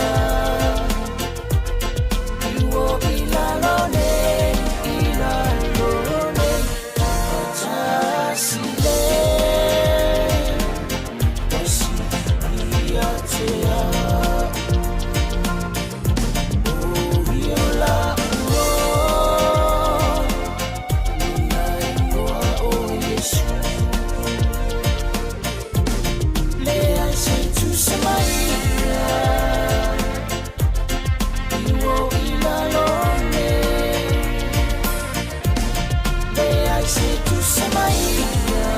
I ua i lalo nei, i lalo nei O tasi le Tasi ia te au O ia la ua Lona igoa o Iesu Leai se tusa mai ia I ua i lalo nei Leai se tusa mai ia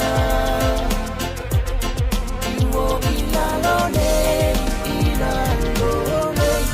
I ua i lalo nei, i lalo nei.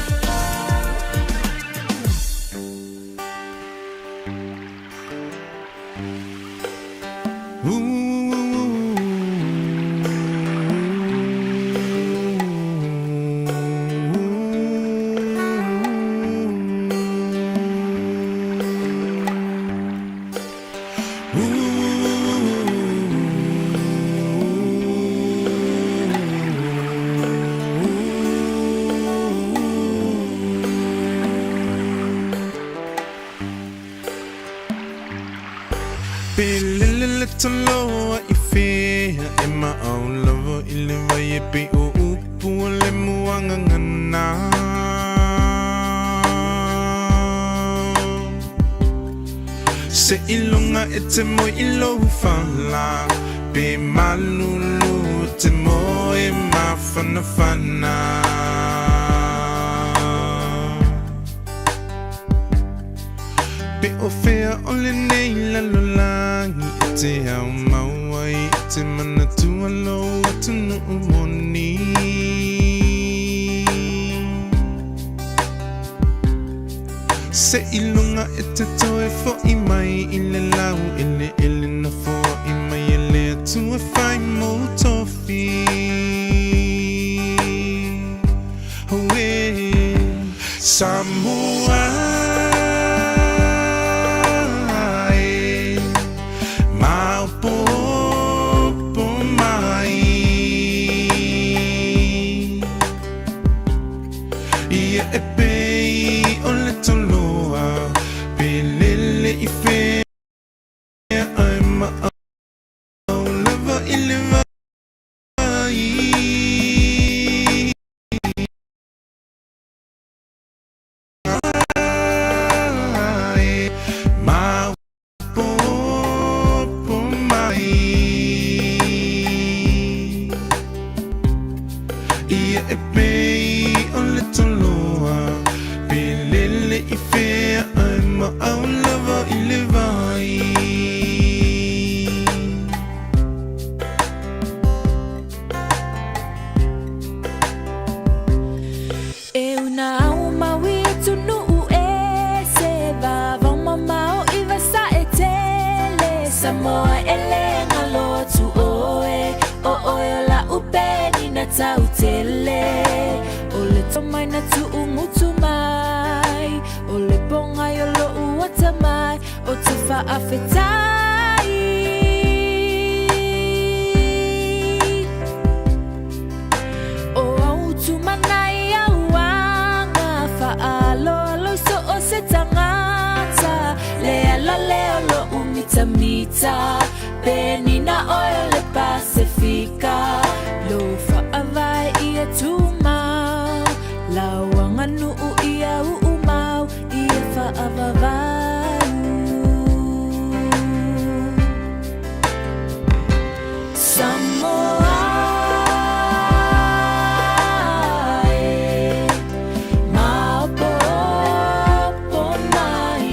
Pe lele le toloa i fea e maau lava i le vai e pei o upu o le muagagana. Se iloga e te moe i lou fala, pe malulu e te moe mafanafana. Pe o fea o lenei lalolagi e te ao mau ai e te manatua lou atunuu moni. Se iloga e te toe fo'i mai i le lau eleele na foai mai e le Atua e fai mou tofi. Auē Samoa e maopoopo mai Ia e pei o le toloa pe lele i fea ae maau lava i le vai. E maopoopo mai Ia e pei o le toloa pe lele i fea ae maau lava i le vai. E una au maui atunuu e se vavao mamao i vasae tele Samoa e le galo atu oe o oe o la'u penina tau tele O le tomai na tu'ugutu mai o le pogai o lo'u atamai o te faafetai. O au tumanai au aga faaaloalo i so o se tagata Le ala lea o lo'u mitamita penina oe o le Pasefika Lou faavae ia tumau lau aganuu ia uumau ia faavavau. Samoa e maopoopo mai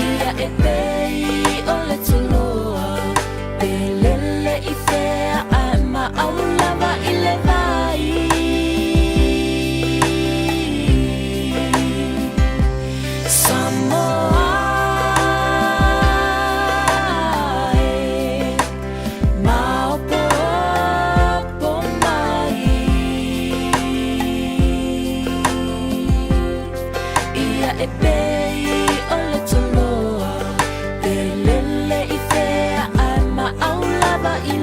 Ia e pei o le toloa pe lele i fea ae maau lava i le vai. Samoa e maopoopo mai Ia e pei o le toloa pe lele i fea ae maau lava i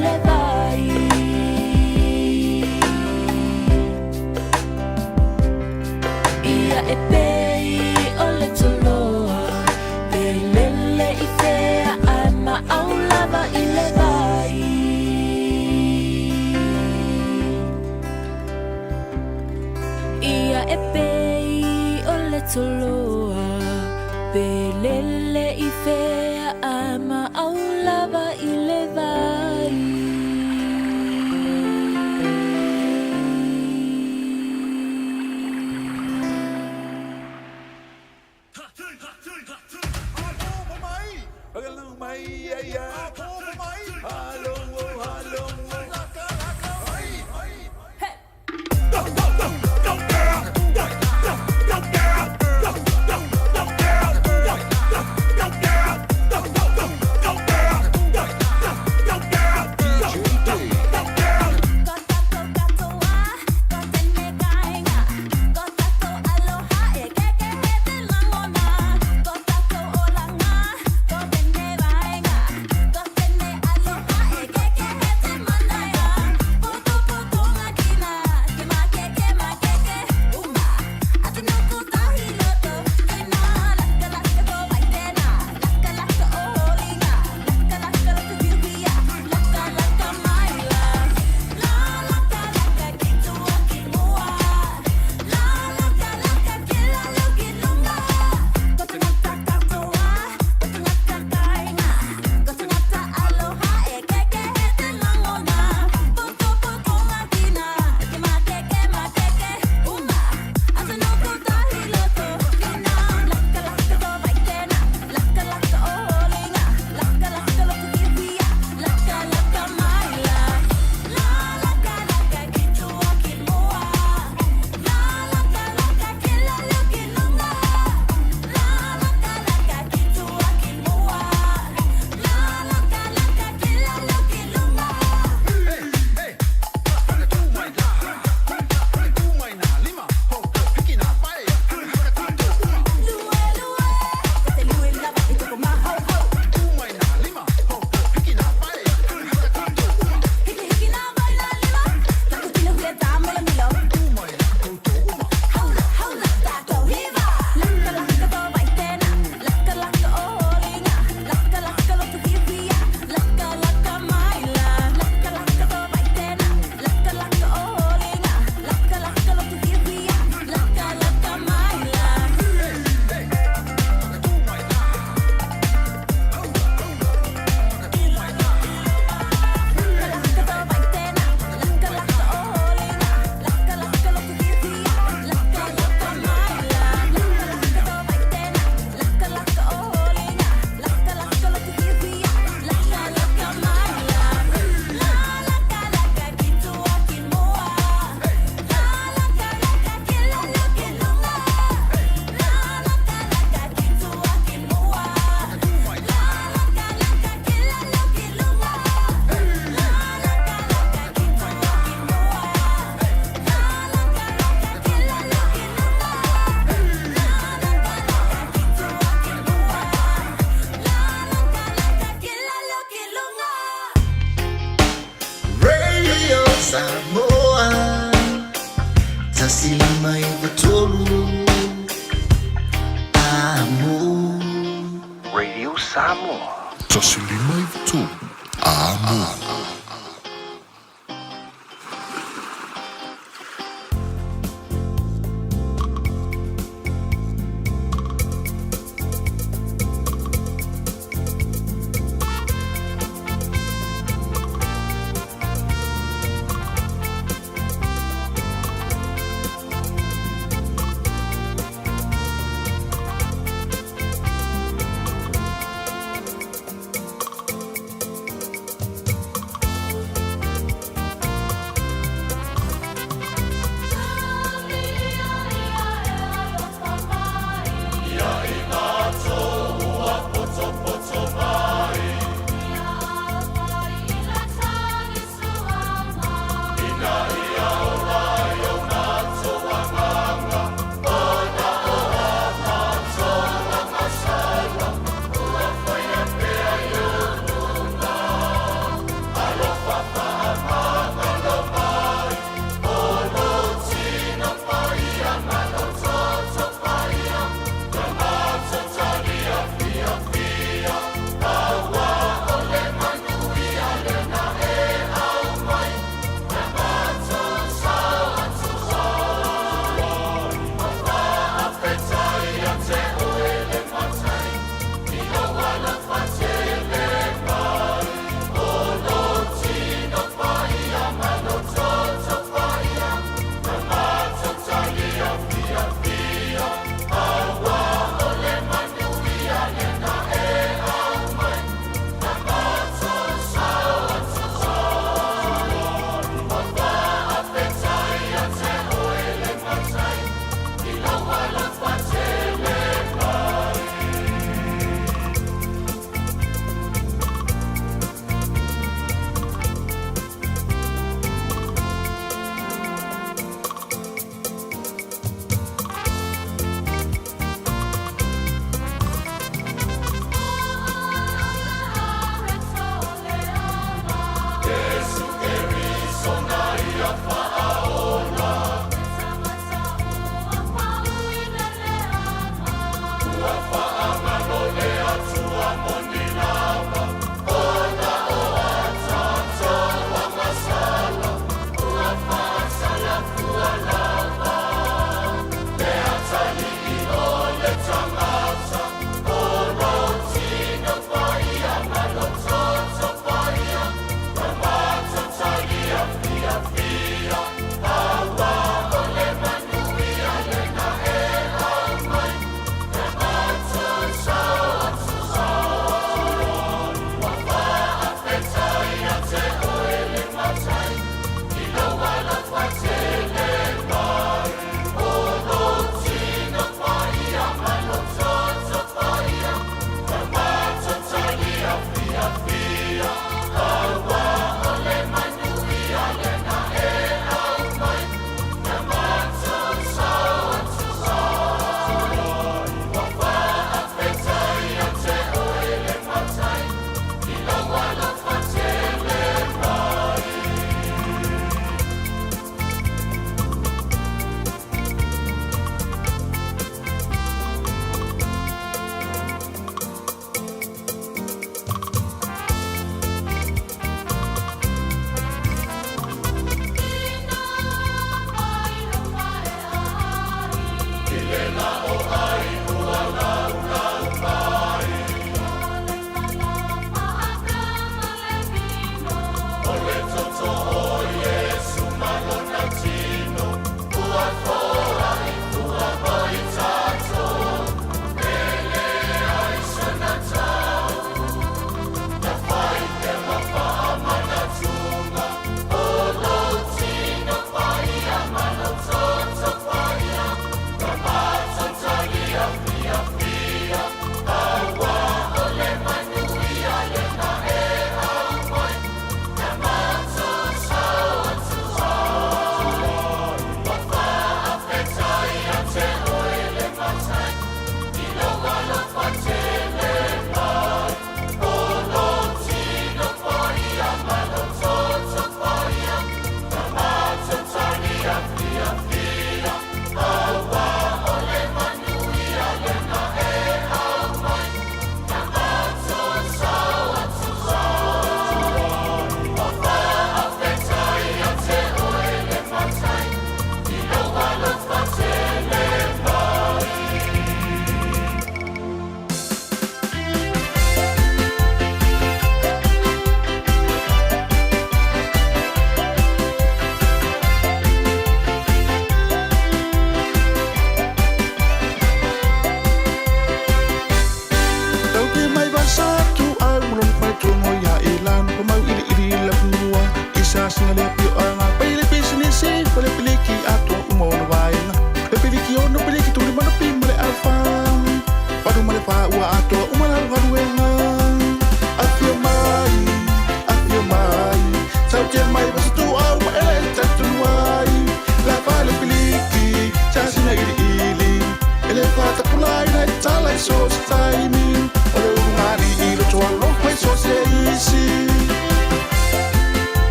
Samoa 1593 Amo. Radio Samoa. 1593 Amo.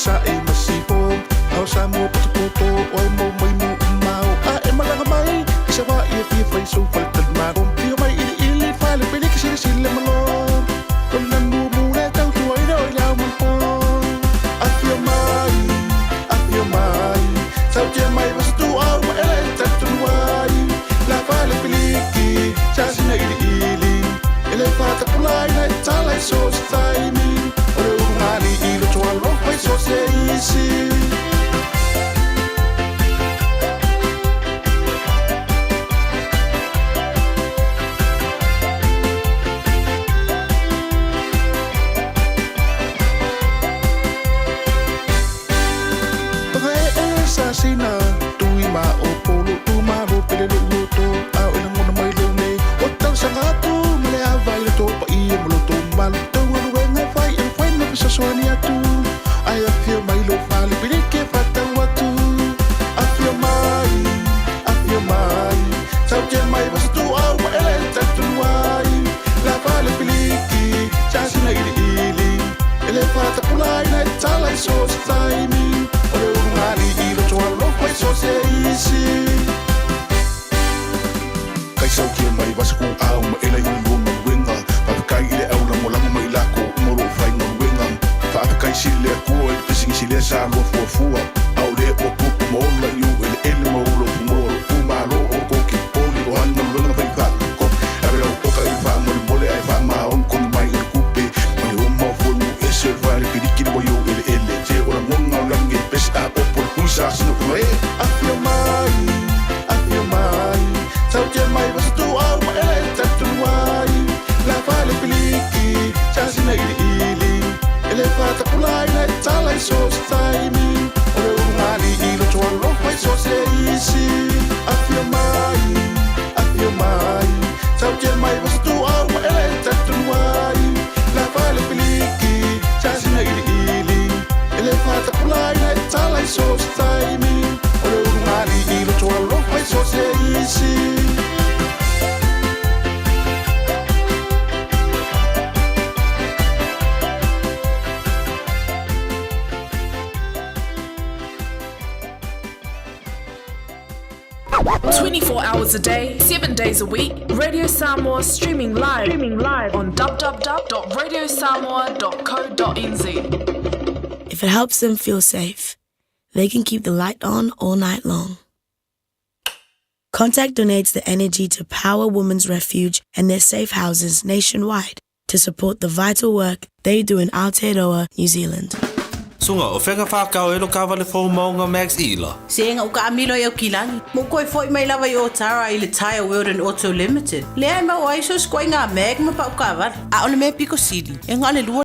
Sasaʻi ma Sifo. A o Samoa potopoto o e mau mai mo umao. A e malaga mai i Savaʻi e fia fai sou faletalimalo. Afio mai iliili fale peliki silasila malo. Lona mumu le tautuaina o i le ao ma le po. Afio mai, afio mai, sautia mai ma se tuau ma ela e talitonu ai. La fale piliki, sasina iliili, e le faatapulaina i tala i so o se taimi. O le ulugalii loto alofa i so o se isi. Pagae sasina tui ma o polo tu malo pele lo loto a o lagona mai leu nei o talosaga atu ma le ava i le tou paia ma lo tou mamalu tou galuega e fai e mafai ona fesoasoani atu ae afio mai lou fale piliki e faatau atu afio mai afio mai sautia mai ma se tuau ma ela e talitonu ai la fale piliki sasina iliili e le faatapulaina i tala i so o se taimi o le ulugalii loto alofa i so o se isi. Kai saukia mai vasa ku au ma ela i le lua galuega. Faafetai i le au lagolago mai lako uma o loo fai galuega. Faafetai sili le Atua i le pisinisi lea sa lua fuafua. A o lea ua tupu ma ola i ou eleele ma ou lotu moa o lou itumalo o ko Kipoli o ana galuega fai faalekop. Ave lau oka i le faamolemole ae faamaoni tonu mai o le tupe ma le uma o foe mu ese o le fale piliki le ua i ou eleele. Se o lagona o lagi e pese a opo le tui sa sina funa e. Afio mai, afio mai, sautia mai ma se tuau ma ela e talitonu ai. La fale piliki, sasina iliili, e le faatapulaina i tala i so o se taimi. O le ulugalii loto alofa i so o se isi. Afio mai, afio mai, sautia mai ma se tuau ma ela e talitonu ai. La fale piliki, sasina iliili, e le faatapulaina i tala i so o se taimi. O le ulugalii loto alofa i so o se isi. 24 hours a day, 7 days a week, Radio Samoa streaming live, streaming live on www.radiosamoa.co.nz. If it helps them feel safe, they can keep the light on all night long. Contact donates the energy to Power Women's Refuge and their safe houses nationwide to support the vital work they do in Aotearoa, New Zealand. Suga, o fea ka whākau e lo kāwale fō maunga Max Ila? Se nga uka amilo i au kilagi. Mo koe foi mai lava i Otara i le Tyre World and Auto Limited. Lea e mau ai so skoinga mag ma pa uka wale. A ole me piko sili. E nga le lua